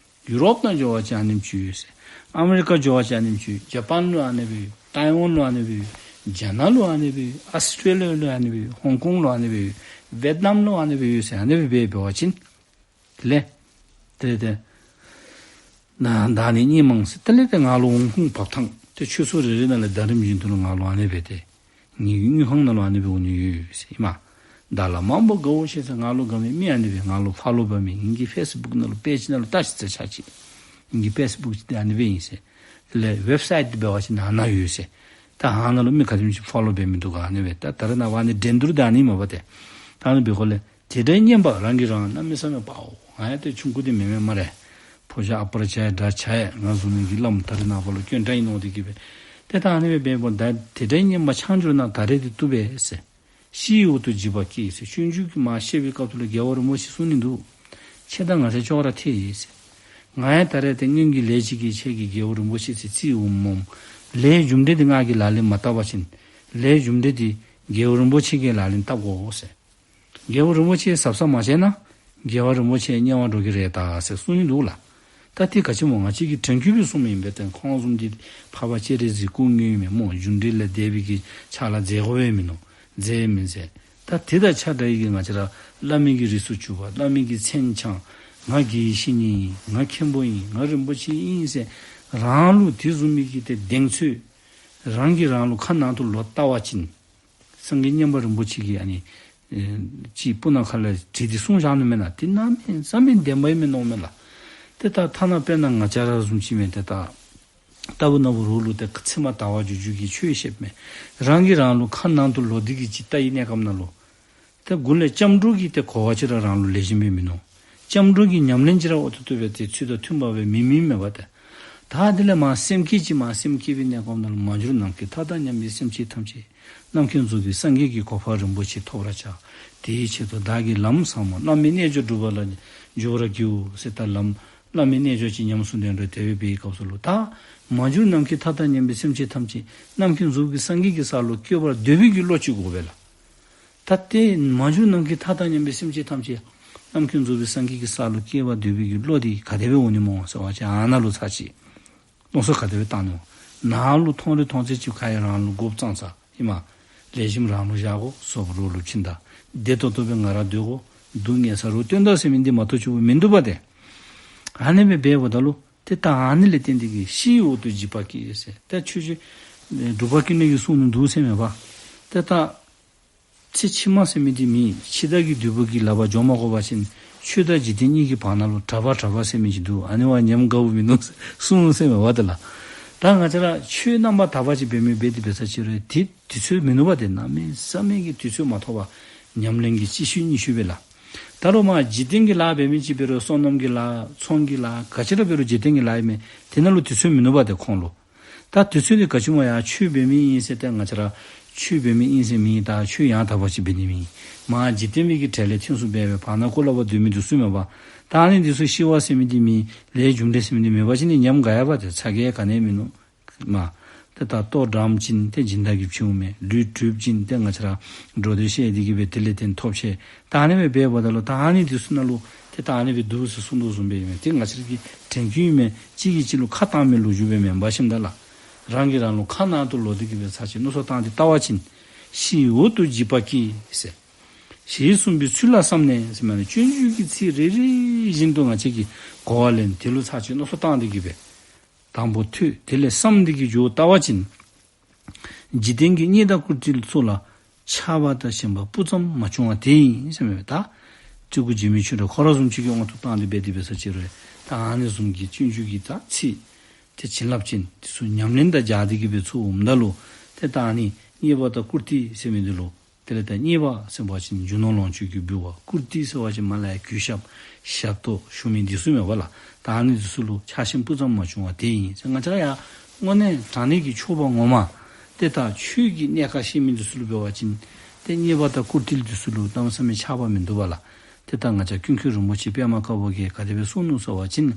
ཡུ་རོབ་ནང་འགྱོ་བ་ཅིན་ཨ་ནེམ་ཅིག་ཡོད་ཟེར། ཨ་མི་རི་ཀ་འགྱོ་བ་ཅིན་ཨ་ནེམ་ཅིག་ཡོད། ཇ་པཱན་ལུ་ཨ་ནི་སྦེ་ཡོད། ཏའི་ཝཱན་ལུ་ཨ་ནི་སྦེ་ཡོད། རྒྱ་ནག་ལུ་ཨ་ནི་སྦེ་ཡོད། ཨཱོས་ཊྲེ་ལི་ཡ་ལུ་ཨ་ནི་སྦེ་ཡོད། ཧོང་ཀོང་ལུ་ཨ་ནི་སྦེ་ཡོད། ཝེཊ་ནམ་ལུ་ཨ་ནི་སྦེ་ཡོད་ཟེར། ཨ་ནི་སྦེ་འབད་བ་ཅིན་དེ་ལས་དེ་ལས་ཏེ་ན་བདག་ནི་སྙན་མང་ཟེར། དེ་ལས་ཏེ་ང་ལུ་འོང་ཁུངས་འབབ་ཐངས་ཏེ་ཆོས་ཚོགས་རེ་རེ་ནང་ལས་ཟླ་རིམ་བཞིན་དུ་ལུ་ང་ལུ་ཨ་ནི་སྦེ་ཏེ་ངེའི་དངུལ་ཁང་ནང་ལུ་ཨ་ནི་སྦེ་འོང་ནི་ཡོད་ཟེར་ཨིན་མས། བདག་ལ་མང་པོ་དགའ་བོ་ཞེས་ཟེར། ང་ལུ་དགའ་མི་མི་ཨ་ནི་སྦེ་ང་ལུ་ཕོ་ལོ་འབད་མི་ངེའི་གི་ཕེསི་བུཀ་ནང་ལུ་པེཇ་ནང་ལུ་བལྟ་ཤིག་ཟེར་ཆ་ཅིག། ངེའི་གི་ཕེསི་བུཀ་འདི་ཨ་ནི་སྦེ་ཨིན་ཟེར། དེ་ལས་ཝེབ་སའིཊ་འདི་འབད་བ་ཅིན་ཨ་ནཱ་ཡོད་ཟེར། ད་ཨ་ནཱ་ལུ་མི་ག་དེམ་ཅིག་ཕོ་ལོ་འབད་མི་འདུག་ག་ཨ་ནི་སྦེ། ད་ད་རེས་ནངས་པ་ཨ་ནི་འགྲན་བསྡུར་འདི་ཨ་ནི་མས་པ་ཏེ། ད་ཨ་ནི་འབད་དགོ་ལས། དེ་འདྲའི་སྙན་པ་རང་གིས་རང་གནམ་མེད་ས་མེད་པའོ། ང་ཡང་ཏེ་ཆུང་ཀུ་འདི་མེན་མས་སྨ་རེ། ཕོ་ཤ་ཨ་པར་བྱ་ཡི་དགྲ་བྱ་ཡི། ང་བཟུམ་མའི་གི་བླམ་ད་རེས་ནངས་པ་ལུ་སྐྱོན་བྲལ་ཨིན་ནོ་འདི་གིས་སྦེ། ཏེ་ད་ཨ་ནི་སྦེ་འབདཝ་ད་དེ་འདྲའི་སྙན་པ་འཆང་གྱུར་ན་ད་རེས་འདི་བཏུབ་པས་ཟེར། ཤི་ཡི་འོག་ཏུ་འཇིགས་པ་སྐྱེས་ཟེར། སྤྱོད་འཇུག་གི་མ་བཤད་པའི་སྐབས་སུ་ལུ་རྒྱལ་བ་རིན་པོ་ཆེ་གསུངས་ནི་འདུག། ཁྱེད་དང་ང་བཅས་ཅོག་ར་འཐད་ཡི་ཟེར། ང་ཡང་ད་རེས་ཏེ་སྔོན་གྱི་ལས་ཅིག་གིས་ཁྱེད་ཀྱིས་རྒྱལ་བ་རིན་པོ་ཆེ་ཟེར་རྩིས་འོང་སྨོ། ལས་རྒྱུ་འབྲས་འདི་ང་གིས་ལག་ལེན་མ་བསྟར་བ་ཅིན་ལས་རྒྱུ་འབྲས་འདི་རྒྱལ་བ་རིན་པོ་ཆེ་གིས་ལག་ལེན་བསྟར་དགོ་ཟེར། རྒྱལ་བ་རིན་པོ་ཆེ་གཟབ་གཟབ་མ་བྱས་ན་རྒྱལ་བ་རིན་པོ་ཆེ་དམྱལ་བར་འགྲོ་གི་རེད་ད་ཟེར་གསུངས་ནི་འདུག་ལགས། ད་དེ་ག་ཅི་སྨོ། ང་བཅས་ཀྱིས་དྲན་སྐུལ་སྦེ་གསུངམ་ཨིན་པས་ཏེ། ཁོང་བཟུམ་འདི་འཕགས་པ་སྤྱན་རས་གཟིགས་སྐུ་དངོས་མས་སྨོ། རྒྱུ་འབྲས་ལས་འདས་པའི་གི་ཕྱག་ལཱ་མཛད་དགོ་པས་མིན་ནོ། མཛད་མི་མཛད། ད་དེ་དང་ཆ་འདྲ་བའི་གི་ང་བཅས་ར་བླ་མའི་གི་རིགས་སུ་གྱུར་པ། བླ་མའི་གི་མཚན་འཆང་། ང་དགེ་བའི་བཤེས་གཉེན་ཨིན། ང་མཁན་པོ་ཨིན། ང་རིན་པོ་ཆེ་ཨིན་ཟེར་རང་ལུ་དེ་བཟུམ་མའི་གི་ཏེ་གདེང་ཚོད་རང་གིས་རང་ལུ་ཁ་ནང་དུ་ལོག་བལྟ་བ་ཅིན་སངས་རྒྱས་མཉན་པ་རིན་པོ་ཆེ་གིས་ཨ་ནི་ཨེ་ཅིག་སྤུ་ན་ཁ་ལས་བྲིས་ཏེ་གསུངས་བཞག་ནུག་མེན་ན། དེ་གནམ་མེད་ས་མེད་བདེན་པ་ཨིན་མས་མནོཝ་མས་ལགས། ཏེ་ད་ཐ་ན་དཔེར་ན་ང་བཅས་ར་བཟུམ་ཅིག་མས། ཏེ་ད་ལྟ་བུ་ན་བུ་རོགས་ལུ་ཏེ་ཚིག་མ་དར་བ་འགྱུར་འགྱུར་གྱི་ཆོས་བཤདཔ་མས། རང་གིས་རང་ལུ་ཁ་ནང་དུ་ལོག་སྟེ་གི་ཅིག་བལྟ་བའི་གནས་སྐབས་ནང་ལུ་ཏེ་འགོ་ལས་སྐྱབས་འགྲོ་གི་ཏེ་གོ་བ་ཅིག་ར་རང་ལུ་ལེགས་ཤོམ་སྦེ་མིན་ནུག། སྐྱབས་འགྲོ་གི་ཉམས་ལེན་ཅིག་ར་འོ་ཏོག་ཏོ་སྦེ་ཏེ་ཚུལ་དང་མཐུནམ་སྦེ་མེད་མི་མས་པ་ཏེ། ད་དེ་ལས་མར་སེམས་བསྐྱེད་ཅིག་མར་སེམས་བསྐྱེད་པའི་གནས་སྐབས་ནང་ལུ་མ་གྱུར་ནམ་མཁའི་མཐའ་དང་མཉམ་པའི་སེམས་ཅན་ཐམས་ཅད་རྣམ་མཁྱེན་རྫོགས་པའི་སངས་རྒྱས་ཀྱི་གོ་འཕང་རིན་པོ་ཆེ་ཐོབ་པར་བྱ། དེའི་ཆེད་དུ་བདག་གིས་ལམ་ཟབ་མོ་བླ་མའི་རྣལ་འབྱོར་སྒྲུབ་པ་ལ་འཇུག་པར་བགྱིའོ་ཟེར། ད་ལམ་བླ་མའི་རྣལ་འབྱོར་ཅིག་ཉམས་སུ་ལེན་རུང་དེ་སྦེ་འབད་བའི་སྐབས་སུ་ལུ་ད་མ་གྱུར་ནམ་མཁའི་མཐའ་དང་མཉམ་པའི་སེམས་ཅན་ཐམས་ཅད་རྣམ་མཁྱེན་རྫོགས་པའི་སངས་རྒྱས་ཀྱི་ས་ལུ་བཀོད་པར་འདོད་པའི་གི་བློ་ཅིག་དགོ་པས་ལགས། ད་ཏེ་མ་གྱུར་ནམ་མཁའི་མཐའ་དང་མཉམ་པའི་སེམས་ཅན་ཐམས་ཅད་རྣམ་མཁྱེན་རྫོགས་པའི་སངས་རྒྱས་ཀྱི་ས་ལུ་བཀོད་པར་འདོད་པའི་གི་བློ་འདི་ག་དེ་སྦེ་འོང་ནི་སྨོ་ཟེར་བ་ཅིན་ཨ་ནཱ་ལུ་ཚར་ཅིག་མནོ་བསམ་ག་དེ་སྦེ་བཏང་ནི་སྨོ། ནཱ་ལུ་མཐོང་རིགས་མཐོང་ཚད་ཅིག་ཁ་ཡང་རང་ལུ་དགོཔ་ཙང་ཙ་ཨིན་མས། ལེགས་ཤོམ་རང་ལུ་བཞག་དགོ། བཟོ་བོ་རོགས་ལུ་བྱིན་ད། བདེ་ཏོག་ཏོ་སྦེ་ང་ར་སྡོད་དགོ། སྡུག་བསྔལ་ས་རུ་བཏོན་ད་ཟེར་མི་འདི་མ་གཏོགས་ཆོས་པོ་མིན་འདུག་པ་ཏེ། ཨ་ནི་སྦེ་འབདཝ་ད་ལུ་ཏེ་ད་ཨ་ནི་ལས་བརྟེན་ཏེ་གི་ཤི་ཡི་འོག་ཏུ་འཇིགས་པ་སྐྱེས་ཟེར། ཏེ་ཆོས་རྗེ་འབྲུག་པ་ཀུན་ལེགས་ཀྱིས་གསུངས་ནི་འདུག་ཟེར་མས་པ། ཏེ་ད་ཚེ་ཕྱི་མ་ཟེར་མི་འདི་མེད། འཆི་བདག་གི་བདུད་པོ་གི་ལག་པར་འགྱོ་མ་དགོ་པ་ཅིན་ཆོས་དང་འཇིག་རྟེན་གཉིས་ཀྱི་བར་ན་ལུ་གྲྭ་པ་གྲྭ་པ་ཟེར་མི་ཅིག་འདུག། ཨ་ནི་བ་ཉམས་དགའ་བོ་མིན་འདུག་གསུངས་ཟེར་མས་པ་ཏེ་ལགས། ད་ང་བཅས་ར་ཆོས་རྣམ་པར་དག་པ་ཅིག་འབད་མི་འབད་དེ་འབད་ས་ཅིག་རུང་དེ་དུས་ཚོད་མིན་ནུག་པ་ཏེ། གནམ་མེད་ས་མེད་ཀྱི་དུས་ཚོད་མ་ཐོབ་པར་ཉམས་ལེན་གྱི་ཅིག་ཤུལ་གཉིས་ཤུལ་སྦེ་ལགས། ད་རུང་མར་འཇིག་རྟེན་གྱི་ལཱ་འབད་མི་ཅིག་འབད་རུང་བསོད་ནམས་ཀྱི་ལཱ་ཚོང་གི་ལཱ་ག་ཅི་ར་འབད་རུང་འཇིག་རྟེན་གྱི་ལཱ་ཨིན་མས། དེ་ནང་ལུ་དུས་ཚོད་མིན་ནུག་པ་ཏེ་ཁོང་ལུ། ད་དུས་ཚོད་འདི་ག་ཅི་སྨོ་ཡ། ཆོས་འབད་མི་ཨིན་ཟེར་ཏེ་ང་བཅས་ར་ཆོས་འབད་མི་ཨིན་ཟེར་མི་དང་ཆོས་ཡང་དག་པ་ཅིག་འབད་ནི་མེད། མར་འཇིག་རྟེན་མི་གི་གྲལ་ལས་ཐོན་སོང་སྦེ་སྦེ་བར་ན་ཀོ་ལ་བ་སྡོད་མི་འདི་ཚུ་མས་པ། ད་ཨ་ནི་འདི་ཚུ་ཤི་བ་ཟེར་མི་འདི་མེད། ལས་རྒྱུ་འབྲས་ཟེར་མི་འདི་མེད་པ་ཅིན་ནི་ཉམས་དགའ་ཡ་པ་ཏེ་ཚ་གྱང་ག་ནི་ཡང་མིན་ནུག། མ་ཏེ་ད་ལྟོ་དྲངམ་ཅིན་ཏེ་སྦྱིན་བདག་གི་ཕྱིའུ་མས། ལུས་གྲུབ་ཅིན་ཏེ་ང་བཅས་ར་འགྲོ་སྡོད་བཤལ་ཏེ་གི་སྦེ་དེ་ལས་ཏེ་ཐོབ་ཤེས། ད་ཨ་ནི་སྦེ་འབདཝ་ད་ལུ་ད་ཨ་ནི་འདི་ཚུ་ནང་ལུ་ཏེ་ད་ཨ་ནི་སྦེ་འདུག་ཟེར་གསུངས་དོ་བཟུམ་སྦེ་ཨིན་མས། ཏེ་ང་བཅས་ར་གི་དྲན་སྐུལ་ཨིན་མས། གཅིག་གིས་གཅིག་ལུ་ཁ་བཏང་མི་ལོ་རྒྱུས་སྦེ་མེན་པར་ཤིམ་ད་ལགས། རང་གིས་རང་ལུ་ཁ་ནང་དུ་ལོག་སྟེ་གི་སྦེ་ཚར་ཅིག་མནོ་བསམ་བཏང་སྟེ་བལྟ་བ་ཅིན་ཤི་ཡི་འོག་ཏུ་འཇིགས་པ་སྐྱེས་ཟེར། ཞེས་གསུངས་པའི་ཚུལ་ལ་བསམས་ནས་ཟེར་མ་ནི་སྤྱོད་འཇུག་གི་ཚིག་རེ་རེ་བཞིན་དུ་ང་བཅས་ཀྱིས་གོ་བ་ལེན། དེ་ལུ་ཚར་ཅིག་མནོ་བསམ་བཏང་སྟེ་གི་སྦེ་དང་པོ་ཐོས། དེ་ལས་བསམ་སྟེ་གི་འགྱོ་བལྟ་བ་ཅིན་འཇིག་རྟེན་གྱི་བརྙས་དང་བཀུར་སྟི་ཚུ་ལ་ཆགས་པ་དང་ཞེན་པ་སྤུ་ཙམ་མ་བྱུང་བ་དེ་ཨིན་ཟེར་མས། ད་ སྤྲུལ་སྐུ་འཇིགས་མེད་ཆོས་གྲགས་ཁོ་ར་བཟུམ་ཅིག་གི་དབང་དུ་བཏང་སྟེ་འབད་དེ་འབད་ས་ཅིག་རུང་ད་ཨ་ནི་བཟུམ་གྱི་སྤྱོད་འཇུག་གི་ད་ཚིག་དེ་བྱིན་རླབས་ཅན་དེ་ཚུ་ཉམས་ལེན་དང་སྦྱར་ཏེ་གི་སྦེ་ཚུར་འོངམ་ད་ལུ་ཏེ་ད་ཨ་ནི་རྙེད་པ་དང་བཀུར་སྟི་ཟེར་མི་འདི་ལུ་དེ་ལས་ད་རྙེད་པ་ཟེར་བ་ཅིན་རྒྱུ་ནོར་ལོངས་སྤྱོད་ཀྱི་འབུལ་བ། བཀུར་སྟི་ཟེར་བ་ཅིན་མ་ལ་ཡ་གུས་ཞབས་ཞབས་ཏོག་ཞུ་མི་འདི་ཚུ་མས་པ་ལགས། ད་ཨ་ནི་འདི་ཚུ་ལུ་ཆགས་ཞེན་སྤུ་ཙམ་མ་བྱུང་བ་དེ་ཨིན་ཟེར། ང་བཅས་ར་ཡང་དངོས་གནས་དྲང་གནས་ཀྱི་ཆོས་པ་ངོ་མ་ཏེ་ད་ཆོས་ཀྱི་གནད་ཁག་ཤེས་མི་འདི་ཚུ་ལུ་འབད་བ་ཅིན་ཏེ་རྙེད་པ་དང་བཀུར་སྟི་འདི་ཚུ་ལུ་གནམ་མེད་ས་མེད་ཆགས་པ་མིན་འདུག་པ་ལགས། ཏེ་ད་ང་བཅས་ཀུན་མཁྱེན་རིན་པོ་ཆེ་པདྨ་དཀར་པོ་གིས་ག་དེ་སྦེ་གསུངས་ནུག་ཟེར་བ་ཅིན།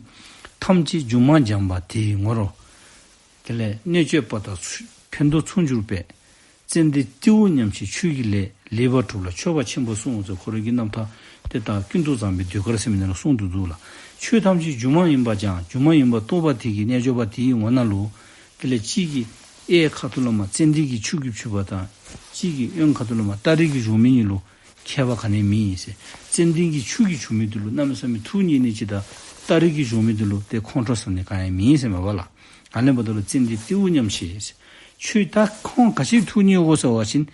ཐམས་ཅད་སྒྱུ་མར་སྦྱངས་པ་དེ་ཡི་ངོར། དེ་ལས་གནོད་བྱེད་པ་དག་ཕན་འདོགས་མཚུངས་གྱུར་པས། ཙན་དན་ཏེའུ་ཉམས་ཤིང་ཆོས་ཀྱི་ལས། ལེགས་པར་གྲུབ་ལ་མཆོད་པ་ཆེན་པོ་གསུངས་ཟེར། ཁོ་རའི་གི་རྣམ་ཐར་ཏེ་ད་ཀུན་ཏུ་བཟང་པོའི་ཟློས་གར་ཟེར་མི་ནང་ལུ་གསུངས་ཏེ་འདུག་ལགས། ཆོས་ཐམས་ཅད་སྒྱུ་མ་ཡིན་པར་སྦྱངས། སྒྱུ་མ་ཡིན་པར་རྟོགས་པ་དེ་གི་རྣལ་འབྱོར་པ་དེ་ཡི་ངོ་ན་ལུ། དེ་ལས་གཅིག་གིས་གཡས་ཁ་ཐུག་ལས་མར་ཙན་དན་གྱི་ཆུ་གིས་འཁྱུད་པ་དང་གཅིག་གིས་གཡོན་ཁ་ཐུག་ལས་མར་སྟ་རེ་གིས་བཞོ་མི་གཉིས་ལུ་ཁྱད་པར་ག་ནི་མེད་ཟེར། ཙན་དན་གྱི་ཆུ་གིས་འཁྱུད་མི་འདི་ལུ་གནམ་མེད་ས་མེད་ཐུགས་མཉེས་ནི་ཅིག་དང་སྟ་རེ་གིས་བཞོ་མི་འདི་ལུ་ཏེ་ཁོང་ཁྲོ་ཟ་ནི་གང་ཡང་མེད་ཟེར་མས་པ་ལགས། ཨ་ནི་འབདཝ་ད་ལུ་ཙན་དན་ཏེའུ་ཉམས་ཤིང་ཟེར། ཁྱོད་ད་ཁོང་ག་ཅི་ཐུགས་མཉེས་དགོ་ཟེར་བ་ཅིན།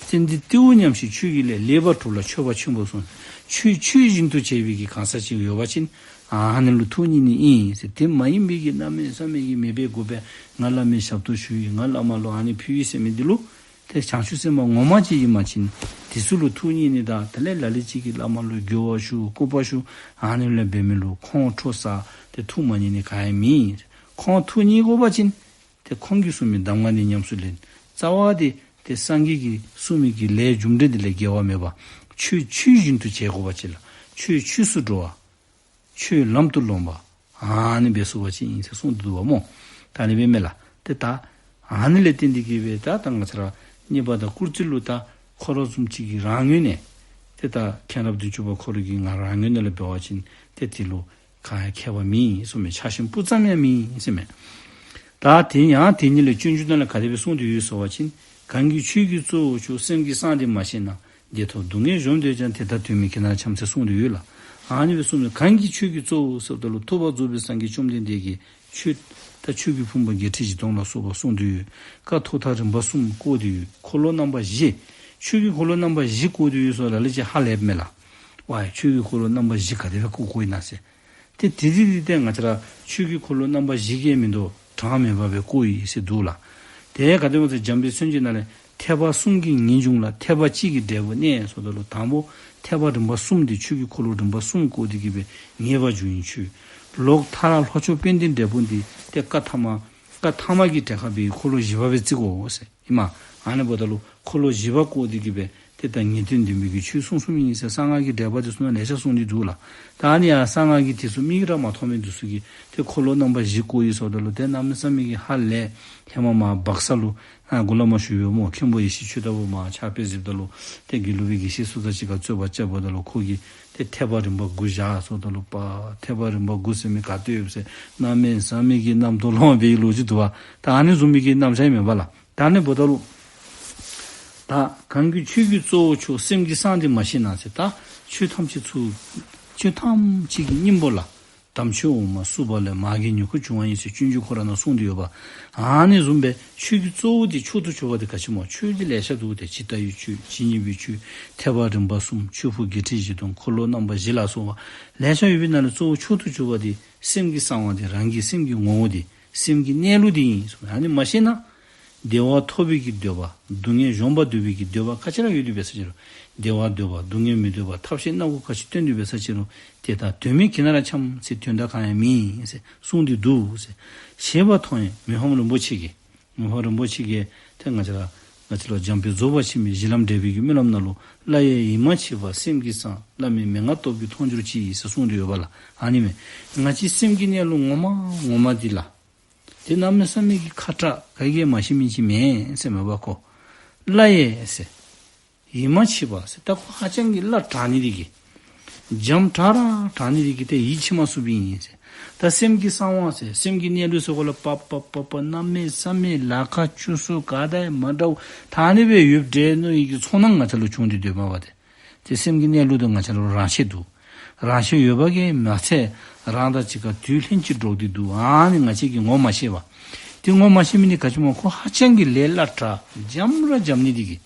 ཙན་དན་ཏེའུ་ཉམས་ཤིང་ཆོས་ཀྱི་ལས། ལེགས་པར་གྲུབ་ལ་མཆོད་པ་ཆེན་པོ་གསུངས། ཆོས་ཆོས་བཞིན་དུ་བྱས་པའི་གི་གང་ཟག་ཅིག་ཡོད་པ་ཅིན་ཨ་ནི་ལུ་ཐུགས་མཉེས་ནི་ཨིན་ཟེར། དེ་མ་ཡིན་པའི་གི་གནམ་མེད་ས་མེད་ཀྱི་མེད་པའི་དགོས་པས། ང་བླ་མའི་ཞབས་ཏོག་ཞུ་ཡི། ང་བླ་མ་ལུ་ཨ་ནི་ཕུལ་ཡི་ཟེར་མི་འདི་ལུ་ཏེ་བྱང་ཆུབ་སེམས་དཔའ་ངོ་མ་ཅིག་ཨིན་པ་ཅིན་དེ་ཚུ་ལུ་ཐུགས་མཉེས་ནི་དང་དེ་ལས་ལ་ལུ་ཅིག་གིས་བླ་མ་ལུ་རྒོལ་བ་ཞུ་སྐུར་པ་ཞུ་ཨ་ནི་ལས་འབད་མི་ལུ་ཁོང་ཁྲོ་ཟ་སྟེ་ཐུགས་མ་མཉེས་ནི་གང་ཡང་མེད། ཁོང་ཐུགས་མཉེས་དགོ་པ་ཅིན་ཏེ་ཁོང་གིས་གསུངས་མི་གདམས་ངག་འདི་ཉམས་སུ་ལེན། རྩ་བ་འདི་ཏེ་སངས་རྒྱས་ཀྱིས་གསུངས་མི་གི་ལས་རྒྱུ་འབྲས་འདི་ལས་འགལ་བ་མེད་པ། ཆོས་ཆོས་བཞིན་དུ་བྱེད་དགོ་པ་ཅིག་ལགས། ཆོས་ཆོས་སུ་འགྲོ་བ། ཆོས་ལམ་དུ་ལོངས་པ། ཨ་ནི་འབད་ཚུགས་པ་ཅིན་ཨིན་ཟེར་གསུངས་ཏེ་འདུག་པ་སྨོ། ད་ཨ་ནི་སྦེ་མས་ལགས། ཏེ་ད་ཨ་ནི་ལས་བརྟེན་ཏེ་གི་སྦེ་ད་ད་ང་བཅས་ར་རྙེད་པ་དང་བཀུར་སྟི་ལུ་ད་ཁོ་ར་བཟུམ་ཅིག་གི་རང་ངོས་ནས་ཏེ་ད་མཁྱེན་རབ་བདུན་ཅུ་པ་ཁོ་ར་གི་ང་རང་ངོས་ནས་ལུ་འབད་བ་ཅིན་ཏེ་དེ་ལུ་གང་ཡང་ཁྱད་པར་མེད་གསུངས་མས། ཆགས་ཞེན་སྤུ་ཙམ་ཡང་མེད་ཟེར་མས། ད་དེ་ཡང་དེ་ཉིད་ལས་སྤྱོད་འཇུག་ནང་ལས་ག་དེ་སྦེ་གསུངས་ཏེ་ཡོད་ཟེར་བ་ཅིན། གང་གིས་ཆོས་ཀྱི་གཙོ་བོ་མཆོག། སེམས་ཀྱིས་གསང་དེ་མ་ཤེས་ན། བདེ་ཐོབ་སྡུག་བསྔལ་གཞོམ་འདོད་ཀྱང་། དེ་ལྟར་དོན་མེད་གྱིས་ན་འཆམ་ཟེར་གསུངས་ཏེ་ཡོད་ལགས། ཨ་ནི་སྦེ་གསུངས་མས། གང་གིས་ཆོས་ཀྱི་གཙོ་བོ་ཟེརཝ་ད་ལུ་ཐུབ་པ་རྫོགས་པའི་སངས་རྒྱས་བཅོམ་ལྡན་འདས་ཀྱིས་ཆོས་ད་ཆོས་ཀྱི་ཕུང་པོ་བརྒྱད་ཁྲི་བཞི་སྟོང་ལ་སོགས་པ་གསུངས་ཏེ་ཡོད། བཀའ་ཐོག་མཐའ་རིམ་པ་གསུམ་བཀོད་དེ་ཡོད། འཁོར་ལོ་རྣམ་པ་བཞི། ཆོས་ཀྱི་འཁོར་ལོ་རྣམ་པ་བཞི་བཀོད་དེ་ཡོད་ཟེརཝ་ལ་ལུ་ཅིག་ཧ་ལས་མས་ལགས། ཝའི་ཆོས་ཀྱི་འཁོར་ལོ་རྣམ་པ་བཞི་ག་དེ་སྦེ་བཀོད་བཀོདཔ་ཨིན་ན་ཟེར། ཏེ་དེ་དེ་དེ་ཏེ་ང་བཅས་ར་ཆོས་ཀྱི་འཁོར་ལོ་རྣམ་པ་བཞི་གིས་མི་དོ་གྲངས་མེད་པ་སྦེ་བཀོད་ཡི་ཟེར་འདུག་ལགས། ཏེ་ག་དེ་སྨོ་ཟེར་འཇམ་དཔལ་མཚན་བརྗོད་ནང་ལས་ཐེག་པ་གསུམ་གྱི་ངེས་འབྱུང་ལ། ཐེག་པ་གཅིག་གི་འབྲས་བུ་གནས་ཟེརཝ་ད་ལུ་དང་པོ་ཐེག་པ་རིམ་པ་གསུམ་འདི་ཆོས་ཀྱི་འཁོར་ལོ་རིམ་པ་གསུམ་བཀོད་དེ་གི་སྦེ་ངེས་པར་འབྱུང་བའི་ཆོས། ལོག་ཐ་ར་ལྷོ་ཕྱོགས་དཔལ་ལྡན་འབྲས་སྤུངས་འདི་ཏེ་བཀའ་ཐ་མ་བཀའ་ཐ་མ་གི་གྲལ་ཁར་སྦེ་འཁོར་ལོ་བཞི་པ་སྦེ་བརྩི་དགོ་ཟེར། ཨིན་མས། ཨ་ནི་འབདཝ་ད་ལུ་འཁོར་ལོ་བཞི་པ་བཀོད་དེ་གི་སྦེ་ཏེ་ད་ངེས་དོན་ལྡན་པའི་གི་ཆོས་གསུངས་གསུངསམ་ཨིན་ཟེར། གསང་སྔགས་ཀྱི་འགྲེལ་པ་དེ་ཚུ་ནང་ལེ་ཤ་གསུངས་ཏེ་འདུག་ལགས། ད་ཨ་ནི་ཡང་གསང་སྔགས་ཀྱི་དེ་ཚུ་མིག་ར་མ་མཐོང་མི་འདི་ཚུ་གིས་ཏེ་འཁོར་ལོ་རྣམ་པ་བཞི་བཀོད་ཡི་ཟེརཝ་ད་ལུ་ཏེ་གནམ་མེད་ས་མེད་ཀྱི་ཧ་ལས། ཧེ་མ་མར་སྦག་ས་ལུ་ཨ་འགོ་ལས་མར་ཞུ་ཡོད་སྨོ། མཁན་པོ་ཡེ་ཤེས་ཆོས་ལྟ་བུ་མར་ཕྱག་དཔེ་གཟིགསཔ་ད་ལུ་ཏེ་དགེ་ལུགས་པའི་དགེ་བཤེས་སུ་དང་གཅིག་ཁར་རྩོད་པ་རྐྱབ་པ་ད་ལུ་ཁོ་གིས་ཏེ་ཐེག་པ་རིམ་པ་དགུ་བཞག་ཟེརཝ་ད་ལུ་པ་ཐེག་པ་རིམ་པ་དགུ་ཟེར་མི་ག་ཏེ་ཡོད་ཟེར། གནམ་མེད་ས་མེད་ཀྱི་རྣམ་རྟོག་ལངས་པའི་ལོ་རྒྱུས་འདུག་པ། ད་ཨ་ནི་བཟུམ་མའི་གི་རྣམ་གཞག་ཨིན་མས་པ་ལགས། ད་ཨ་ནི་འབདཝ་ད་ལུ་ད་གང་གིས་ཆོས་ཀྱི་གཙོ་བོ་མཆོག། སེམས་ཀྱིས་གསང་དེ་མ་ཤེས་ན་ཟེར། ད་ཆོས་ཐམས་ཅད་ཚུ་ཆོས་ཐམས་ཅད་ཀྱི་སྙིང་པོ་ལ། དམ་ཆོས་འོག་མ་བསྲུབས་པ་ལས། མ་རྒན་ཉེ་འཁོར་འབྱུང་བ་ཡིན་ཟེར་སྤྱོད་འཇུག་ཁོ་ར་ནང་གསུངས་ཏེ་ཡོད་པ། ཨ་ནི་བཟུམ་སྦེ་ཆོས་ཀྱི་གཙོ་བོ་འདི་མཆོག་ཏུ་གྱུར་པ་འདི་ག་ཅི་སྨོ། ཆོས་འདི་ལེ་ཤ་འདུག། ཏེ་ཇི་ལྟ་བའི་ཆོས། ཇི་སྙེད་པའི་ཆོས། ཐེག་པ་རིམ་པ་གསུམ། ཆོས་ཕུང་བརྒྱད་ཁྲི་བཞི་སྟོང་། འཁོར་ལོ་རྣམ་པ་བཞི་ལ་སོགས་པ་ལེ་ཤ་ཡོད་པའི་ནང་ལས་གཙོ་བོ་མཆོག་ཏུ་གྱུར་པ་འདི་སེམས་ཀྱི་གསང་བ་འདི་རང་གི་སེམས་ཀྱི་ངོ་བོ་འདི་སེམས་ཀྱི་གནས་ལུགས་འདི་ཨིན་གསུངས། ཨ་ནི་མ་ཤེས་ན་བདེ་བ་ཐོབ་པའི་གི་འདོད་པ། སྡུག་བསྔལ་གཞོམ་པར་འདོད་པའི་གི་འདོད་པ་ག་ཅི་ར་ཡོད་དེ་འབད་ས་ཅི་རུང་། བདེ་བ་འདོད་པ། སྡུག་བསྔལ་མི་འདོད་པ། ཐབས་ཤེས་སྣ་དགུ་ག་ཅི་སྟོན་དེ་འབད་ས་ཅི་རུང་། དེ་དག་དོན་མེད་གྱིས་ན་ར་འཆམ་ཟེར། དོན་དག་གང་ཡང་མེད་ཟེར་གསུངས་ཏེ་འདུག་ཟེར། ཞེས་པ་མཐོང་ཡང་མི་ཕམ་རིན་པོ་ཆེ་གིས། མི་ཕམ་རིན་པོ་ཆེ་གིས་ཏེ་ང་བཅས་ར་ང་བཅས་ར་འཇམ་དཔལ་རྫོགས་པར་ཆེན་པོའི་གཞི་ལམ་འགྲེལ་པའི་གི་སྨོན་ལམ་ནང་ལུ། བླ་ཡི་ཡིད་མ་ཆེས་པ་སེམས་ཀྱིས་གསང་། བླ་མའི་མན་ངག་སྟོབས་ཀྱིས་མཐོང་གྱུར་ཅིག་ཟེར་གསུངས་ཏེ་ཡོད་པ་ལགས། ཨ་ནི་མས། ང་བཅས་སེམས་ཀྱི་གནས་ལུགས་ངོ་མ་ངོ་མ་འདི་ལགས། དེ་གནམ་མེད་ས་མེད་ཀྱི་ཁ་དྲག་ག་གིས་ཡང་མ་ཤེས་མི་ཅིག་མེན་ཟེར་མས་པ་ཁོ། བླ་ཡི་ཟེར། ཡིད་མ་ཆེས་པ་ཟེར། ད་ཁོ་ཧ་ཅང་གི་བླ་དྲག་ནི་དེ་གིས། འཇམ་དྲག་ར་དྲག་ནི་དེ་གིས་ཏེ་ཡིད་ཆེས་མ་ཚུགསཔ་ཨིན་ཟེར། ད་སེམས་ཀྱི་གསང་བ་ཟེར། སེམས་ཀྱི་གནས་ལུགས་ཟེར་གོ་ལ་པ་པ་པ་པ་གནམ་མེད་ས་མེད་ལ་ཁག་ཆུ་སོ་ག་དང་ཡང་མ་འདྲཝ་ད་ཨ་ནི་སྦེ་ཡོདཔ་འདྲས་མནོ་ནི་གི་ཚོར་སྣང་ང་བཅས་ལུ་བྱུང་སྟེ་སྡོད་མས་པ་ཏེ། ཏེ་སེམས་ཀྱི་གནས་ལུགས་འདི་ང་བཅས་ལུ་རང་ཤེད་འདུག། རང་ཤེད་ཡོད་པ་གིས་མ་ཚད་རང་དང་གཅིག་ཁར་དུས་ལྷན་ཅིག་འགྲོགས་ཏེ་འདུག། ཨ་ནི་ང་བཅས་ཀྱིས་ངོ་མ་ཤེས་པ། དེ་ངོ་མ་ཤེས་མི་འདི་ག་ཅི་སྨོ། ཁོ་ཧ་ཅང་གི་ལས་སླ་དྲགས་འཇམ་ར་འཇམ་ནི་དེ་གིས།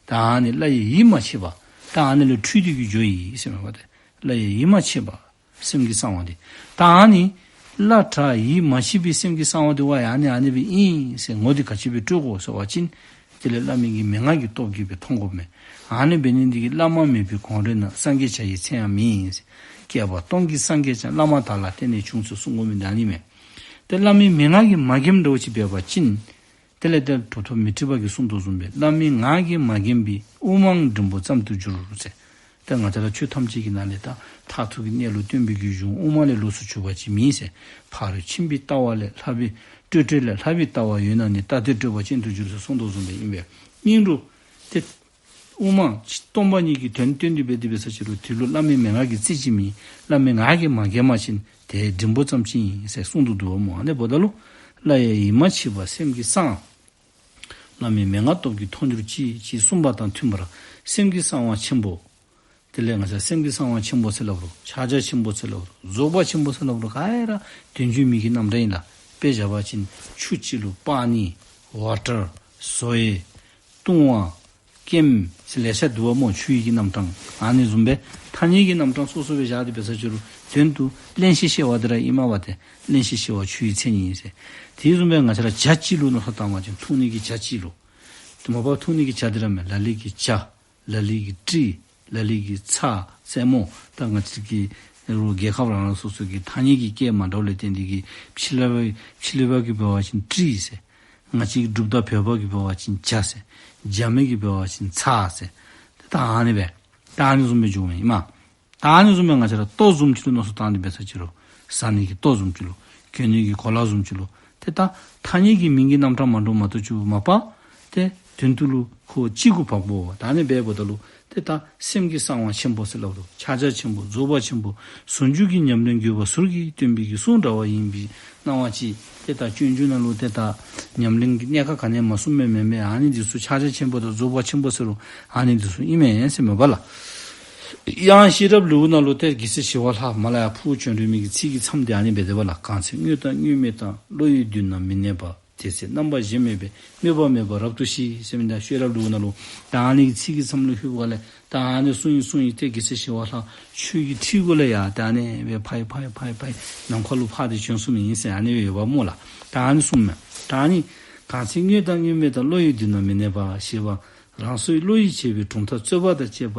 ད་ཨ་ནི་བླ་ཡི་ཡིད་མ་ཆེས་པ། ད་ཨ་ནི་ལུ་འཁྲུལ་ཏེ་གི་འགྱོ་ཡི་ཟེར་མས་པ་ཏེ། སླར་ཡང་ཡིད་མ་ཆེས་པར་སེམས་ཀྱི་གསང་བ་འདི། ད་ཨ་ནི་སླར་ཡང་ཡིད་མ་ཆེས་པའི་སེམས་ཀྱི་གསང་བ་འདི་ཝའི་ཨ་ནི་ཨ་ནི་སྦེ་ཨིན་ཟེར་ངོ་འདི་ག་ཅི་སྦེ་སྤྲོད་དགོ་ཟེར་བ་ཅིན། དེ་ལས་བླ་མའི་གི་མན་ངག་གི་སྟོབས་ཀྱིས་སྦེ་མཐོང་དགོ་མས། ཨ་ནི་འབད་ནི་འདི་གིས་བླ་མ་མེད་པའི་གོང་རོལ་ན། སངས་རྒྱས་བྱ་ཡི་མཚན་ཡང་མེད་ཟེར། བསྐལ་པ་སྟོང་གི་སངས་རྒྱས་ཀྱང་། བླ་མ་དག་ལ་བརྟེན་ནས་བྱུང་ཟེར་གསུང་དགོ་མི་འདི་ཨ་ནི་མས། ཏེ་བླ་མའི་མན་ངག་གིས་མ་འགེམས་འདྲཝ་ཅིག་འབད་བ་ཅིན། དེ་ལས་ཏེ་གྲུབ་ཐོབ་མཻ་ཏྲི་པ་གིས་གསུངས་དོ་བཟུམ་སྦེ་བླ་མའི་ངག་གིས་མ་འགེམས་པའི། དབུ་མའང་འབྲིང་པོ་ཙམ་དུ་འགྱུར་ཟེར། ཏེ་ང་བཅས་ར་ཆོས་ཐམས་ཅད་ཀྱི་ནང་ལས་ད་མཐར་ཐུག་གི་གནས་ལུགས་སྟོན་པའི་གི་གཞུང་དབུ་མ་ལས་ལོགས་སུ་གྱུར་པ་ཅིག་མེད་ཟེར། ཕ་རོལ་ཕྱིན་པའི་ལྟ་བ་ལས་ལྷག་པའི་སྤྲོས་བྲལ་ལས་ལྷག་པའི་ལྟ་བ་ཡོད་ན་ནི། ལྟ་སྟེ་སྤྲོས་པ་ཅན་དུ་འགྱུར་ཟེར་གསུངས་དོ་བཟུམ་སྦེ་ཨིན་པས། སྙིང་རུ་ཏེ་དབུ་མ་སྟོང་པ་ཉིད་ཀྱི་དོན་སྟོན་ཏེ་འབད་དེ་འབད་ས་ཅིག་རུང་དེ་ལུ་བླ་མའི་མན་ངག་གི་རྩིས་ཅིག་མེད། བླ་མའི་ངག་གིས་མ་འགེམས་པ་ཅིན་ཏེ་འབྲིང་པོ་ཙམ་ཅིག་ཨིན་ཟེར་གསུངས་དོ་བཟུམ་སྦེ་ཨ་ནི་འབདཝ་ད་ལུ་སླར་ཡང་ཡིད་མ་ཆེས་པར་སེམས་ཀྱི་གསང་བ། བླ་མའི་མན་ངག་སྟོབས་ཀྱིས་མཐོང་གྱུར་ཅིག་ཅེས་གསུངས་པ་དང་མཐུན་པར་སེམས་ཀྱི་གསང་བ་ཆེན་པོ། དེ་ལས་ང་བཅས་སེམས་ཀྱི་གསང་བ་ཆེན་པོ་ཟེར་སླབ་རུང་ཕྱག་རྒྱ་ཆེན་པོ་ཟེར་སླབ་རུང་རྫོགས་པ་ཆེན་པོ་ཟེར་སླབ་རུང་ག་ར་དོན་བརྗོད་མི་གི་རྣམ་གྲངས་ཨིན་ལགས། དཔེ་བཞག་པ་ཅིན་ཆུ་ཅིག་ལུ་པཱ་ཎི་ཝ་ཊར་བཟོ་ཡི་བཏུང་བ་སྐེམ་ཟེར་ལེ་ཤ་འདུག་པ་སྨོ། ཆུ་ཡི་གི་རྣམ་གྲངས་ཨ་ནི་བཟུམ་སྦེ་ཐ་སྙད་ཀྱི་རྣམ་གྲངས་སོ་སོ་སྦེ་བཞག་སྟེ་འབད་ས་ཅིག་རུང་དོན་དུ་བརླན་ཞིང་གཤེར་བ་དེ་ར་ཨིན་མས་པ། ཏེ་བརླན་ཞིང་གཤེར་བ་ཆུ་ཡི་མཚན་ཉིད་ཨིན་ཟེར། དེ་བཟུམ་སྦེ་ང་བཅས་ར་ཇ་ཅིག་ལུ་མནོ་བསམ་བཏང་བ་ཅིན་འཐུང་ནི་གི་ཇ་ཅིག་ལུ། དེ་མ་པ་འཐུང་ནི་གི་ཇ་དེ་ར་མེན། ལ་ལུ་གིས་ཇ། ལ་ལུ་གིས་ཏྲི། ལ་ལུ་གིས་ཚྭ་ཟེར་སྨོ། ད་ང་བཅས་ཀྱི་རུང་རྒྱལ་ཁབ་རང་རང་སོ་སོ་གི་ཐ་སྙད་ཀྱི་སྐད་མ་འདྲཝ་ལས་བརྟེན་ཏེ་གིས་ཕྱི་ལུ་ཕྱི་ལུ་པ་གིས་འབད་བ་ཅིན་ཏྲི་ཟེར། ང་བཅས་ཀྱི་འབྲུག་དང་བོད་པ་གིས་འབད་བ་ཅིན་ཇ་ཟེར། རྒྱ་མི་གིས་འབད་བ་ཅིན་ཚྭ་ཟེར། ཏེ་ད་ཨ་ནི་སྦེ་ད་ཨ་ནི་བཟུམ་སྦེ་འགྱོཝ་ཨིན་མས། ད་ཨ་ནི་བཟུམ་སྦེ་ང་བཅས་ར་ལྟོ་བཟུམ་ཅིག་ལུ་མནོ་བསམ་བཏང་སྟེ་འབད་ས་ཅིག་རུང་ཟ་ནི་གི་ལྟོ་བཟུམ་ཅིག་ལུ་གྱོན་ནི་གི་གོ་ལ་བཟུམ་ཅིག་ལུ་ཏེ་ད་ཐ་སྙད་ཀྱི་མིང་གི་རྣམ་གྲངས་མ་འདྲཝ་མ་གཏོགས་ཅིག་མ་པ་ཏེ་དོན་དུ་ལུ་ཁོ་གཅིག་གུ་བབ་དགོ། ད་ཨ་ནི་འབདཝ་ད་ལུ་ཏེ་ད་སེམས་ཀྱི་གསང་བ་ཆེན་པོ་ཟེར་སླབ་རུང་ཕྱག་རྒྱ་ཆེན་པོ་རྫོགས་པ་ཆེན་པོ་ཟུང་འཇུག་གི་ཉམས་ལེན་དགོས་པ་ཟུར་གྱིས་སྟོན་པའི་གི་གསུང་འདྲ་བ་ཡིན་པའི་སྣང་བ་ཅིག། ཏེ་ད་སྤྱོད་འཇུག་ནང་ལུ་ཏེ་ད་ཉམས་ལེན་གྱི་གནད་ཁག་ག་ནི་ཡང་མ་གསུངས་མས་མེན་མས། ཨ་ནི་འདི་ཚུ་ཕྱག་རྒྱ་ཆེན་པོ་དང་རྫོགས་པ་ཆེན་པོ་ཟེར་རུང་ཨ་ནི་འདི་ཚུ་ཨིན་མས་ཟེར་མས་པ་ལགས། ཡང་ཤེས་རབ་ལེའུ་ནང་ལུ་ཏེ་རྒྱལ་སྲས་ཞི་བ་ལྷ་མ་ལ་ཡ་ཕུ་བོ་བྱོན་རོལ་མའི་གི་ཚིག་གི་མཚམས་འདི་ཨ་ནི་སྦེ་འདུག་པ་ལགས། གང་ཚེ་དངོས་དང་དངོས་མེད་དང་། བློ་ཡི་མདུན་ན་མི་གནས་པ། དེ་ཚེ་རྣམ་པ་གཞན་མེད་པས། སྨོད་པ་མེད་པར་རབ་ཏུ་ཤེས། ཟེར་མི་འདི་ཤེས་རབ་ལེའུ་ནང་ལུ་ད་ཨ་ནི་གི་ཚིག་གི་མཚམས་ལུ་ལྷོདཔ་ལས་ད་ཨ་ནི་གསུངས་ཡི་གསུངས་ཡི། ཏེ་རྒྱལ་སྲས་ཞི་བ་ལྷ་ཆོས་ཀྱི་ཁྲི་གུ་ལས་ཡར་ད་ཨ་ནི་སྦེ་ཕར་ཕར་ཕར་ཕར་ནམ་མཁའ་ལུ་འཕགས་ཏེ་བྱོན་སོང་མི་ཨིན་ཟེར་ཨ་ནི་སྦེ་ཡོདཔ་སྨོ་ལགས། ད་ཨ་ནི་གསུངམ་མས། ད་ཨ་ནི་གང་ཚེ་དངོས་དང་དངོས་མེད་དང་། བློ་ཡི་མདུན་ན་མི་གནས་པ་ཞེས་པ་རང་སོའི་བློ་ཡིས་བྱས་པའི་གྲུབ་མཐའ་རྩོད་པ་དང་བཅས་པ་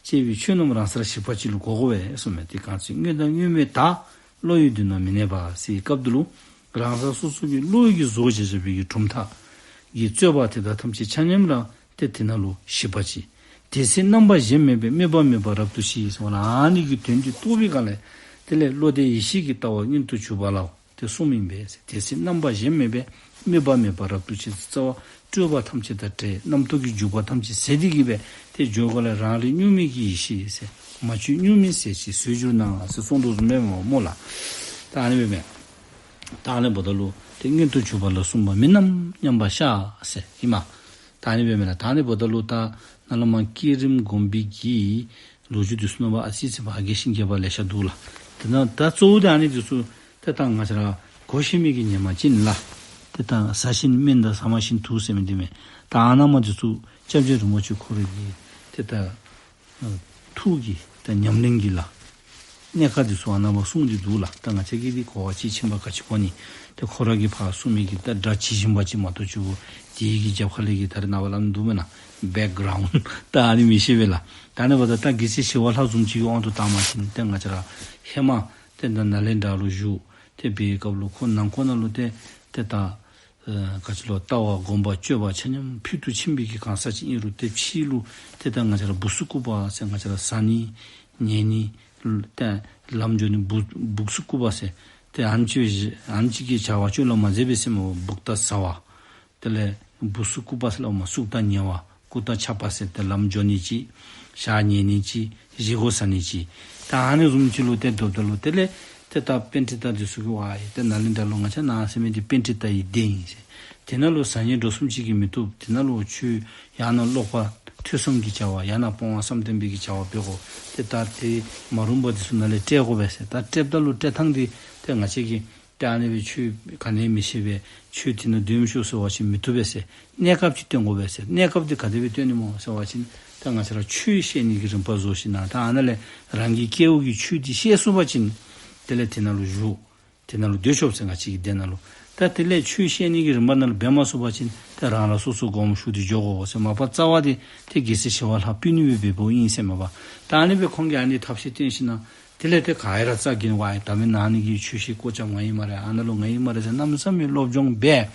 བཅས་པའི་ཆོས་རྣམས་རང་སར་ཞིག་པ་ཅིག་ལུ་གོ་དགོ་པས་གསུངམ་མས། ཏེ་གང་ཚེ་དངོས་དང་དངོས་མེད་དང་། བློ་ཡི་མདུན་ན་མི་གནས་པ་ཟེར་བའི་སྐབས་འདི་ལུ་རང་སོ་སོ་སོ་གི་བློ་ཡིས་བཟོ་བྱས་བྱས་པའི་གི་གྲུབ་མཐའ་གི་རྩོད་པ་དེ་དག་ཐམས་ཅད་ཆ་མཉམ་ར་ཏེ་དེ་ནང་ལུ་ཞིག་པ་ཅིག། དེ་ཚེ་རྣམ་པ་གཞན་མེད་པས། སྨོད་པ་མེད་པར་རབ་ཏུ་ཤེས། ཟེར་བ་ལ་ཨ་ནི་གི་དོན་འདི་རྟོགས་པའི་སྒང་ལས་དེ་ལས་བློ་དེ་ཡེ་ཤེས་ཀྱི་ལྟ་བ་མངོན་དུ་གྱུར་པ་ལ་ཏེ་གསུངམ་ཨིན་པས་ཟེར། དེ་ཚེ་རྣམ་པ་གཞན་མེད་པས། སྨོད་པ་མེད་པར་རབ་ཏུ་ཤེས། རྩ་བ་སྤྲོས་པ་ཐམས་ཅད་དང་བྲལ། རྣམ་རྟོག་གི་འཇུག་པ་ཐམས་ཅད་ཟད་དེ་གི་སྦེ་ཏེ་འགྱོ་སྒང་ལས་རང་རིག་གཉུག་མའི་གི་ཡེ་ཤེས་ཟེར། མ་བཅོས་གཉུག་མའི་ཟེར་ཅིག་བཟོད་གྱུར་ནས་ཟེར་གསུངས་དོ་བཟུམ་སྦེ་སྨོ་ལགས། ད་ཨ་ནི་སྦེ་མས། ད་ཨ་ནི་འབདཝ་ད་ལུ་ཏེ་མངོན་དུ་གྱུར་པ་ལ་གསུངས་པ་མིན་ནམ་སྙམ་པར་ཤར་ཟེར་ཨིན་མས། ད་ཨ་ནི་སྦེ་མས་ལགས། ད་ཨ་ནི་འབདཝ་ད་ལུ་ད་ནཱ་ལས་མར་བསྐྱེད་རིམ་སྒོམ་པའི་གི་ལོ་རྒྱུས་འདི་ཚུ་ནང་པ་ཨ་ཙི་ཙི་ཕར་རྒྱས་ཤིང་རྒྱས་པ་ལེ་ཤ་འདུག་ལགས། དེ་ནང་ད་གཙོ་བོ་དེ་ཨ་ནི་འདི་ཚུ་ཏེ་ད་ང་བཅས་ར་གོ་ཤེས་མི་གི་ཉི་མ་ཅིག་ཨིན་ལགས། ཏེ་ད་ཟ་བཞིན་སྨན་དང་ཟ་མ་བཞིན་དུག་ཟེར་མི་འདི་མས། ད་ཨ་ནཱ་མར་འདི་ཚུ་སྐྱབས་རྗེ་རིན་པོ་ཆེ་ཁོ་རའི་གི་ཏེ་ད་ཐུགས་ཀྱི་ད་ཉམས་ལེན་གྱི་ལགས། གནད་ཁག་འདི་ཚུ་ཨ་ནཱ་མར་གསུངས་ཏེ་འདུག་ལགས། ད་ང་བཅས་ཀྱིས་འདི་གོ་བ་ཅིག་ཕྱིན་པ་ག་ཅི་གོ་ནི། ཏེ་ཁོ་ར་གིས་ཕར་གསུངས་མི་གི་ད་སྒྲ་ཇི་བཞིན་པ་ཅིག་མ་གཏོགས་ཅིག་དེ་གི་རྒྱབ་ཁ་ལས་ཀྱི་ད་རེས་ནངས་པ་སླབ་ནི་འདུག་མེན་ན། བེཀ་གྲའུནཌ་ད་ཨ་ནི་མི་ཤེས་པས་ལགས། ད་ཨ་ནི་འབདཝ་ད་ད་རྒྱལ་སྲས་ཞི་བ་ལྷ་བཟུམ་ཅིག་གི་དབང་དུ་བཏང་བ་ཅིན་ཏེ་ང་བཅས་ར་ཧེ་མ་ཏེ་ད་ནཱ་ལེནྡྲ་ལུ་བཞུགས་ཏེ་འབད་བའི་སྐབས་ལུ་ཁོ་ནང་འཁོད་ནང་ལུ་ཏེ་ཏེ་ད་ཨ་ག་ཅི་ལོ་ལྟ་བ་སྒོམ་པ་སྤྱོད་པ་ཆ་མཉམ་ཕུལ་དུ་ཕྱིན་པའི་གི་གང་ཟག་ཅིག་ཨིན་རུང་ཏེ་ཕྱི་ལུ་ཏེ་ད་ང་བཅས་ར་སྦུག་སུ་སྐུད་པ་ཟེར་ང་བཅས་ར་ཟ་ནི་ཉལ་ནི་ཏེ་ལམ་འགྱོ་ནི་སྦུག་སྦུག་སུ་སྐུད་པ་ཟེར་ཏེ་ཨ་ནི་ཅིག་ཨ་ནི་ཅིག་གིས་བྱ་བ་སྤྱོད་ལ་མ་མཛད་པས་ཟེར་སྨོ། སྦུག་དང་ཟ་བ། དེ་ལས་སྦུག་སུ་སྐུད་པ་ཟེར་སླབ་མས། སུག་དང་ཉལ་བ། སྐུ་དང་ཆབ་པ་ཟེར་ཏེ་ལམ་འགྱོ་ནི་ཅིག། ཞག་ཉལ་ནི་ཅིག། བཞེས་སྒོ་ཟ་ནི་ཅིག། ད་ཨ་ནི་བཟུམ་ཅིག་ལུ་ཏེ་སྡོདཔ་ད་ལུ་དེ་ལས་ཏེ་ད་པཎྜི་ཏ་འདི་ཚུ་གིས་ཝའི་ཏེ་ནཱ་ལེནྡྲ་ལུ་ང་བཅས་ནཱ་ཟེར་མི་འདི་པཎྜི་ཏ་ཡི་གདན་ཨིན་ཟེར། དེ་ནང་ལུ་བཟང་ངན་འགྲོ་གསུམ་ཅིག་གིས་མི་བཏུབ། དེ་ནང་ལུ་ཆོས་ཡང་ན་ཀློག་པ་ཐོས་བསམ་གྱི་བྱ་བ་ཡང་ན་སྤོང་བ་བསམ་གཏན་པའི་གི་བྱ་བ་འབད་དགོ། ཏེ་ད་དེ་མ་རུངས་པ་འདི་ཚུ་ནཱ་ལས་བསྐྲད་དགོ་པས་ཟེར། ད་བསྐྲདཔ་ད་ལུ་བསྐྲད་ཐངས་འདི་ཏེ་ང་བཅས་ཀྱིས་ཏེ་ཨ་ནི་སྦེ་ཆོས་ག་ནི་མི་ཤེས་པས། ཆོས་འདི་ནང་སྡོད་མི་ཆོག་ཟེར་བ་ཅིན་མི་བཏུབ་པས་ཟེར། གནས་སྐབས་ཅིག་སྟོན་དགོ་པས་ཟེར། གནས་སྐབས་འདི་ག་དེ་སྦེ་སྟོན་ནི་སྨོ་ཟེར་བ་ཅིན་ད་ ད་ང་བཅས་ར་ཆོས་བཤད་ནི་གི་རིམ་པ་བཟོ་ཞིནམ་ལས་ད་ཨ་ནཱ་ལས་རང་གི་སྐལཝ་གི་ཆོས་འདི་བཤད་ཚུགས་པ་ཅིན་དེ་ལས་དེ་ནང་ལུ་བཞུགས། དེ་ནང་ལུ་སྡོད་ཆོག་ཟེར། ང་བཅས་ཀྱི་སྡེ་ནང་ལུ། ད་དེ་ལས་ཆོས་བཤད་ནི་གི་རིམ་པ་ནང་ལུ་འབད་མ་ཚུགས་པ་ཅིན་ཏེ་རང་རང་སོ་སོ་དགོངསམ་ཞུ་སྟེ་འགྱོ་དགོ་ཟེར། མ་པ་རྩ་བ་འདི་ཏེ་རྒྱལ་སྲས་ཞི་བ་ལྷ་པི་ནུ་སྦེ་འབདཝ་ཨིན་ཟེར་མས་པ། ད་ཨ་ནི་སྦེ་ཁོང་གིས་ཨ་ནི་ཐབས་ཤེས་བཏོན་ཞིནམ་ལས་དེ་ལས་ཏེ་ག་ཡ་ར་རྩ་འགེངས་བ་ཡི། ད་མི་ནཱ་ནི་གི་ཆོས་བཤད་སྐོར་ཅིག་ང་ཨིན་སྨ་རེ། ཨ་ནཱ་ལུ་ང་ཨིན་སྨ་རེ་ཟེར་གནམ་མེད་ས་མེད་སློབ་སྦྱོང་འབད།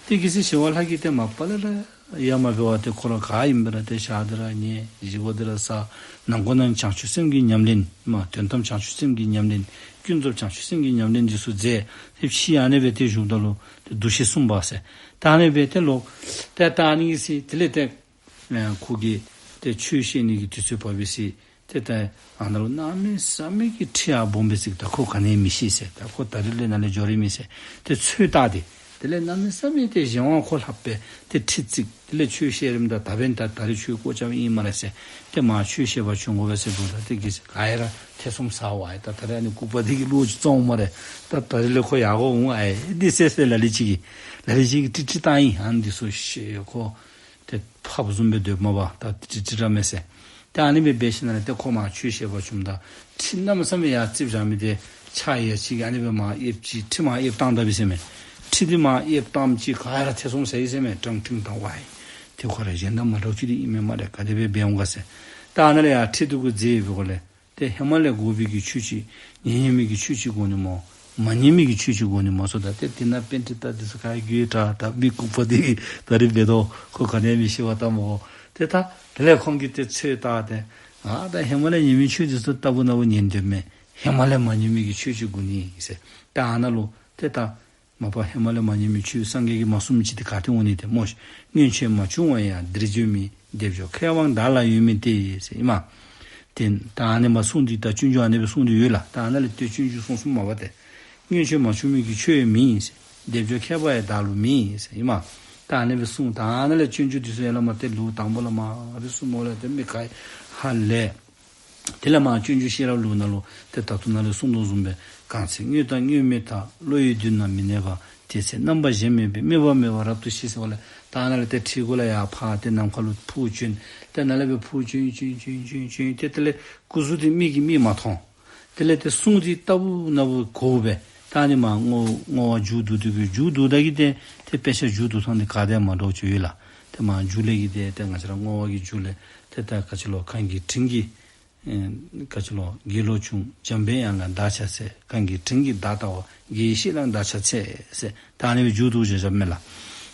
ཏེ་རྒྱལ་སྲས་ཞི་བ་ལྷ་གིས་ཏེ་མ་པ་ལས་ར་ཡ་མ་འབད་བར་ཏེ་ཁོ་ར་ག་ཨིན་པ་ར་ཏེ་ཞག་འདི་ར་ཉལ། བཞེས་སྒོ་འདི་ར་བཟའ། ནང་སྒོ་ནང་བྱང་ཆུབ་སེམས་ཀྱི་ཉམས་ལེན། མ་དོན་དམ་བྱང་ཆུབ་སེམས་ཀྱི་ཉམས་ལེན། ཀུན་རྫོབ་བྱང་ཆུབ་སེམས་ཀྱི་ཉམས་ལེན་འདི་ཚུ་མཛད། ཏེ་ཕྱི་ཨ་ནི་སྦེ་ཏེ་བཞུགསཔ་ད་ལུ་ཏེ་འདུ་ཤེས་གསུམ་པ་ཟེར། ད་ཨ་ནི་སྦེ་ཏེ་ལོག་ཏེ་ད་ཨ་ནི་གི་ཚེ་དེ་ལས་ཏེ་ཨེ་ཁོ་གིས་ཏེ་ཆོས་བཤད་ནི་གི་དུས་ཚོད་བབས་པའི་ཚེ་ཏེ་ད་ཨ་ནཱ་ལུ་གནམ་མེད་ས་མེད་ཀྱི་ཁྲི་ཡར་སྦོམ་སྦེ་བརྩིགས། ད་ཁོ་ག་ནི་ཡང་མི་ཤེས་ཟེར། ད་ཁོ་ད་རིས་ལས་ནཱ་ལས་འགྱོ་རིས་མེད་ཟེར། ཏེ་ཚོད་བལྟ་སྟེ་དེ་ལས་གནམ་མེད་ས་མེད་ཏེ་གཞན་དབང་ཁོ་ལྷག་པའི་ཏེ་ཁྲི་བརྩིགས། དེ་ལས་ཆོས་བཤད་རནམ་ད་ད་འབདན་ད་ད་རིས་ཆོས་སྐོར་རྐྱབ་ཨིན་སྨ་རེ་ཟེར། ཏེ་མར་ཆོས་བཤད་པར་བྱོན་དགོ་པས་ཟེར་འབདཝ་ད་ཏེ་གི་ག་ཡ་ར་ཐེ་ཚོམ་ཟ་བ་ཡི། ད་ད་རིས་ཨ་ནི་ལྐུགས་པ་འདི་གིས་བློ་ཅིག་བཙོང་སྨ་རེ། ད་ད་རིས་ལས་ཁོ་ཡར་འོང་ཨ་ཡི་འདི་ཟེར་ཟེར་ལ་ལུ་ཅིག་གིས་ལ་ལུ་ཅིག་གིས་ཀྲིག་ཀྲི་བཏང་ཡི། ཨ་ནི་འདི་ཚུ་ཤེས་ཁོ་ཏེ་ཕགཔ་བཟུམ་སྦེ་སྡོདཔ་མས་པ། ད་ཀྲིག་ཀྲི་ར་མས་ཟེར། ཏེ་ཨ་ནི་སྦེ་འབད་ཞིནམ་ལས་ཏེ་ཁོ་མར་ཆོས་བཤད་པར་བྱོནམ་ད་ཁྲི་གནམ་མེད་ས་མེད་ཡར་བརྩིགས་བཞག་མི་འདི་ཕྱག་ཡ་གཅིག་གིས་ཨ་ནི་སྦེ་མར་གཡསཔ་ཅིག་ཁྲི་མར་གཡསཔ་བཏངམ་ད་འབད་ཟེར་མས། ཁྲི་འདི་མར་གཡསཔ་བཏངམ་ཅིག་ག་ཡ་ར་ཐེ་ཚོམ་ཟ་ཡི་ཟེར་མས། ཀྲང་ཀྲིང་བཏང་བ་ཡི། ཏེ་ཁོ་ར་གཞན་དང་མ་འདྲཝ་ཅིག་འདི་ཨིན་མས་སྨ་རེ། ག་དེ་སྦེ་འབད་འོང་ག་ཟེར། ད་ཨ་ནཱ་ལས་ཡར་ཁྲི་འདི་གུ་འཛེགས་ཡོད་པའི་སྒོ་ལས་ཏེ་ཧེ་མ་ལས་དགོ་པའི་གི་ཆོས་ཅིག་ཉན་ཉན་མི་གི་ཆོས་ཅིག་དགོ་ནི་སྨོ། མ་ཉན་མི་གི་ཆོས་ཅིག་དགོ་ནི་སྨོ་ཟེརཝ་ད་ཏེ་དེ་ནང་པཎྜི་ཏ་འདི་ཚུ་ག་རྒྱུས་དྲག། ད་མི་ལྐུགས་པ་འདི་གིས་ད་རིས་འབད་དོ་ཁོ་ག་ནི་ཡང་མི་ཤེས་པར་བཏང་སྨོ། ཏེ་ད་དེ་ལས་ཁོང་གིས་ཏེ་ཚོད་བལྟ་སྟེ་ཨ་ད་ཧེ་མ་ལས་ཉན་མི་ཆོས་འདི་ཚུ་ལྟ་བུ་ན་བུ་ཉན་དོ་མས། ཧེ་མ་ལས་མ་ཉན་མི་གི་ཆོས་ཅིག་དགོ་ནི་ཟེར། ད་ཨ་ནཱ་ལུ་ཏེ་ད་མ་པ་ཧེ་མ་ལས་མ་ཉན་མི་ཆོས་སངས་རྒྱས་ཀྱིས་མ་གསུངས་མི་ཅིག་འདི་ག་ཏེ་འོང་ནི་ཏེ་སྨོ་ཤིག། སྔོན་ཆད་མ་བྱུང་བ་ཡང་འདིར་བྱོན་མིན། སྡེབ་སྦྱོར་མཁས་པའང་བདག་ལ་ཡོད་མིན་ཏེ་ཟེར་ཨིན་མས། ཏེ་ད་ཨ་ནི་མར་གསུངས་ཏེ་ད་སྤྱོད་འཇུག་ཨ་ནི་སྦེ་གསུངས་ཏེ་ཡོད་ལགས། ད་ཨ་ནཱ་ལས་ཏེ་སྤྱོད་འཇུག་གསུངས་གསུངསམ་མས་པ་ཏེ། སྔོན་ཆད་མ་བྱུང་མི་གི་ཆོས་ཡང་མེད་ཟེར། སྡེབ་སྦྱོར་མཁས་པ་ཡང་བདག་ལུ་མེད་ཟེར་ཨིན་མས། ད་ཨ་ནི་སྦེ་གསུངས། ད་ཨ་ནཱ་ལས་སྤྱོད་འཇུག་འདི་ཚུ་ཡར་ལས་མར་ཏེ་ལུགས་དང་པོ་ལས་མར་ཨ་ནི་གསུངམ་ལས་ཏེ་མི་ཁ་ཧ་ལས། དེ་ལས་མར་སྤྱོད་འཇུག་ཤེས་རབ་ལུགས་ནང་ལུ་ཏེ་ད་ལྟོ་ནཱ་ལས་གསུངས་དོ་བཟུམ་སྦེ་གང་ཚེ་དངོས་དང་དངོས་མེད་ཐལ། བློ་ཡི་མདུན་ན་མི་གནས་པ། དེ་ཚེ་རྣམ་པ་གཞན་མེད་པས། དམིགས་པ་མེད་པར་རབ་ཏུ་ཞི་ཟེར་བ་ལས་ད་ནཱ་ལས་ཏེ་ཁྲི་གུ་ལས་ཡར་ཕར་ཏེ་ནམ་མཁའ་ལུ་འཕུར་བྱོན། ཏེ་ནཱ་ལས་སྦེ་འཕུར་བྱོན་བྱོན་བྱོན་བྱོན་བྱོན་ཏེ་དེ་ལས་སྐུ་གཟུགས་འདི་མིག་གིས་མིག་མ་མཐོང་། དེ་ལས་ཏེ་གསུང་འདི་ལྟ་བུ་ན་བུ་གོཝ་སྦེ་ད་ཨ་ནི་མར་བསྔོ་བསྔོ་བ་མཇུག་བསྡུ་སྟེ་གི་མཇུག་བསྡུཝ་ད་གི་ཏེ་ཏེ་དཔེ་ཆ་མཇུག་བསྡུ་ཐངས་འདི་ག་དེ་མ་འདྲཝ་ཅིག་ཡོད་ལགས། ཏེ་མར་མཇུག་ལས་ཀྱི་ཏེ་ཏེ་ང་བཅས་ར་བསྔོ་བ་གི་མཇུག་ལས་ཏེ་ད་ག་ཅི་ལོ་གང་གི་དྲིན་གྱིས་ཨེ་ག་ཅི་ལོ་དགེ་སློང་བྱུང་། འཇམ་པའི་དབྱངས་ལ་བདག་ཕྱག་འཚལ། གང་གི་དྲིན་གྱིས་བདག་ལྟ་བ། དགེ་བའི་བཤེས་ལ་བདག་ཕྱག་འཚལ་ཟེར། ད་ཨ་ནི་སྦེ་མཇུག་བསྡུ་བཞག་བཞགཔ་མས་ལགས།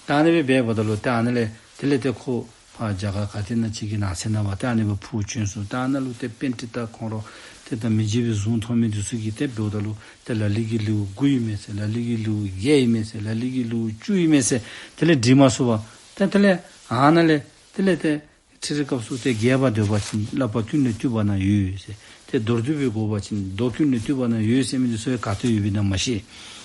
ད་ཨ་ནི་སྦེ་འབདཝ་ད་ལུ་ཏེ་ཨ་ནི་ལས་དེ་ལས་ཏེ་ཁོ་ཕར་རྒྱ་གར་ག་ཏེ་ན་ཅིག་གི་ནགས་ཚལ་ནང་ཕར་ཏེ་ཨ་ནི་སྦེ་འཕུར་བྱོན་སོང་། ད་ཨ་ནཱ་ལུ་ཏེ་པཎྜི་ཏ་ཁོང་ར་ཏེ་ད་མི་བརྗེད་པའི་གཟུངས་མཐོང་མི་འདི་ཚུ་གིས་ཏེ་འབདཝ་ད་ལུ་ཏེ་ལ་ལུ་གིས་ལེའུ་དགུ་ཨིན་མས་ཟེར། ལ་ལུ་གིས་ལེའུ་བརྒྱད་ཨིན་མས་ཟེར། ལ་ལུ་གིས་ལེའུ་བཅུ་ཨིན་མས་ཟེར། དེ་ལས་འགྲིག་མ་ཚུགས་པར་ཏེ་དེ་ལས་ཨ་ནཱ་ལས་དེ་ལས་ཏེ་ཁྲི་རི་སྐབས་སུ་ཏེ་རྒྱས་པར་འདོད་པ་ཅིན་བསླབ་པ་ཀུན་ལས་བཏུས་པ་ན་ཡོད་ཟེར། ཏེ་མདོར་བསྡུས་པའི་དགོ་པ་ཅིན་མདོ་ཀུན་ལས་བཏུས་པ་ན་ཡོད་ཟེར་མི་འདི་ཚུ་ག་ཏེ་ཡོདཔ་ཨིན་ན་མ་ཤེས།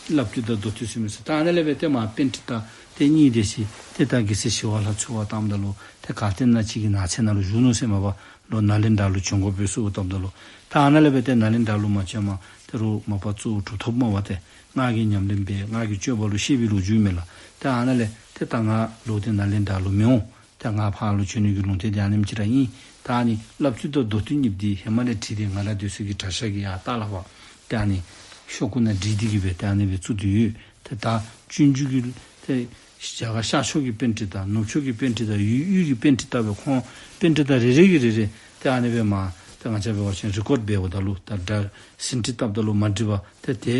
བསླབ་བཏུས་དང་མདོར་བསྡུས་ཟེར་མི་ཚུ། ད་ཨ་ནཱ་ལས་སྦེ་ཏེ་མར་པཎྜི་ཏ་ཏེ་གཉིས་དེ་ཅིག་ཏེ་ད་རྒྱལ་སྲས་ཞི་བ་ལྷ་འཚོལ་བར་བཏངམ་ད་ལུ་ཏེ་ག་ཏེ་ན་ཅིག་གི་ནགས་ཚལ་ནང་ལུ་བཞུགས་ནུག་ཟེར་མས་པ། ལོག་ནཱ་ལེནྡྲ་ལུ་བྱོན་དགོ་པས་ཟེར་བཏངམ་ད་ལུ་ད་ཨ་ནཱ་ལས་སྦེ་ཏེ་ནཱ་ལེནྡྲ་ལུ་མ་བྱོནམ་ད་རུང་མ་པ་གཙོ་བོ་གྲུབ་ཐོབ་མས་པ། ཏེ་སྔགས་ཀྱི་ཉམས་ལེན་འབད་སྔགས་ཀྱི་སྤྱོད་པ་ལུ་ཤེས་པའི་ལོ་རྒྱུས་མས་ལགས། ད་ཨ་ནཱ་ལས་ཏེ་ད་ང་ལོག་སྟེ་ནཱ་ལེནྡྲ་ལུ་མི་འོང་། ད་ང་ཕར་ལུ་བྱོན་ནི་གི་ལུང་བསྟན་འདི་ཨ་ནེམ་ཅིག་ར་ཨིན། ད་ཨ་ནི་བསླབ་བཏུས་དང་མདོར་བསྡུས་གཉིས་འདི་ཧེ་མ་ལས་བྲིས་ཏེ་ང་ར་སྡོད་ས་གི་གྲྭ་ཤག་གི་ཡར་ལྟག་ལས་ཕར་ཏེ་ཨ་ནི་ཤོག་ཀུ་ནང་བྲིས་ཏེ་གི་སྦེ་ཏེ་ཨ་ནི་སྦེ་བཙུགས་ཏེ་ཡོད། ཏེ་ད་སྤྱོད་འཇུག་གི་ཏེ་རྒྱ་གར་ཤར་ཕྱོགས་ཀྱི་པཎྜི་ཏ་ནུབ་ཕྱོགས་ཀྱི་པཎྜི་ཏ་ཡུལ་དབུས་ཀྱི་པཎྜི་ཏ་སྦེ་ཁོང་པཎྜི་ཏ་རེ་རེ་གིས་རེ་རེ་ཏེ་ཨ་ནི་སྦེ་མར་ཏེ་ང་བཅས་འབད་བ་ཅིན་རི་ཀོཌ་འབདཝ་ད་ལུ་ད་སྒྲ་ཟིན་བྲིས་བཏབ་ད་ལུ་མ་འགྲིག་པར་ཏེ་ཏེ་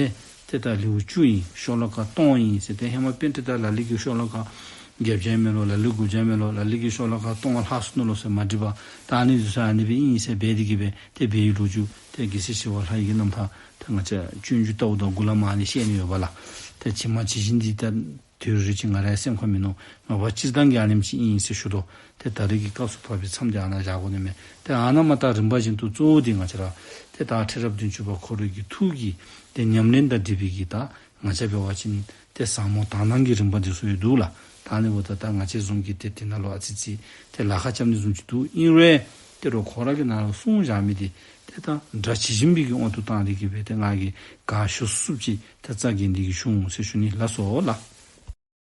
ཏེ་ད་ལེའུ་བཅུ་ཨིན། ཤོ་ལོ་ཀ་སྟོང་ཨིན་ཟེར། ཏེ་ཧེ་མ་པཎྜི་ཏ་ལ་ལུ་གིས་ཤོ་ལོ་ཀ་བརྒྱད་བརྒྱ་མས་ལོ། ལ་ལུ་དགུ་བརྒྱ་མས་ལོ། ལ་ལུ་གིས་ཤོ་ལོ་ཀ་སྟོང་ལྷག་སོ་ནུག་ལོ་ཟེར་མ་འགྲིག་པར་ད་ཨ་ནི་འདི་ཚུ་ཨ་ནི་སྦེ་ཨིན་ཟེར་འབད་དེ་གི་སྦེ་ཏེ་འབད་བའི་ལོ་རྒྱུས་ཏེ་རྒྱལ་སྲས་ཞི་བ་ལྷ་ཡི་གི་རྣམ་ཐར་ཏེ་ང་བཅས་སྤྱོད་འཇུག་ལྟ་བུ་དང་མགུ་ལས་མར་ཨ་ནི་བཤད་ནི་ཡོདཔ་ལགས། ཏེ་ཇི་མ་ཇི་བཞིན་འདི་ད་དུས་རེ་ཅིག་ང་རའི་སེམས་ཁར་མིན་ནུག། མ་པ་སྤྱིར་བཏང་གི་ཨ་ནེམ་ཅིག་ཨིན་ཟེར་ཞུ་དོ། ཏེ་ད་རེས་ཀྱི་སྐབས་སུ་བབ་པའི་མཚམས་འདི་ཨ་ནཱ་བཞག་དགོ་ནི་མས། ཏེ་ཨ་ནཱ་མར་ད་རིམ་པ་བཞིན་དུ་གཙོ་བོ་འདི་ང་བཅས་ར་ཏེ་ད་ཁྲི་རབས་བདུན་ཅུ་པ་ཁོ་རའི་གི་ཐུགས་ཀྱི་ཏེ་ཉམས་ལེན་དང་འབྲེལ་བའི་གི་ད་ང་བཅས་འབད་བ་ཅིན་ཏེ་ཟབ་མོ་དག་སྣང་གི་རིམ་པ་འདི་ཚུ་ཡོད་འདུག་ལགས། ད་ཨ་ནི་འབདཝ་ད་ད་ང་བཅས་བཟུམ་གྱིས་ཏེ་དེ་ནང་ལུ་ཨ་ཙི་ཙི་ཏེ་ལཱ་ཁག་རྐྱབ་ནི་བཟུམ་ཅིག་འདུག། ཨིན་རུང་ཏེ་རོགས་ཁོ་ར་གིས་ནཱ་ལུ་གསུངས་བཞག་མི་འདི་ཏེ་ད་སྒྲ་ཇི་བཞིན་པའི་གི་དབང་དུ་བཏང་སྟེ་གི་སྦེ་ཏེ་ང་གིས་ག་ཞུ་ཚུགསཔ་ཅིག་ཏེ་རྩ་འགེངས་ཏེ་གི་ཞུ་འོང་ཟེར་ཞུ་ནི་ལགས་སོ་ལགས།